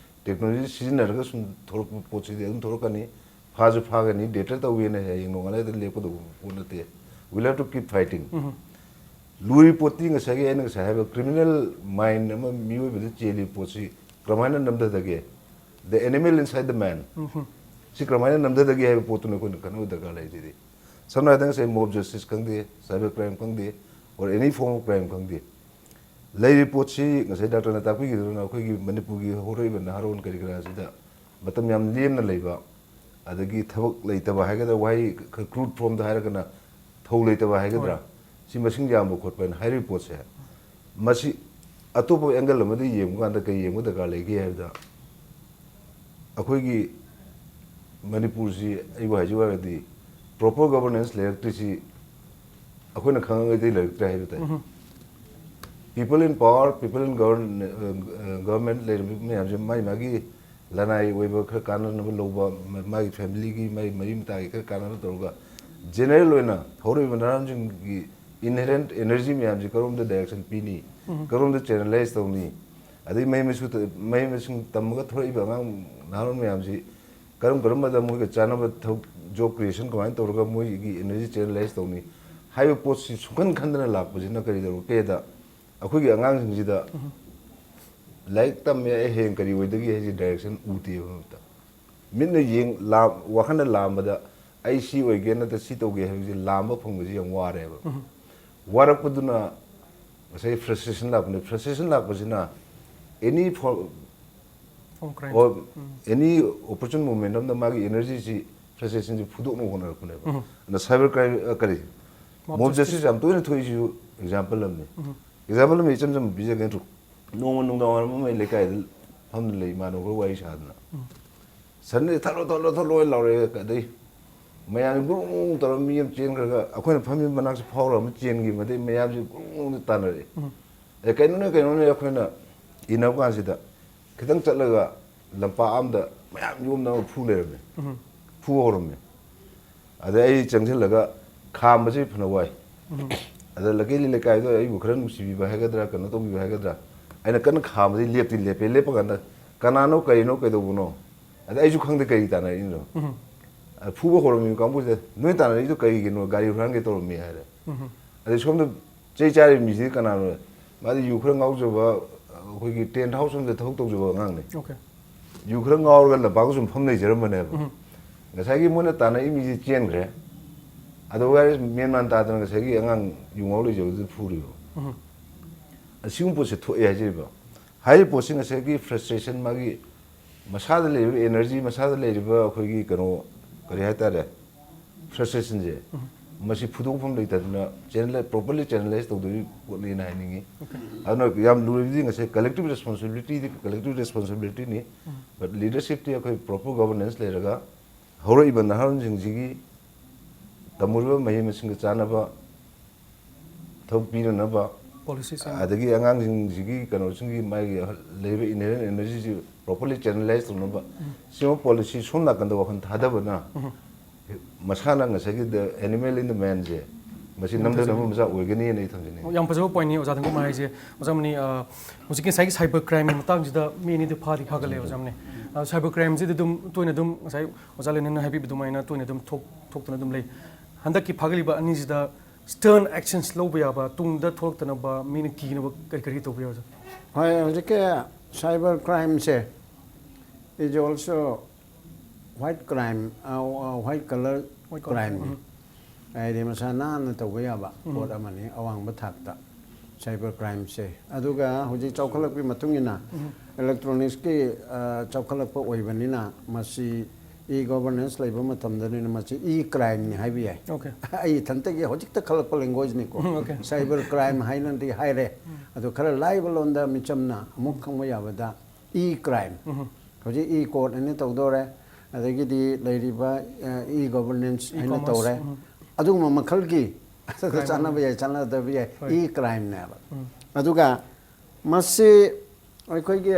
technology ꯁꯤꯖꯤꯟꯅꯔꯒ ꯁꯨꯝ ꯊꯣꯛꯂꯛꯄ ꯄꯣꯠꯁꯤꯗꯤ ꯑꯗꯨꯝ ꯊꯣꯛꯂꯛꯀꯅꯤ꯫ ꯐꯥꯁꯨ ꯐꯥꯒꯅꯤ, deter ꯇꯧꯒꯦꯅ ꯍꯌꯦꯡ ꯅꯣꯡꯉꯥꯜꯂꯒ ꯂꯦꯞꯀꯗꯧꯕ ꯄꯣꯠ ꯅꯠꯇꯦ꯫ We'll have to keep fighting. ꯂꯨꯔꯤ ꯄꯣꯠꯇꯤ ꯉꯁꯥꯏꯒꯤ ꯑꯩꯅ ꯉꯁꯥꯏ ꯍꯥꯏꯕ criminal mind ꯑꯃ ꯃꯤꯑꯣꯏꯕꯗ ꯆꯦꯜꯂꯤ ꯄꯣꯠꯁꯤ ꯀꯔꯝꯍꯥꯏꯅ ꯅꯝꯊꯗꯒꯦ? The animal inside the man꯫ ꯁꯤ ꯀꯔꯝꯍꯥꯏꯅ ꯅꯝꯊꯗꯒꯦ ꯍꯥꯏꯕ ꯄꯣꯠꯇꯨꯅ ꯑꯩꯈꯣꯏꯅ ꯈꯟꯅꯕ ꯗꯔꯀꯥꯔ ꯂꯩꯔꯤꯁꯤꯗꯤ꯫ ꯁꯝꯅ ꯍꯥꯏꯔꯕꯗ ꯉꯁꯥꯏ mob justice ꯈꯪꯗꯦ, cyber crime ꯈꯪꯗꯦ, or any form of crime ꯈꯪꯗꯦ, ꯂꯩꯔꯤꯕ ꯄꯣꯠꯁꯤ ꯉꯁꯥꯏ ꯗꯥꯛꯇꯔꯅ ꯇꯥꯛꯄꯤꯈꯤꯗꯨꯅ ꯑꯩꯈꯣꯏꯒꯤ ꯃꯅꯤꯄꯨꯔꯒꯤ ꯍꯧꯔꯛꯏꯕ ꯅꯍꯥꯔꯣꯟ ꯀꯔꯤ ꯀꯔꯥꯁꯤꯗ ꯃꯇꯝ ꯌꯥꯝ ꯂꯦꯝꯅ ꯂꯩꯕ, ꯑꯗꯒꯤ ꯊꯕꯛ ꯂꯩꯇꯕ ꯍꯥꯏꯒꯗ꯭ꯔꯥ, ꯋꯥꯍꯩ ꯈꯔ crude form ꯗ ꯍꯥꯏꯔꯒꯅ ꯊꯧ ꯂꯩꯇꯕ ꯍꯥꯏꯒꯗ꯭ꯔꯥ, ꯍꯣꯏ꯫ ꯁꯤ ꯃꯁꯤꯡ ꯌꯥꯝꯕ ꯈꯣꯠꯄ ꯍꯥꯏꯅ ꯍꯥꯏꯔꯤꯕ ꯄꯣꯠꯁꯦ, ꯃꯁꯤ ꯑꯇꯣꯞꯄ angle ꯑꯃꯗ ꯌꯦꯡꯕ ꯀꯥꯟꯗ ꯀꯩ ꯌꯦꯡꯕ ꯗꯔꯀꯥꯔ ꯂꯩꯒꯦ ꯍꯥꯏꯕꯗ, ꯑꯩꯈꯣꯏꯒꯤ ꯃꯅꯤꯄꯨꯔꯁꯤ ꯑꯩꯕꯨ ꯍꯥꯏꯖꯧ ꯍꯥꯏꯔꯒꯗꯤ proper governance ꯂꯩꯔꯛꯇ꯭ꯔꯤꯁꯤ ꯑꯩꯈꯣꯏꯅ ꯈꯪꯉꯉꯩꯗꯒꯤ ꯂꯩꯔꯛꯇ꯭ꯔꯦ ꯍꯥꯏꯕ ꯇꯥꯏ꯫ People in power, people in govern, government ꯂꯩꯔꯤꯕ ꯃꯌꯥꯝꯁꯦ ꯃꯥꯒꯤ ꯃꯥꯒꯤ ꯂꯅꯥꯏ ꯑꯣꯏꯕ ꯈꯔ ꯀꯥꯟꯅꯅꯕ ꯂꯧꯕ, ꯃꯥꯒꯤ family ꯒꯤ, ꯃꯥꯒꯤ ꯃꯔꯤ ꯃꯇꯥꯒꯤ ꯈꯔ ꯀꯥꯟꯅꯕ ꯇꯧꯔꯒ, general ꯑꯣꯏꯅ ꯍꯧꯔꯛꯏꯕ ꯅꯍꯥꯔꯣꯟꯁꯤꯡꯒꯤ inherent energy ꯃꯌꯥꯝꯁꯤ ꯀꯔꯣꯝꯗ direction ꯄꯤꯅꯤ, ꯀꯔꯣꯝꯗ channelize ꯇꯧꯅꯤ, ꯑꯗꯩ ꯃꯍꯩ ꯃꯁꯤꯡ ꯃꯍꯩ ꯃꯁꯤꯡ ꯇꯝꯃꯒ ꯊꯣꯔꯛꯏꯕ ꯑꯉꯥꯡ ꯅꯍꯥꯔꯣꯟ ꯃꯌꯥꯝꯁꯤ ꯀꯔꯝ ꯀꯔꯝꯕꯗ ꯃꯣꯏꯒ ꯆꯥꯟꯅꯕ ꯊꯕꯛ, job creation ꯀꯃꯥꯏꯅ ꯇꯧꯔꯒ ꯃꯣꯏꯒꯤ energy channelize ꯇꯧꯅꯤ ꯍꯥꯏꯕ ꯄꯣꯠꯁꯤ ꯁꯨꯡꯈꯟ ꯈꯟꯗꯅ ꯂꯥꯛꯄꯁꯤꯅ ꯀꯔꯤ ꯇꯧꯔꯛꯀꯦꯗ, ꯑꯩꯈꯣꯏꯒꯤ ꯑꯉꯥꯡꯁꯤꯡꯁꯤꯗ ꯂꯥꯏꯔꯤꯛ ꯇꯝꯃꯦ, ꯑꯩ ꯍꯌꯦꯡ ꯀꯔꯤ ꯑꯣꯏꯗꯒꯦ ꯍꯥꯏꯁꯤ direction ꯎꯗꯦꯕ ꯑꯝꯇ꯫ ꯃꯤꯠꯅ ꯌꯦꯡ-, ꯂꯥꯝ-, ꯋꯥꯈꯜꯅ ꯂꯥꯝꯕꯗ ꯑꯩ ꯁꯤ ꯑꯣꯏꯒꯦ ꯅꯠꯇ꯭ꯔ ꯁꯤ ꯇꯧꯒꯦ ꯍꯥꯏꯕꯁꯤ ꯂꯥꯝꯕ ꯐꯪꯕꯁꯤ ꯌꯥꯝ ꯋꯥꯔꯦꯕ꯫ ꯋꯥꯔꯛꯄꯗꯨꯅ ꯉꯁꯥꯏ frustration ꯂꯥꯛꯄꯅꯦ꯫ Frustration ꯂꯥꯛꯄꯁꯤꯅ any for-, Form crime. or any opportune moment ꯑꯃꯗ ꯃꯥꯒꯤ energy ꯁꯤ, frustration ꯁꯤ ꯐꯨꯗꯣꯛꯅꯕ ꯍꯣꯠꯅꯔꯛꯄꯅꯦꯕ꯫ ꯑꯗ cyber crime, ꯑ, ꯀꯔꯤ? Mob mob justice. Justice ꯌꯥꯝ ꯇꯣꯏꯅ ꯊꯣꯛꯏꯁꯤꯁꯨ example ꯑꯃꯅꯤ꯫ Example ꯑꯃ ꯏꯆꯝ ꯆꯝꯕ ꯄꯤꯖꯒꯦ ꯅꯠꯇ꯭ꯔꯣ? ꯅꯣꯡꯃ ꯅꯨꯡꯗꯥꯡ ꯋꯥꯏꯔꯝ ꯑꯃ ꯑꯩ ꯂꯩꯀꯥꯏꯗ ꯐꯝꯗꯨꯅ ꯂꯩ, ꯏꯃꯥꯟꯅꯕ ꯈꯔ ꯋꯥꯔꯤ ꯁꯥꯗꯅ꯫ ꯁꯟꯅ "ꯊꯠꯂꯣ, ꯊꯠꯂꯣ, ꯊꯠꯂꯣ" ꯍꯥꯏꯅ ꯂꯥꯎꯔꯛꯑꯦ꯫ ꯑꯗꯩ ꯃꯌꯥꯝꯁꯦ ꯒ꯭ꯔꯨꯡ ꯒ꯭ꯔꯨꯡ ꯇꯧꯔꯒ ꯃꯤ ꯑꯃ ꯆꯦꯟꯈ꯭ꯔꯒ ꯑꯩꯈꯣꯏꯅ ꯐꯝꯃꯤꯕ ꯃꯅꯥꯛꯁꯦ ꯐꯥꯎꯔꯒ ꯑꯃ ꯆꯦꯟꯈꯤꯕ, ꯑꯗꯩ ꯃꯌꯥꯝꯁꯦ ꯒ꯭ꯔꯨꯡ ꯒ꯭ꯔꯨꯡ ꯇꯥꯟꯅꯔꯛꯑꯦ꯫ ꯑꯦ, ꯀꯩꯅꯣꯅꯦ, ꯀꯩꯅꯣꯅꯦ, ꯑꯩꯈꯣꯏꯅ ꯏꯟꯅꯕ ꯀꯥꯟꯁꯤꯗ ꯈꯤꯇꯪ ꯆꯠꯂꯒ ꯂꯝꯄꯥꯛ ꯑꯝꯗ ꯃꯌꯥꯝ ꯌꯣꯝꯅ ꯑꯃ ꯐꯨ ꯂꯩꯔꯝꯃꯦ꯫ ꯐꯨ ꯍꯧꯔꯝꯃꯦ꯫ ꯑꯗꯩ ꯑꯩ ꯆꯪꯁꯤꯜꯂꯒ ꯈꯥꯝꯕꯁꯤ ꯐꯅ ꯋꯥꯏ꯫ ꯑꯗ ꯂꯀꯦꯂꯤ ꯂꯩꯀꯥꯏꯗꯣ ꯑꯩꯕꯨ ꯈꯔ ꯅꯨꯡꯁꯤꯕꯤꯕ ꯍꯥꯏꯒꯗ꯭ꯔꯥ, ꯀꯩꯅꯣ ꯇꯧꯕꯤꯕ ꯍꯥꯏꯒꯗ꯭ꯔꯥ, ꯑꯩꯅ ꯀꯟꯅ ꯈꯥꯝꯕꯗꯤ ꯂꯦꯞꯇꯤ ꯂꯦꯞꯄꯦ꯫ ꯂꯦꯞꯄ ꯀꯥꯟꯗ ꯀꯅꯥꯅꯣ, ꯀꯩꯅꯣ, ꯀꯩꯗꯧꯕꯅꯣ? ꯑꯗ ꯑꯩꯁꯨ ꯈꯪꯗꯦ ꯀꯔꯤ ꯇꯥꯟꯅꯔꯤꯅꯣ꯫ ꯑꯗ ꯐꯨꯕ ꯍꯧꯔꯝꯃꯤꯕ ꯀꯥꯡꯕꯨꯁꯤꯗ, "ꯅꯣꯏ ꯇꯥꯟꯅꯔꯤꯗꯣ ꯀꯔꯤꯒꯤꯅꯣ? ꯒꯥꯔꯤ ꯍꯨꯔꯥꯟꯒꯦ ꯇꯧꯔꯝꯃꯤ" ꯍꯥꯏꯔꯦ꯫ ꯑꯗꯩ ꯁꯣꯝꯗ ꯆꯩ ꯆꯥꯔꯤꯕ ꯃꯤꯁꯤꯗꯤ ꯀꯅꯥꯅꯣ? ꯃꯥꯗꯤ ꯌꯨ ꯈꯔ ꯉꯥꯎꯖꯕ, ꯑꯩꯈꯣꯏꯒꯤ tent house ꯑꯃꯗ ꯊꯕꯛ ꯇꯧꯖꯕ ꯑꯉꯥꯡꯅꯤ꯫ ꯑꯣꯀꯦ꯫ ꯌꯨ ꯈꯔ ꯉꯥꯎꯔꯒ ꯂꯝꯄꯥꯛꯇ ꯁꯨꯝ ꯐꯝ ꯂꯩꯖꯔꯝꯕꯅꯦꯕ꯫ ꯉꯁꯥꯏꯒꯤ ꯃꯣꯏꯅ ꯇꯥꯟꯅꯏ ꯃꯤꯁꯤ ꯆꯦꯟꯈ꯭ꯔꯦ꯫ ꯑꯗꯨ ꯋꯥꯔꯤ ꯃꯦꯟ ꯃꯥꯟ ꯇꯥꯗꯅ ꯉꯁꯥꯏꯒꯤ ꯑꯉꯥꯡ ꯌꯨ ꯉꯥꯎ ꯂꯩꯖꯕꯗꯨ ꯐꯨꯔꯤꯕ꯫ ꯑꯁꯤꯒꯨꯝꯕ ꯄꯣꯠꯁꯦ ꯊꯣꯛꯑꯦ ꯍꯥꯏꯖꯔꯤꯕ꯫ ꯍꯥꯏꯔꯤꯕ ꯄꯣꯠꯁꯤ ꯉꯁꯥꯏꯒꯤ frustration, ꯃꯥꯒꯤ ꯃꯁꯥꯗ ꯂꯩꯔꯤꯕ energy, ꯃꯁꯥꯗ ꯂꯩꯔꯤꯕ ꯑꯩꯈꯣꯏꯒꯤ ꯀꯩꯅꯣ, ꯀꯔꯤ ꯍꯥꯏꯇꯥꯔꯦ, frustrationꯁꯦ, ꯃꯁꯤ ꯐꯨꯗꯣꯛꯐꯝ ꯂꯩꯇꯗꯅ channel, properly channelize ꯇꯧꯗꯣꯏ ꯄꯣꯠꯅꯦꯅ ꯍꯥꯏꯅꯤꯡꯉꯤ꯫ ꯑꯗꯨꯅ ꯌꯥꯝ ꯂꯨꯔꯤꯕꯗꯤ ꯉꯁꯥꯏ collective responsibilityꯗꯤ, collective responsibilityꯅꯤ꯫ But leadershipꯇꯤ ꯑꯩꯈꯣꯏ proper governance ꯂꯩꯔꯒ ꯍꯧꯔꯛꯏꯕ ꯅꯍꯥꯔꯣꯟꯁꯤꯡꯁꯤꯒꯤ ꯇꯝꯃꯨꯔꯤꯕ ꯃꯍꯩ ꯃꯁꯤꯡꯒ ꯆꯥꯟꯅꯕ ꯊꯕꯛ ꯄꯤꯅꯅꯕ, policy ꯁꯦꯝꯕ꯫ ꯑꯗꯒꯤ ꯑꯉꯥꯡꯁꯤꯡꯁꯤꯒꯤ ꯀꯩꯅꯣꯁꯤꯡꯒꯤ ꯃꯥꯒꯤ ꯂꯩꯔꯤꯕ inherent energyꯁꯤ properly channelize ꯇꯧꯅꯕ, ꯁꯤꯒꯨꯝꯕ policy ꯁꯣꯝ ꯅꯥꯀꯟꯗ ꯋꯥꯈꯜ ꯊꯥꯗꯕꯅ ꯃꯁꯥꯅ ꯉꯁꯥꯏꯒꯤ the animal in the manꯁꯦ, ꯃꯁꯤ ꯌꯥꯝ ꯅꯝꯊꯅꯕ ꯐꯖꯩ꯫ ꯃꯆꯥꯛ ꯑꯣꯏꯒꯅꯤꯅ ꯑꯩ ꯊꯝꯖꯅꯤꯡꯉꯤ꯫ ꯑꯣ, ꯌꯥꯝ ꯐꯖꯕ pointꯅꯤ ꯑꯣꯖꯥ ꯊꯪꯒꯣꯝ ꯍꯥꯏꯁꯦ꯫ ꯑꯣꯖꯥ ꯃꯅꯤ, ꯑ, ꯍꯧꯖꯤꯛꯀꯤ ꯉꯁꯥꯏꯒꯤ cyber crimeꯒꯤ ꯃꯇꯥꯡꯁꯤꯗ ꯃꯤ ꯑꯅꯤꯗꯤ ꯐꯥꯗꯤ ꯐꯥꯒꯠꯂꯦ, ꯑꯣꯖꯥ ꯃꯅꯤ꯫ ꯑ, cyber crimeꯁꯤꯗꯤ ꯑꯗꯨꯝ ꯇꯣꯏꯅ ꯑꯗꯨꯝ ꯉꯁꯥꯏ ꯑꯣꯖꯥ ꯂꯦꯅꯤꯟꯅ ꯍꯥꯏꯕꯤꯕ ꯑꯗꯨꯃꯥꯏꯅ ꯇꯣꯏꯅ ꯑꯗꯨꯝ ꯊꯣꯛ-, ꯊꯣꯛꯇꯅ ꯑꯗꯨꯝ ꯂꯩ꯫ ꯍꯟꯗꯛꯀꯤ ꯐꯥꯒꯠꯂꯤꯕ ꯑꯅꯤꯁꯤꯗ stern actions ꯂꯧꯕ ꯌꯥꯕ, ꯇꯨꯡꯗ ꯊꯣꯛꯂꯛꯇꯅꯕ, ꯃꯤꯅ ꯀꯤꯅꯕ ꯀꯔꯤ ꯀꯔꯤ ꯇꯧꯕ ꯌꯥꯏ, ꯑꯣꯖꯥ? ꯍꯣꯏ, ꯍꯧꯖꯤꯛꯀꯤ cyber crimeꯁꯦ is also white crime, ꯑ, ꯑ, white collar white collar, crimeꯅꯤ꯫ ꯎꯝ꯫ ꯍꯥꯏꯗꯤ ꯃꯁꯥ ꯅꯥꯟꯅ ꯇꯧꯕ ꯌꯥꯕ ꯎꯝ꯫ ꯄꯣꯠ ꯑꯃꯅꯤ, ꯑꯋꯥꯡꯕ ꯊꯥꯛꯇ cyber crimeꯁꯦ꯫ ꯑꯗꯨꯒ ꯍꯧꯖꯤꯛ ꯆꯥꯎꯈꯠꯂꯛꯄꯒꯤ ꯃꯇꯨꯡ ꯏꯟꯅ ꯎꯝ꯫ electronicsꯀꯤ, ꯑ, ꯆꯥꯎꯈꯠꯂꯛꯄ ꯑꯣꯏꯕꯅꯤꯅ ꯃꯁꯤ e-governance ꯂꯩꯕ ꯃꯇꯝꯗꯅꯤꯅ ꯃꯁꯤ e-crimeꯅꯤ ꯍꯥꯏꯕ ꯌꯥꯏ꯫ Okay꯫ ꯑꯩ ꯏꯊꯟꯇꯒꯤ ꯍꯧꯖꯤꯛꯇ ꯈꯜꯂꯛꯄ languageꯅꯤꯀꯣ꯫ ꯎꯝ, okay꯫ Cyber crime ꯍꯥꯏꯅꯗꯤ ꯍꯥꯏꯔꯦ꯫ ꯎꯝ꯫ ꯑꯗꯨ ꯈꯔ ꯂꯥꯏꯕ ꯂꯣꯟꯗ ꯃꯤꯆꯝꯅ ꯑꯃꯨꯛ ꯈꯪꯕ ꯌꯥꯕꯗ e-crime꯫ ꯎꯝ꯫ ꯍꯧꯖꯤꯛ e-court ꯑꯅ ꯇꯧꯗꯧꯔꯦ꯫ ꯑꯗꯒꯤꯗꯤ ꯂꯩꯔꯤꯕ ꯏ ꯒꯣꯚꯔꯅꯦꯟꯁ ꯍꯥꯏꯅ E-commerce, ꯇꯧꯔꯦ꯫ ꯎꯝ꯫ ꯑꯗꯨꯒꯨꯝꯕ ꯃꯈꯜꯒꯤ Crime ꯆꯥꯟꯅꯕ ꯑꯃ꯫ ꯌꯥꯏ ꯆꯥꯟꯅꯗꯕ ꯌꯥꯏ ꯍꯣꯏ꯫ ꯏ ꯀ꯭ꯔꯥꯏꯝꯅꯦꯕ꯫ ꯎꯝ꯫ ꯑꯗꯨꯒ ꯃꯁꯤ ꯑꯩꯈꯣꯏꯒꯤ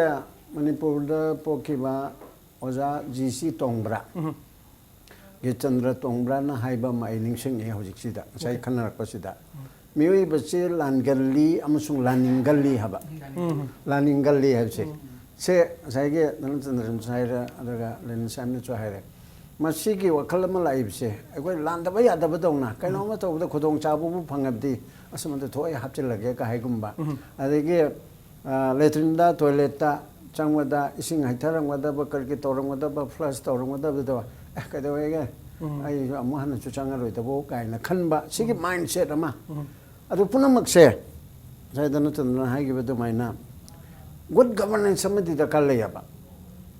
ꯃꯅꯤꯄꯨꯔꯗ ꯄꯣꯛꯈꯤꯕ ꯑꯣꯖꯥ ꯖꯤ ꯁꯤ ꯇꯣꯡꯕ꯭ꯔꯥ, ꯎꯝ꯫ ꯒꯤꯔꯆꯟꯗ꯭ꯔ ꯇꯣꯡꯕ꯭ꯔꯥꯅ ꯍꯥꯏꯕ ꯑꯃ ꯑꯩ ꯅꯤꯡꯁꯤꯡꯉꯛꯑꯦ ꯍꯧꯖꯤꯛꯁꯤꯗ, ꯉꯁꯥꯏ Okay. ꯈꯟꯅꯔꯛꯄꯁꯤꯗ꯫ ꯃꯤꯑꯣꯏꯕꯁꯤ ꯂꯥꯟꯒꯜꯂꯤ ꯑꯃꯁꯨꯡ ꯂꯥꯟꯅꯤꯡꯒꯜꯂꯤ ꯍꯥꯏꯕ꯫ ꯎꯝ꯫ ꯂꯥꯟꯅꯤꯡꯒꯜꯂꯤ ꯍꯥꯏꯕꯁꯦ꯫ ꯁꯦ ꯉꯁꯥꯏꯒꯤ ꯙꯅꯆꯟꯗ꯭ꯔꯟꯁꯨ ꯍꯥꯏꯔꯦ, ꯑꯗꯨꯒ ꯂꯦꯅꯤꯟ ꯁꯥꯍꯦꯕꯅꯁꯨ ꯍꯥꯏꯔꯦ꯫ ꯃꯁꯤꯒꯤ ꯋꯥꯈꯜ ꯑꯃ ꯂꯥꯛꯏꯕꯁꯦ ꯑꯩꯈꯣꯏ ꯂꯥꯟꯗꯕ ꯌꯥꯗꯕꯗꯧꯅ, ꯀꯩꯅꯣꯝꯃ ꯇꯧꯕꯗ ꯈꯨꯗꯣꯡꯆꯥꯕꯕꯨ ꯐꯪꯉꯕꯗꯤ ꯑꯁ ꯃꯗꯨ ꯊꯣꯛꯑꯦ ꯍꯥꯞꯆꯤꯜꯂꯒꯦ ꯀ ꯍꯥꯏꯒꯨꯝꯕ꯫ ꯎꯝ꯫ ꯑꯗꯒꯤ ꯂꯦꯇ꯭ꯔꯤꯟꯗ, ꯇꯣꯏꯂꯦꯠꯇ ꯆꯪꯕꯗ ꯏꯁꯤꯡ ꯍꯩꯊꯔꯝꯒꯗꯕ, ꯀꯔꯤ ꯀꯔꯤ ꯇꯧꯔꯝꯒꯗꯕ, ꯐ꯭ꯂꯁ ꯇꯧꯔꯝꯒꯗꯕꯗꯣ, ꯑꯦ, ꯀꯩꯗꯧꯋꯦꯒꯦ, ꯎꯝ꯫ ꯑꯩꯁꯨ ꯑꯃꯨꯛ ꯍꯟꯅꯁꯨ ꯆꯪꯉꯔꯣꯏꯗꯕꯣ ꯀꯥꯏꯅ ꯈꯟꯕ, ꯁꯤꯒꯤ ꯃꯥꯏꯟ ꯁꯦꯠ ꯑꯃ꯫ ꯎꯝ꯫ ꯑꯗꯨ ꯄꯨꯝꯅꯃꯛꯁꯦ ꯉꯁꯥꯏ ꯙꯅꯆꯟꯗ꯭ꯔꯅ ꯍꯥꯏꯈꯤꯕ ꯑꯗꯨꯃꯥꯏꯅ ꯒꯨꯗ ꯒꯚꯔꯅꯦꯟꯁ ꯑꯃꯗꯤ ꯗꯔꯀꯥꯔ ꯂꯩꯌꯦꯕ꯫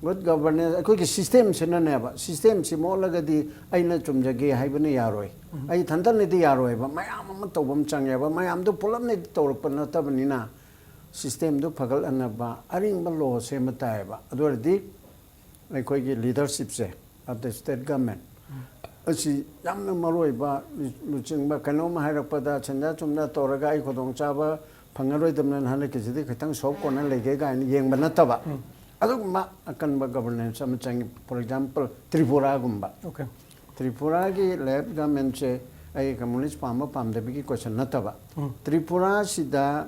ꯒꯨꯗ ꯒꯚꯔꯅꯦꯟꯁ ꯑꯩꯈꯣꯏꯒꯤ ꯁꯤꯁꯇꯦꯝꯁꯤꯅꯅꯦꯕ, ꯁꯤꯁꯇꯦꯝꯁꯤ ꯃꯣꯠꯂꯒꯗꯤ ꯑꯩꯅ ꯆꯨꯝꯖꯒꯦ ꯍꯥꯏꯕꯅ ꯌꯥꯔꯣꯏ꯫ ꯑꯩ ꯏꯊꯟꯇꯅꯗꯤ ꯌꯥꯔꯣꯏꯕ, ꯃꯌꯥꯝ ꯑꯃ ꯇꯧꯕ ꯑꯃ ꯆꯪꯉꯦꯕ꯫ ꯃꯌꯥꯝꯗꯣ ꯄꯨꯂꯞꯅꯗꯤ ꯇꯧꯔꯛꯄ ꯅꯠꯇꯕꯅꯤꯅ ꯁꯤꯁꯇꯦꯝꯗꯨ ꯐꯒꯠꯍꯟꯅꯕ ꯑꯔꯤꯡꯕ ꯂꯣ ꯁꯦꯝꯕ ꯇꯥꯏꯌꯦꯕ꯫ ꯑꯗꯨ ꯑꯣꯏꯔꯗꯤ ꯑꯩꯈꯣꯏꯒꯤ ꯂꯤꯗꯔꯁꯤꯞꯁꯦ of the state government ꯑꯁꯤ ꯌꯥꯝꯅ ꯃꯔꯨ ꯑꯣꯏꯕ ꯂꯨꯆꯤꯡꯕ ꯀꯩꯅꯣꯝ ꯍꯥꯏꯔꯛꯄꯗ ꯁꯦꯟꯖꯥ ꯊꯨꯝꯖꯥ ꯇꯧꯔꯒ ꯑꯩ ꯈꯨꯗꯣꯡꯆꯥꯕ ꯐꯪꯉꯔꯣꯏꯗꯕꯅꯤꯅ ꯍꯟꯗꯛꯀꯤꯁꯤꯗꯤ ꯈꯤꯇꯪ ꯁꯣꯞ ꯀꯣꯟꯅ ꯂꯩꯒꯦ ꯀꯥꯏꯅ ꯌꯦꯡꯕ ꯅꯠꯇꯕ, ꯑꯗꯨꯒꯨꯝꯕ ꯑꯀꯟꯕ ꯒꯚꯔꯅꯦꯟꯁ ꯑꯃ ꯆꯪꯉꯤ꯫ For example, ꯇ꯭ꯔꯤꯄꯨꯔꯥꯒꯨꯝꯕ꯫ Okay. ꯇ꯭ꯔꯤꯄꯨꯔꯥꯒꯤ ꯂꯦꯐ ꯒꯚꯔꯅꯦꯟꯁꯁꯦ ꯑꯩ ꯀꯝꯃꯨꯅꯤꯁ ꯄꯥꯝꯕ ꯄꯥꯝꯗꯕꯒꯤ ꯀꯣꯏꯁꯟ ꯅꯠꯇꯕ, ꯎꯝ꯫ ꯇ꯭ꯔꯤꯄꯨꯔꯥꯁꯤꯗ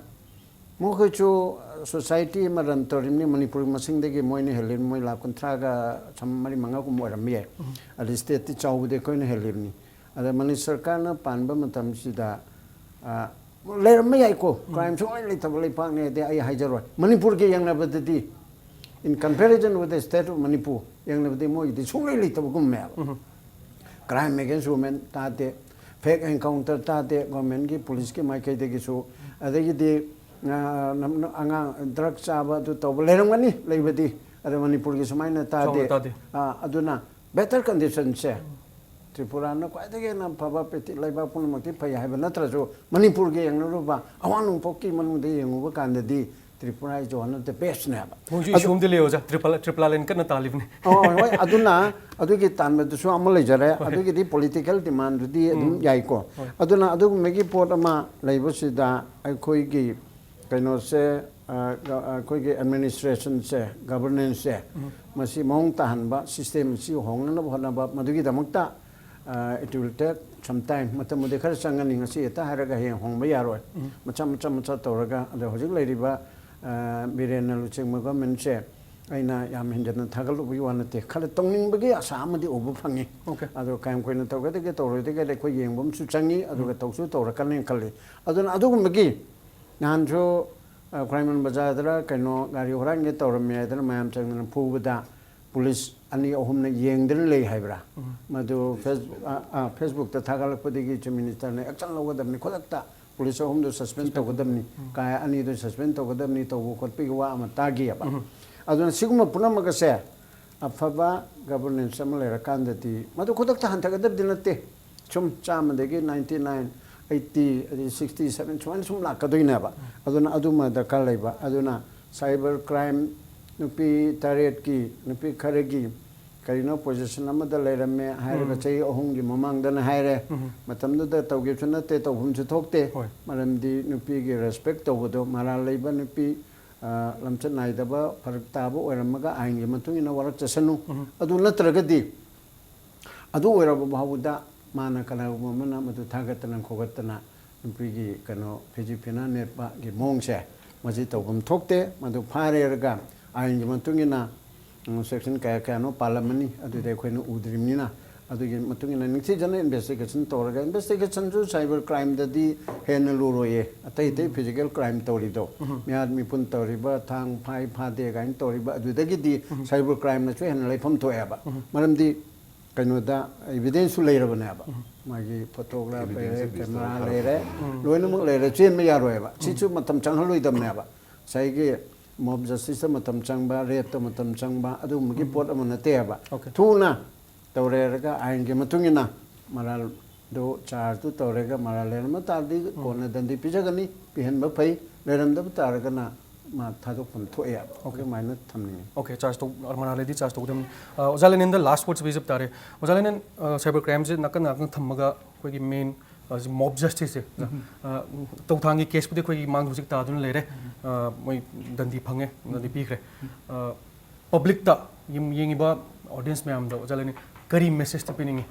ꯃꯈꯣꯏꯁꯨ ꯁꯣꯁꯥꯏꯇꯤ ꯑꯃ ꯔꯟ ꯇꯧꯔꯤꯕꯅꯤ꯫ ꯃꯅꯤꯄꯨꯔ ꯃꯁꯤꯡꯗꯒꯤ ꯃꯣꯏꯅ ꯍꯦꯜꯂꯤꯕꯅꯤ, ꯃꯣꯏ ꯂꯥꯈ ꯀꯨꯟꯊ꯭ꯔꯥꯒ ꯁꯝ ꯃꯔꯤ ꯃꯉꯥꯒꯨꯝꯕ ꯑꯣꯏꯔꯝꯕ ꯌꯥꯏ꯫ ꯑꯗ ꯁ꯭ꯇꯦꯠꯇꯤ ꯆꯥꯎꯕꯗꯤ ꯑꯩꯈꯣꯏꯅ ꯍꯦꯜꯂꯤꯕꯅꯤ꯫ ꯑꯗ ꯃꯅꯤ ꯁꯔꯀꯥꯔꯅ ꯄꯥꯟꯕ ꯃꯇꯝꯁꯤꯗ, ꯑ, ꯂꯩꯔꯝꯕ ꯌꯥꯏꯀꯣ, ꯀ꯭ꯔꯥꯏꯝ ꯁꯨꯡꯂꯩ ꯂꯩꯇꯕ ꯂꯩꯄꯥꯛꯅꯤ ꯍꯥꯏꯗꯤ ꯑꯩ ꯍꯥꯏꯖꯔꯣꯏ꯫ ꯃꯅꯤꯄꯨꯔꯒꯤ ꯌꯦꯡꯅꯕꯗꯗꯤ, in comparison with the state of Manipur ꯌꯦꯡꯅꯕꯗꯤ ꯃꯣꯏꯒꯤꯗꯤ ꯁꯨꯡꯂꯩ ꯂꯩꯇꯕꯒꯨꯝꯃꯦꯕ꯫ Crime against women ꯇꯥꯗꯦ, fake encounter ꯇꯥꯗꯦ ꯒꯣꯔꯃꯦꯟꯒꯤ ꯄꯨꯂꯤꯁꯀꯤ ꯃꯥꯏꯀꯩꯗꯒꯤꯁꯨ, ꯑꯗꯒꯤꯗꯤ ꯑ, ꯅꯝ-, ꯑꯉꯥꯡ ꯗ꯭ꯔꯒ ꯆꯥꯕ ꯑꯗꯨ ꯇꯧꯕ ꯂꯩꯔꯝꯒꯅꯤ, ꯂꯩꯕꯗꯤ, ꯑꯗꯣ ꯃꯅꯤꯄꯨꯔꯒꯤ ꯁꯨꯃꯥꯏꯅ ꯇꯥꯗꯦ꯫ ꯆꯥꯎꯅ ꯇꯥꯗꯦ꯫ ꯑ, ꯑꯗꯨꯅ ꯕꯦꯇꯔ ꯀꯟꯗꯤꯁꯟꯁꯦ ꯇ꯭ꯔꯤꯄꯨꯔꯥꯅ ꯈ꯭ꯋꯥꯏꯗꯒꯤ ꯍꯦꯟꯅ ꯐꯕ ꯄ꯭ꯔꯤꯊꯤ-, ꯂꯩꯕꯥꯛ ꯄꯨꯝꯅꯃꯛꯇꯤ ꯐꯩ ꯍꯥꯏꯕ ꯅꯠꯇ꯭ꯔꯁꯨ ꯃꯅꯤꯄꯨꯔꯒꯤ ꯌꯦꯡꯅꯔꯨꯕ ꯑꯋꯥꯡ ꯅꯣꯡꯄꯣꯛꯀꯤ ꯃꯅꯨꯡꯗ ꯌꯦꯡꯉꯨꯕ ꯀꯥꯟꯗꯗꯤ Tripura is one of the best ꯅꯦꯕ꯫ ꯃꯣꯏꯁꯨ ꯏꯁꯨ ꯑꯃꯗꯤ ꯂꯩ ꯑꯣꯖꯥ, ꯇ꯭ꯔꯤꯄꯜ ꯇ꯭ꯔꯤꯄꯂꯥ ꯂꯦꯟ ꯀꯟꯅ ꯇꯥꯜꯂꯤꯕꯅꯤ꯫ ꯑꯣ, ꯍꯣꯏ, ꯑꯗꯨꯅ ꯑꯗꯨꯒꯤ ꯇꯥꯟꯕꯗꯨꯁꯨ ꯑꯃ ꯂꯩꯖꯔꯦ꯫ ꯑꯗꯨꯒꯤꯗꯤ ꯄꯣꯂꯤꯇꯤꯀꯦꯜ ꯗꯤꯃꯥꯟꯗꯨꯗꯤ ꯑꯗꯨꯝ ꯌꯥꯏꯀꯣ꯫ ꯑꯗꯨꯅ ꯑꯗꯨꯒꯨꯝꯕꯒꯤ ꯄꯣꯠ ꯑꯃ ꯂꯩꯕꯁꯤꯗ ꯑꯩꯈꯣꯏꯒꯤ ꯀꯩꯅꯣꯁꯦ, ꯑ, ꯒ-, ꯑꯩꯈꯣꯏꯒꯤ ꯑꯦꯗꯃꯤꯅꯤꯁꯇ꯭ꯔꯦꯁꯟꯁꯦ, ꯒꯕꯔꯅꯦꯟꯁꯁꯦ, ꯃꯁꯤ ꯃꯑꯣꯡ ꯇꯥꯍꯟꯕ, ꯁꯤꯁꯇꯦꯝ ꯑꯁꯤ ꯍꯣꯡꯅꯅꯕ ꯍꯣꯠꯅꯕ, ꯃꯗꯨꯒꯤꯗꯃꯛꯇ, ꯑ, it will take some time, ꯃꯇꯝꯕꯨꯗꯤ ꯈꯔ ꯆꯪꯒꯅꯤ꯫ ꯉꯁꯤ ꯍꯦꯛꯇ ꯍꯥꯏꯔꯒ ꯍꯌꯦꯡ ꯍꯣꯡꯕ ꯌꯥꯔꯣꯏ꯫ ꯃꯆꯥ ꯃꯆꯥ ꯃꯆꯥ ꯇꯧꯔꯒ, ꯑꯗꯣ ꯍꯧꯖꯤꯛ ꯂꯩꯔꯤꯕ, ꯑ, ꯕꯤꯔꯦꯟꯅ ꯂꯨꯆꯤꯡꯕ ꯒꯣꯔꯃꯦꯟꯁꯦ ꯑꯩꯅ ꯌꯥꯝ ꯍꯦꯟꯖꯟꯅ ꯊꯥꯒꯠꯂꯨꯕꯒꯤ ꯋꯥ ꯅꯠꯇꯦ, ꯈꯔ ꯇꯧꯅꯤꯡꯕꯒꯤ ꯑꯁꯥ ꯑꯃꯗꯤ ꯎꯕ ꯐꯪꯉꯤ꯫ Okay. ꯑꯗꯣ ꯀꯌꯥꯝ ꯀꯨꯏꯅ ꯇꯧꯒꯗꯒꯦ ꯇꯧꯔꯣꯏꯗꯒꯦ ꯑꯩꯈꯣꯏ ꯌꯦꯡꯕ ꯑꯃꯁꯨ ꯆꯪꯉꯤ, ꯑꯗꯨꯒ ꯇꯧꯁꯨ ꯇꯧꯔꯛꯀꯅꯤ ꯈꯜꯂꯤ꯫ ꯑꯗꯨꯅ ꯑꯗꯨꯒꯨꯝꯕꯒꯤ ꯅꯍꯥꯟꯁꯨ, ꯑ, ꯈ꯭ꯋꯥꯏꯔꯝꯕꯟ ꯕꯖꯥꯔꯗꯔ ꯀꯩꯅꯣ ꯒꯥꯔꯤ ꯍꯨꯔꯥꯟꯒꯦ ꯇꯧꯔꯝꯃꯦ ꯍꯥꯏꯗꯅ ꯃꯌꯥꯝ ꯆꯪꯗꯅ ꯐꯨꯕꯗ ꯄꯨꯂꯤꯁ ꯑꯅꯤ ꯑꯍꯨꯝꯅ ꯌꯦꯡꯗꯅ ꯂꯩ ꯍꯥꯏꯕ꯭ꯔꯥ? ꯃꯗꯨ ꯐꯦꯁ-, ꯑ, ꯑ, ꯐꯦꯁꯕꯨꯛꯇ ꯊꯥꯒꯠꯂꯛꯄꯗꯒꯤ ꯆꯤꯐ ꯃꯤꯅꯤꯁꯇꯔꯅ ꯑꯦꯛꯁꯟ ꯂꯧꯒꯗꯕꯅꯤ, ꯈꯨꯗꯛꯇ ꯄꯨꯂꯤꯁ ꯑꯍꯨꯝꯗꯨ ꯁꯁꯄꯦꯟ ꯇꯧꯒꯗꯕꯅꯤ, ꯀꯥꯏ ꯑꯅꯤꯗꯨ ꯁꯁꯄꯦꯟ ꯇꯧꯒꯗꯕꯅꯤ ꯇꯧꯕ ꯈꯣꯠꯄꯒꯤ ꯋꯥ ꯑꯃ ꯇꯥꯈꯤꯑꯕ꯫ ꯑꯗꯨꯅ ꯁꯤꯒꯨꯝꯕ ꯄꯨꯝꯅꯃꯛ ꯑꯁꯦ ꯑꯐꯕ ꯒꯕꯔꯅꯦꯟꯁ ꯑꯃ ꯂꯩꯔꯀꯥꯟꯗꯗꯤ ꯃꯗꯨ ꯈꯨꯗꯛꯇ ꯍꯟꯊꯒꯗꯕꯗꯤ ꯅꯠꯇꯦ꯫ ꯁꯨꯝ ꯆꯥꯝꯃꯗꯒꯤ ninety nine, eighty, ꯑꯗꯩ sixty, seventy ꯁꯨꯃꯥꯏꯅ ꯁꯨꯝ ꯂꯥꯛꯀꯗꯣꯏꯅꯦꯕ꯫ ꯑꯗꯨꯅ ꯑꯗꯨꯃ ꯗꯔꯀꯥꯔ ꯂꯩꯕ꯫ ꯑꯗꯨꯅ ꯁꯥꯏꯕꯔ ꯀ꯭ꯔꯥꯏꯝ, ꯅꯨꯄꯤ ꯇꯔꯦꯠꯀꯤ, ꯅꯨꯄꯤ ꯈꯔꯒꯤ ꯀꯔꯤꯅꯣ ꯄꯣꯖꯤꯁꯟ ꯑꯃꯗ ꯂꯩꯔꯝꯃꯦ ꯍꯥꯏꯔꯒ ꯆꯍꯤ ꯑꯍꯨꯝꯒꯤ ꯃꯃꯥꯡꯗꯅ ꯍꯥꯏꯔꯦ꯫ ꯃꯇꯝꯗꯨꯗ ꯇꯧꯈꯤꯕꯁꯨ ꯅꯠꯇꯦ, ꯇꯧꯐꯝꯁꯨ ꯊꯣꯛꯇꯦ꯫ ꯍꯣꯏ꯫ ꯃꯔꯝꯗꯤ ꯅꯨꯄꯤꯒꯤ ꯔꯦꯁꯄꯦꯛ ꯇꯧꯕꯗꯣ, ꯃꯔꯥꯜ ꯂꯩꯕ ꯅꯨꯄꯤ, ꯑ, ꯂꯝꯆꯠ ꯅꯥꯏꯗꯕ, ꯐꯔꯛ ꯇꯥꯕ ꯑꯣꯏꯔꯝꯃꯒ ꯑꯥꯏꯟꯒꯤ ꯃꯇꯨꯡ ꯏꯟꯅ ꯋꯥꯔꯛꯆꯁꯅꯨ꯫ ꯑꯗꯨ ꯅꯠꯇ꯭ꯔꯒꯗꯤ ꯑꯗꯨ ꯑꯣꯏꯔꯕ ꯐꯥꯎꯕꯗ ꯃꯥꯅ ꯀꯅꯥꯒꯨꯝꯕ ꯑꯃꯅ ꯃꯗꯨ ꯊꯥꯒꯠꯇꯅ ꯈꯣꯒꯠꯇꯅ ꯅꯨꯄꯤꯒꯤ ꯀꯩꯅꯣ ꯐꯤꯖꯤ ꯐꯤꯅꯥ ꯅꯦꯠꯄꯒꯤ ꯃꯑꯣꯡꯁꯦ ꯃꯁꯤ ꯇꯧꯐꯝ ꯊꯣꯛꯇꯦ꯫ ꯃꯗꯨ ꯐꯥꯔꯦꯔꯒ ꯑꯥꯏꯟꯒꯤ ꯃꯇꯨꯡ ꯏꯟꯅ, ꯎꯝ, ꯁꯦꯛꯁꯟ ꯀꯌꯥ ꯀꯌꯥꯅꯣ ꯄꯥꯜꯂꯝꯃꯅꯤ, ꯑꯗꯨꯗꯤ ꯑꯩꯈꯣꯏꯅ ꯎꯗ꯭ꯔꯤꯕꯅꯤꯅ꯫ ꯑꯗꯨꯒꯤ ꯃꯇꯨꯡ ꯏꯟꯅ ꯅꯤꯡꯊꯤꯖꯅ ꯏꯟꯚꯦꯁꯇꯤꯒꯦꯁꯟ ꯇꯧꯔꯒ, ꯏꯟꯚꯦꯁꯇꯤꯒꯦꯁꯟꯁꯨ ꯁꯥꯏꯕꯔ ꯀ꯭ꯔꯥꯏꯝꯗꯗꯤ ꯍꯦꯟꯅ ꯂꯨꯔꯣꯏꯌꯦ꯫ ꯑꯇꯩ ꯑꯇꯩ ꯐꯤꯖꯤꯀꯦꯜ ꯀ꯭ꯔꯥꯏꯝ ꯇꯧꯔꯤꯗꯣ, ꯃꯤꯍꯥꯠ ꯃꯤꯄꯨꯟ ꯇꯧꯔꯤꯕ, ꯊꯥꯡ ꯐꯥꯏ ꯐꯥꯗꯦ ꯀꯥꯏꯅ ꯇꯧꯔꯤꯕ, ꯑꯗꯨꯗꯒꯤꯗꯤ ꯁꯥꯏꯕꯔ ꯀ꯭ꯔꯥꯏꯝꯅꯁꯨ ꯍꯦꯟꯅ ꯂꯩꯐꯝ ꯊꯣꯛꯑꯦꯕ꯫ ꯃꯔꯝꯗꯤ ꯀꯩꯅꯣꯗ ꯏꯚꯤꯗꯦꯟꯁꯁꯨ ꯂꯩꯔꯕꯅꯦꯕ꯫ ꯃꯥꯒꯤ ꯐꯣꯇꯣꯒ꯭ꯔꯥꯐ ꯂꯩꯔꯦ, Evidence-ꯇꯨ ꯀꯦꯃꯦꯔꯥ ꯊꯥꯔꯛꯄ꯫ ꯂꯩꯔꯦ, ꯂꯣꯏꯅꯃꯛ ꯂꯩꯔꯦ, ꯆꯦꯟꯕ ꯌꯥꯔꯣꯏꯕ꯫ ꯁꯤꯁꯨ ꯃꯇꯝ ꯆꯪꯍꯜꯂꯣꯏꯗꯕꯅꯦꯕ꯫ ꯉꯁꯥꯏꯒꯤ ꯃꯣꯕ ꯖꯁꯇꯤꯁꯇ ꯃꯇꯝ ꯆꯪꯕ, ꯔꯦꯞꯇ ꯃꯇꯝ ꯆꯪꯕ, ꯑꯗꯨꯒꯨꯝꯕꯒꯤ ꯄꯣꯠ ꯑꯃ ꯅꯠꯇꯦꯕ꯫ Okay. ꯊꯨꯅ ꯇꯧꯔꯦꯔꯒ ꯑꯥꯏꯟꯒꯤ ꯃꯇꯨꯡ ꯏꯟꯅ ꯃꯔꯥꯜꯗꯨ ꯆꯥꯔꯖꯇꯨ ꯇꯧꯔꯦꯒ ꯃꯔꯥꯜ ꯂꯩꯔꯝꯕ ꯇꯥꯔꯗꯤ ꯀꯣꯟꯅ ꯗꯟꯗꯤ ꯄꯤꯖꯒꯅꯤ, ꯄꯤꯍꯟꯕ ꯐꯩ꯫ ꯂꯩꯔꯝꯗꯕ ꯇꯥꯔꯒꯅ ꯃꯥ ꯊꯥꯗꯣꯛꯐꯝ ꯊꯣꯛꯑꯦ꯫ ꯑꯗꯨꯃꯥꯏꯅ ꯊꯝꯅꯤꯡꯉꯤ꯫ ꯑꯣꯀꯦ, ꯆꯥꯔꯖ ꯇꯧ ꯃꯅꯥ ꯂꯩꯗꯤ ꯆꯥꯔꯖ ꯇꯧꯒꯗꯕꯅꯤ꯫ ꯑ, ꯑꯣꯖꯥ ꯂꯦꯅꯤꯟꯗ ꯂꯥꯁ ꯋꯥꯔꯗꯁ ꯄꯤꯖꯕ ꯇꯥꯔꯦ꯫ ꯑꯣꯖꯥ ꯂꯦꯅꯤꯟ, ꯑ, ꯁꯥꯏꯕꯔ ꯀ꯭ꯔꯥꯏꯝꯁꯦ ꯅꯥꯀꯟ ꯅꯥꯀꯟ ꯊꯝꯃꯒ ꯑꯩꯈꯣꯏꯒꯤ ꯃꯦꯟ, ꯑ, ꯁꯤ ꯃꯣꯕ ꯖꯁꯇꯤꯁꯁꯦ, ꯑ, ꯇꯧꯊꯥꯡꯒꯤ ꯀꯦꯁꯄꯨꯗꯤ ꯑꯩꯈꯣꯏꯒꯤ ꯃꯥꯡꯗ ꯍꯧꯖꯤꯛ ꯇꯥꯗꯨꯅ ꯂꯩꯔꯦ꯫ ꯑ, ꯃꯣꯏ ꯗꯟꯗꯤ ꯐꯪꯉꯦ, ꯗꯟꯗꯤ ꯄꯤꯈ꯭ꯔꯦ꯫ ꯑ, ꯄꯕ꯭ꯂꯤꯛꯇ, ꯌꯦꯡ- ꯌꯦꯡꯉꯤꯕ ꯑꯣꯗꯤꯌꯦꯟꯁ ꯃꯌꯥꯝꯗ ꯑꯣꯖꯥ ꯂꯦꯅꯤꯟ ꯀꯔꯤ ꯃꯦꯁꯦꯖꯇ ꯄꯤꯅꯤꯡꯉꯤ?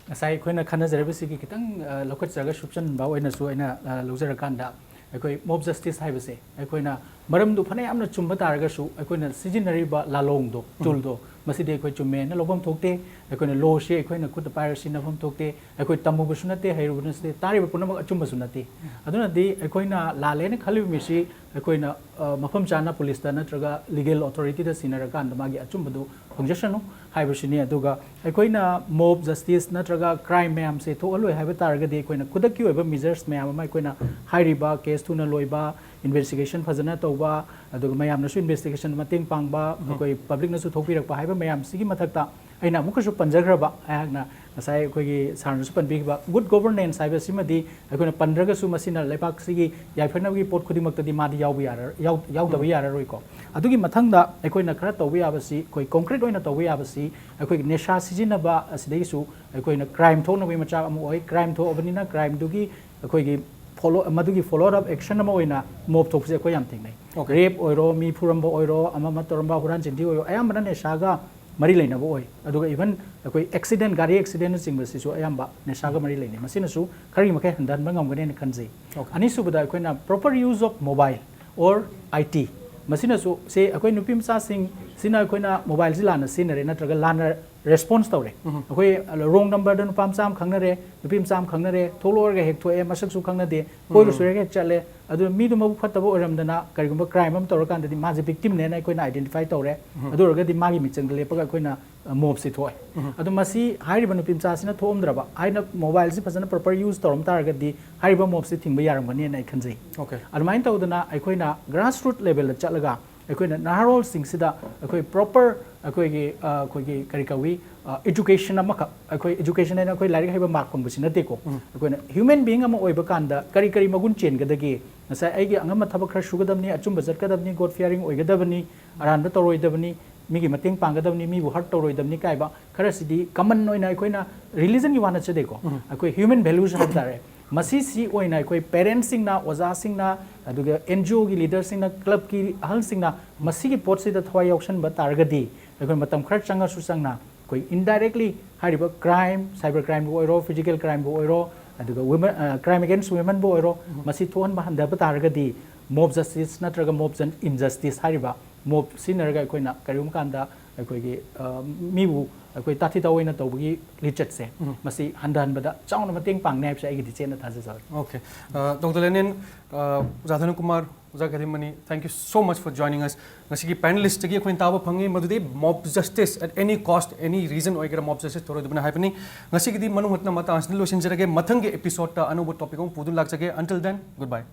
ꯉꯁꯥꯏ ꯑꯩꯈꯣꯏꯅ ꯈꯟꯅꯖꯔꯤꯕꯁꯤꯒꯤ ꯈꯤꯇꯪ, ꯑ, ꯂꯧꯈꯠꯆꯔꯒ ꯁꯨꯞꯆꯟꯕ ꯑꯣꯏꯅꯁꯨ ꯑꯩꯅ, ꯑ, ꯂꯧꯖꯔꯀꯥꯟꯗ, ꯑꯩꯈꯣꯏ ꯃꯣꯕ ꯖꯁꯇꯤꯁ ꯍꯥꯏꯕꯁꯦ ꯑꯩꯈꯣꯏꯅ ꯃꯔꯝꯗꯨ ꯐꯅ ꯌꯥꯝꯅ ꯆꯨꯝꯕ ꯇꯥꯔꯒꯁꯨ ꯑꯩꯈꯣꯏꯅ ꯁꯤꯖꯤꯟꯅꯔꯤꯕ ꯂꯥꯂꯣꯡꯗꯣ, ꯇꯨꯜꯗꯣ, ꯃꯁꯤꯗꯤ ꯑꯩꯈꯣꯏ ꯆꯨꯝꯃꯦꯅ ꯂꯧꯐꯝ ꯊꯣꯛꯇꯦ꯫ ꯑꯩꯈꯣꯏꯅ ꯂꯣꯁꯤ ꯑꯩꯈꯣꯏꯅ ꯈꯨꯠꯇ ꯄꯥꯏꯔꯒ ꯁꯤꯖꯤꯟꯅꯐꯝ ꯊꯣꯛꯇꯦ꯫ ꯑꯩꯈꯣꯏ ꯇꯝꯃꯨꯕꯁꯨ ꯅꯠꯇꯦ, ꯍꯩꯔꯨꯕꯁꯨ ꯅꯠꯇꯦ, ꯇꯥꯔꯤꯕ ꯄꯨꯝꯅꯃꯛ ꯑꯆꯨꯝꯕꯁꯨ ꯅꯠꯇꯦ꯫ ꯑꯗꯨꯅꯗꯤ ꯑꯩꯈꯣꯏꯅ ꯂꯥꯜꯂꯦꯅ ꯈꯜꯂꯤꯕ ꯃꯤꯁꯤ ꯑꯩꯈꯣꯏꯅ, ꯑ, ꯃꯐꯝ ꯆꯥꯅ ꯄꯨꯂꯤꯁꯇ ꯅꯠꯇ꯭ꯔꯒ ꯂꯤꯒꯦꯜ ꯑꯣꯊꯣꯔꯤꯇꯤꯗ ꯁꯤꯟꯅꯔꯀꯥꯟꯗ ꯃꯥꯒꯤ ꯑꯆꯨꯝꯕꯗꯨ ꯐꯪꯖꯁꯅꯨ ꯍꯥꯏꯕꯁꯤꯅꯤ꯫ ꯑꯗꯨꯒ ꯑꯩꯈꯣꯏꯅ ꯃꯣꯕ ꯖꯁꯇꯤꯁ ꯅꯠꯇ꯭ꯔꯒ ꯀ꯭ꯔꯥꯏꯝ ꯃꯌꯥꯝꯁꯦ ꯊꯣꯛꯍꯜꯂꯣꯏ ꯍꯥꯏꯕ ꯇꯥꯔꯒꯗꯤ ꯑꯩꯈꯣꯏꯅ ꯈꯨꯗꯛꯀꯤ ꯑꯣꯏꯕ ꯃꯤꯖꯔꯁ ꯃꯌꯥꯝ ꯑꯃ, ꯑꯩꯈꯣꯏꯅ ꯍꯥꯏꯔꯤꯕ ꯀꯦꯁ ꯊꯨꯅ ꯂꯣꯏꯕ, ꯏꯟꯚꯦꯁꯇꯤꯒꯦꯁꯟ ꯐꯖꯅ ꯇꯧꯕ, ꯑꯗꯨꯒ ꯃꯌꯥꯝꯅꯁꯨ ꯏꯟꯚꯦꯁꯇꯤꯒꯦꯁꯟ ꯃꯇꯦꯡ ꯄꯥꯡꯕ, ꯑꯩꯈꯣꯏ ꯄꯕ꯭ꯂꯤꯛꯅꯁꯨ ꯊꯣꯛꯄꯤꯔꯛꯄ ꯍꯥꯏꯕ ꯃꯌꯥꯝꯁꯤꯒꯤ ꯃꯊꯛꯇ ꯑꯩꯅ ꯑꯃꯨꯛꯀꯁꯨ ꯄꯟꯖꯈ꯭ꯔꯕ, ꯑꯩꯍꯥꯛꯅ ꯉꯁꯥꯏ ꯑꯩꯈꯣꯏꯒꯤ ꯁꯥꯔꯅꯁꯨ ꯄꯟꯕꯤꯈꯤꯕ ꯒꯨꯗ ꯒꯣꯚꯔꯅꯦꯟꯁ ꯍꯥꯏꯕꯁꯤꯃꯗꯤ ꯑꯩꯈꯣꯏꯅ ꯄꯟꯗ꯭ꯔꯒꯁꯨ ꯃꯁꯤꯅ ꯂꯩꯕꯥꯛꯁꯤꯒꯤ ꯌꯥꯏꯐꯅꯕꯒꯤ ꯄꯣꯠ ꯈꯨꯗꯤꯡꯃꯛꯇꯗꯤ ꯃꯥꯗꯤ ꯌꯥꯎꯕ ꯌꯥꯔ-, ꯌꯥꯎ-, ꯌꯥꯎꯗꯕ ꯌꯥꯔꯔꯣꯏꯀꯣ꯫ ꯑꯗꯨꯒꯤ ꯃꯊꯪꯗ ꯑꯩꯈꯣꯏꯅ ꯈꯔ ꯇꯧꯕ ꯌꯥꯕꯁꯤ, ꯑꯩꯈꯣꯏ ꯀꯣꯡꯀ꯭ꯔꯤꯠ ꯑꯣꯏꯅ ꯇꯧꯕ ꯌꯥꯕꯁꯤ ꯑꯩꯈꯣꯏꯒꯤ ꯅꯦꯁꯥ ꯁꯤꯖꯤꯟꯅꯕ ꯑꯁꯤꯗꯒꯤꯁꯨ ꯑꯩꯈꯣꯏꯅ ꯀ꯭ꯔꯥꯏꯝ ꯊꯣꯛꯅꯕꯒꯤ ꯃꯆꯥꯛ ꯑꯃ ꯑꯣꯏ꯫ ꯀ꯭ꯔꯥꯏꯝ ꯊꯣꯛꯑꯕꯅꯤꯅ ꯀ꯭ꯔꯥꯏꯝꯗꯨꯒꯤ ꯑꯩꯈꯣꯏꯒꯤ ꯐꯣꯂꯣ, ꯃꯗꯨꯒꯤ ꯐꯣꯂꯣ ꯑꯞ ꯑꯦꯛꯁꯟ ꯑꯃ ꯑꯣꯏꯅ ꯃꯣꯕ ꯊꯣꯛꯄꯁꯦ ꯑꯩꯈꯣꯏ ꯌꯥꯝ ꯊꯦꯡꯅꯩ꯫ Okay. ꯔꯦꯞ ꯑꯣꯏꯔꯣ, ꯃꯤ ꯐꯨꯔꯝꯕ ꯑꯣꯏꯔꯣ, ꯑꯃ ꯑꯃ ꯇꯧꯔꯝꯕ, ꯍꯨꯔꯥꯟ ꯆꯤꯟꯊꯤ ꯑꯣꯏꯔꯣ, ꯑꯌꯥꯝꯕꯅ ꯅꯦꯁꯥꯒ ꯃꯔꯤ ꯂꯩꯅꯕ ꯑꯣꯏ꯫ ꯑꯗꯨꯒ ꯏꯚꯟ ꯑꯩꯈꯣꯏ ꯑꯦꯛꯁꯤꯗꯦꯟ, ꯒꯥꯔꯤ ꯑꯦꯛꯁꯤꯗꯦꯟꯅꯆꯤꯡꯕꯁꯤꯁꯨ ꯑꯌꯥꯝꯕ ꯅꯦꯁꯥꯒ ꯃꯔꯤ ꯂꯩꯅꯩ꯫ ꯃꯁꯤꯅꯁꯨ ꯈꯔꯒꯤ ꯃꯈꯩ ꯍꯟꯊꯍꯟꯕ ꯉꯝꯒꯅꯤ ꯍꯥꯏꯅ ꯈꯟꯖꯩ꯫ Okay. ꯑꯅꯤꯁꯨꯕꯗ ꯑꯩꯈꯣꯏꯅ proper use of mobile or I T, ꯃꯁꯤꯅꯁꯨ ꯁꯦ ꯑꯩꯈꯣꯏ ꯅꯨꯄꯤ ꯃꯆꯥꯁꯤꯡꯁꯤꯅ ꯑꯩꯈꯣꯏꯅ ꯃꯣꯕꯥꯏꯜꯁꯤ ꯂꯥꯟꯅ ꯁꯤꯖꯤꯟꯅꯔꯦ ꯅꯠꯇ꯭ꯔꯒ ꯂꯥꯟꯅ ꯔꯦꯁꯄꯣꯟꯁ ꯇꯧꯔꯦ꯫ ꯑꯩꯈꯣꯏ ꯔꯣꯡ ꯅꯝꯕꯔꯗ ꯅꯨꯄꯥ ꯃꯆꯥ ꯑꯃ ꯈꯪꯅꯔꯦ, ꯅꯨꯄꯤ ꯃꯆꯥ ꯑꯃ ꯈꯪꯅꯔꯦ, ꯊꯣꯛꯂꯛꯑꯒ ꯍꯦꯛ ꯊꯣꯛꯑꯦ, ꯃꯁꯛꯁꯨ ꯈꯪꯅꯗꯦ, ꯀꯣꯏꯔꯨꯁꯨ ꯍꯦꯛ ꯍꯦꯛ ꯆꯠꯂꯦ꯫ ꯑꯗꯨ ꯃꯤꯗꯨ ꯃꯕꯨꯛ ꯐꯠꯇꯕ ꯑꯣꯏꯔꯝꯗꯅ ꯀꯔꯤꯒꯨꯝꯕ ꯀ꯭ꯔꯥꯏꯝ ꯑꯃ ꯇꯧꯔꯀꯥꯟꯗꯗꯤ ꯃꯥꯁꯦ ꯚꯤꯛꯇꯤꯝꯅꯦꯅ ꯑꯩꯈꯣꯏꯅ ꯑꯥꯏꯗꯦꯟꯇꯤꯐꯥꯏ ꯇꯧꯔꯦ꯫ ꯑꯗꯨ ꯑꯣꯏꯔꯒꯗꯤ ꯃꯥꯒꯤ ꯃꯤꯆꯪꯗ ꯂꯦꯞꯄꯒ ꯑꯩꯈꯣꯏꯅ, ꯑ, ꯃꯣꯕꯁꯤ ꯊꯣꯛꯑꯦ꯫ ꯑꯗꯣ ꯃꯁꯤ ꯍꯥꯏꯔꯤꯕ ꯅꯨꯄꯤ ꯃꯆꯥꯁꯤꯅ ꯊꯣꯛꯑꯝꯗ꯭ꯔꯕ, ꯍꯥꯏꯅ ꯃꯣꯕꯥꯏꯜꯁꯤ ꯐꯖꯅ ꯄ꯭ꯔꯣꯄꯔ ꯌꯨꯁ ꯇꯧꯔꯝ ꯇꯥꯔꯒꯗꯤ ꯍꯥꯏꯔꯤꯕ ꯃꯣꯕꯁꯤ ꯊꯤꯡꯕ ꯌꯥꯔꯝꯒꯅꯤꯅ ꯑꯩ ꯈꯟꯖꯩ꯫ Okay. ꯑꯗꯨꯃꯥꯏꯅ ꯇꯧꯗꯅ ꯑꯩꯈꯣꯏꯅ ꯒ꯭ꯔꯥꯁꯔꯨꯠ ꯂꯦꯚꯦꯜꯗ ꯆꯠꯂꯒ ꯑꯩꯈꯣꯏꯅ ꯅꯍꯥꯔꯣꯜꯁꯤꯡꯁꯤꯗ ꯑꯩꯈꯣꯏ ꯄ꯭ꯔꯣꯄꯔ ꯑꯩꯈꯣꯏꯒꯤ ꯑ, ꯑꯩꯈꯣꯏꯒꯤ ꯀꯔꯤ ꯀꯧꯏ, ꯑꯦꯖꯨꯀꯦꯁꯟ ꯑꯃꯈꯛ, ꯑꯩꯈꯣꯏ ꯑꯦꯖꯨꯀꯦꯁꯟ ꯍꯥꯏꯅ ꯑꯩꯈꯣꯏ ꯂꯥꯏꯔꯤꯛ ꯍꯩꯕ ꯃꯥꯔꯛ ꯐꯪꯕꯁꯤ ꯅꯠꯇꯦꯀꯣ꯫ ꯑꯩꯩꯈꯣꯏꯅ ꯍ꯭ꯌꯨꯃꯦꯟ ꯕꯤꯌꯤꯡ ꯑꯃ ꯑꯣꯏꯕ ꯀꯥꯟꯗ ꯀꯔꯤ ꯀꯔꯤ ꯃꯒꯨꯟ ꯆꯦꯟꯒꯗꯒꯦ? ꯉꯁꯥꯏ ꯑꯩꯒꯤ ꯑꯉꯝꯕ ꯊꯕꯛ ꯈꯔ ꯁꯨꯒꯗꯕꯅꯤ, ꯑꯆꯨꯝꯕ ꯆꯠꯀꯗꯕꯅꯤ, ꯒꯣꯗ ꯐꯤꯌꯥꯔꯤꯡ ꯑꯣꯏꯒꯗꯕꯅꯤ, ꯑꯔꯥꯟꯕ ꯇꯧꯔꯣꯏꯗꯕꯅꯤ, ꯃꯤꯒꯤ ꯃꯇꯦꯡ ꯄꯥꯡꯒꯗꯕꯅꯤ, ꯃꯤꯕꯨ ꯍꯔꯠ ꯇꯧꯔꯣꯏꯗꯕꯅꯤ ꯀꯥꯏꯕ ꯈꯔꯁꯤꯗꯤ ꯀꯃꯟ ꯑꯣꯏꯅ ꯑꯩꯈꯣꯏꯅ ꯔꯤꯂꯤꯖꯟꯒꯤ ꯋꯥ ꯅꯠꯆꯗꯦꯀꯣ꯫ ꯑꯩꯈꯣꯏ ꯍ꯭ꯌꯨꯃꯦꯟ ꯚꯦꯂꯨꯁ ꯍꯥꯏꯕ ꯇꯥꯔꯦ꯫ ꯃꯁꯤꯁꯤ ꯑꯣꯏꯅ ꯑꯩꯈꯣꯏ ꯄꯦꯔꯦꯟꯁꯁꯤꯡꯅ, ꯑꯣꯖꯥꯁꯤꯡꯅ, ꯑꯗꯨꯒ ꯑꯦꯟ ꯖꯤ ꯑꯣꯒꯤ ꯂꯤꯗꯔꯁꯤꯡꯅ, ꯀ꯭ꯂꯕꯀꯤ ꯑꯍꯜꯁꯤꯡꯅ ꯃꯁꯤꯒꯤ ꯄꯣꯠꯁꯤꯗ ꯊꯋꯥꯏ ꯌꯥꯎꯁꯟꯕ ꯇꯥꯔꯒꯗꯤ, ꯑꯩꯈꯣꯏ ꯃꯇꯝ ꯈꯔ ꯆꯪꯉꯁꯨ ꯆꯪꯅ ꯑꯩꯈꯣꯏ ꯏꯟꯗꯥꯏꯔꯦꯛꯂꯤ ꯍꯥꯏꯔꯤꯕ ꯀ꯭ꯔꯥꯏꯝ, ꯁꯥꯏꯕꯔ ꯀ꯭ꯔꯥꯏꯝꯕꯨ ꯑꯣꯏꯔꯣ, ꯐꯤꯖꯤꯀꯦꯜ ꯀ꯭ꯔꯥꯏꯝꯕꯨ ꯑꯣꯏꯔꯣ, ꯑꯗꯨꯒ ꯋꯤꯃꯦꯟ, ꯀ꯭ꯔꯥꯏꯝ ꯑꯦꯒꯦꯟꯁ ꯋꯤꯃꯦꯟꯕꯨ ꯑꯣꯏꯔꯣ, ꯃꯁꯤ ꯊꯣꯛꯍꯟꯕ ꯍꯟꯊꯕ ꯇꯥꯔꯒꯗꯤ, ꯃꯣꯕ ꯖꯁꯇꯤꯁ ꯅꯠꯇ꯭ꯔꯒ ꯃꯣꯕ ꯏꯟꯖꯁꯇꯤꯁ ꯍꯥꯏꯔꯤꯕ ꯃꯣꯕ ꯁꯤꯖꯤꯟꯅꯔꯒ ꯑꯩꯈꯣꯏꯅ ꯀꯔꯤꯒꯨꯝꯕ ꯀꯥꯟꯗ ꯑꯩꯈꯣꯏꯒꯤ ꯑ, ꯃꯤꯕꯨ ꯑꯩꯈꯣꯏ ꯇꯥꯊꯤ ꯇꯥꯑꯣꯏꯅ ꯇꯧꯕꯒꯤ ꯂꯤꯆꯠꯁꯦ, ꯃꯁꯤ ꯍꯟꯊꯍꯟꯕꯗ ꯆꯥꯎꯅ ꯃꯇꯦꯡ ꯄꯥꯡꯅꯤ ꯍꯥꯏꯕꯁꯦ ꯑꯩꯒꯤꯗꯤ ꯆꯦꯠꯅ ꯊꯥꯖꯖꯕꯅꯤ꯫ Okay. Uh, Doctor Lenin, uh, Radhanukumar, Ojha Khalimani, thank you so much for joining us. ꯉꯁꯤꯒꯤ ꯄꯦꯅꯦꯂꯤꯁꯇꯒꯤ ꯑꯩꯈꯣꯏꯅ ꯇꯥꯕ ꯐꯪꯉꯤ ꯃꯗꯨꯗꯤ mob justice at any cost, any reason ꯑꯣꯏꯒꯦꯔꯥ, mob justice ꯇꯧꯔꯣꯏꯗꯕꯅꯤ ꯍꯥꯏꯕꯅꯤ꯫ ꯉꯁꯤꯒꯤꯗꯤ ꯃꯅꯨꯡ ꯍꯨꯠꯅ ꯃꯇꯥꯡ ꯑꯁꯤꯗ ꯂꯣꯏꯁꯤꯟꯖꯔꯒꯦ꯫ ꯃꯊꯪꯒꯤ ꯑꯦꯄꯤꯁꯣꯗꯇ ꯑꯅꯧꯕ ꯇꯣꯄꯤꯛ ꯑꯃ ꯄꯨꯗꯨꯅ ꯂꯥꯛꯆꯒꯦ꯫ Until then, goodbye.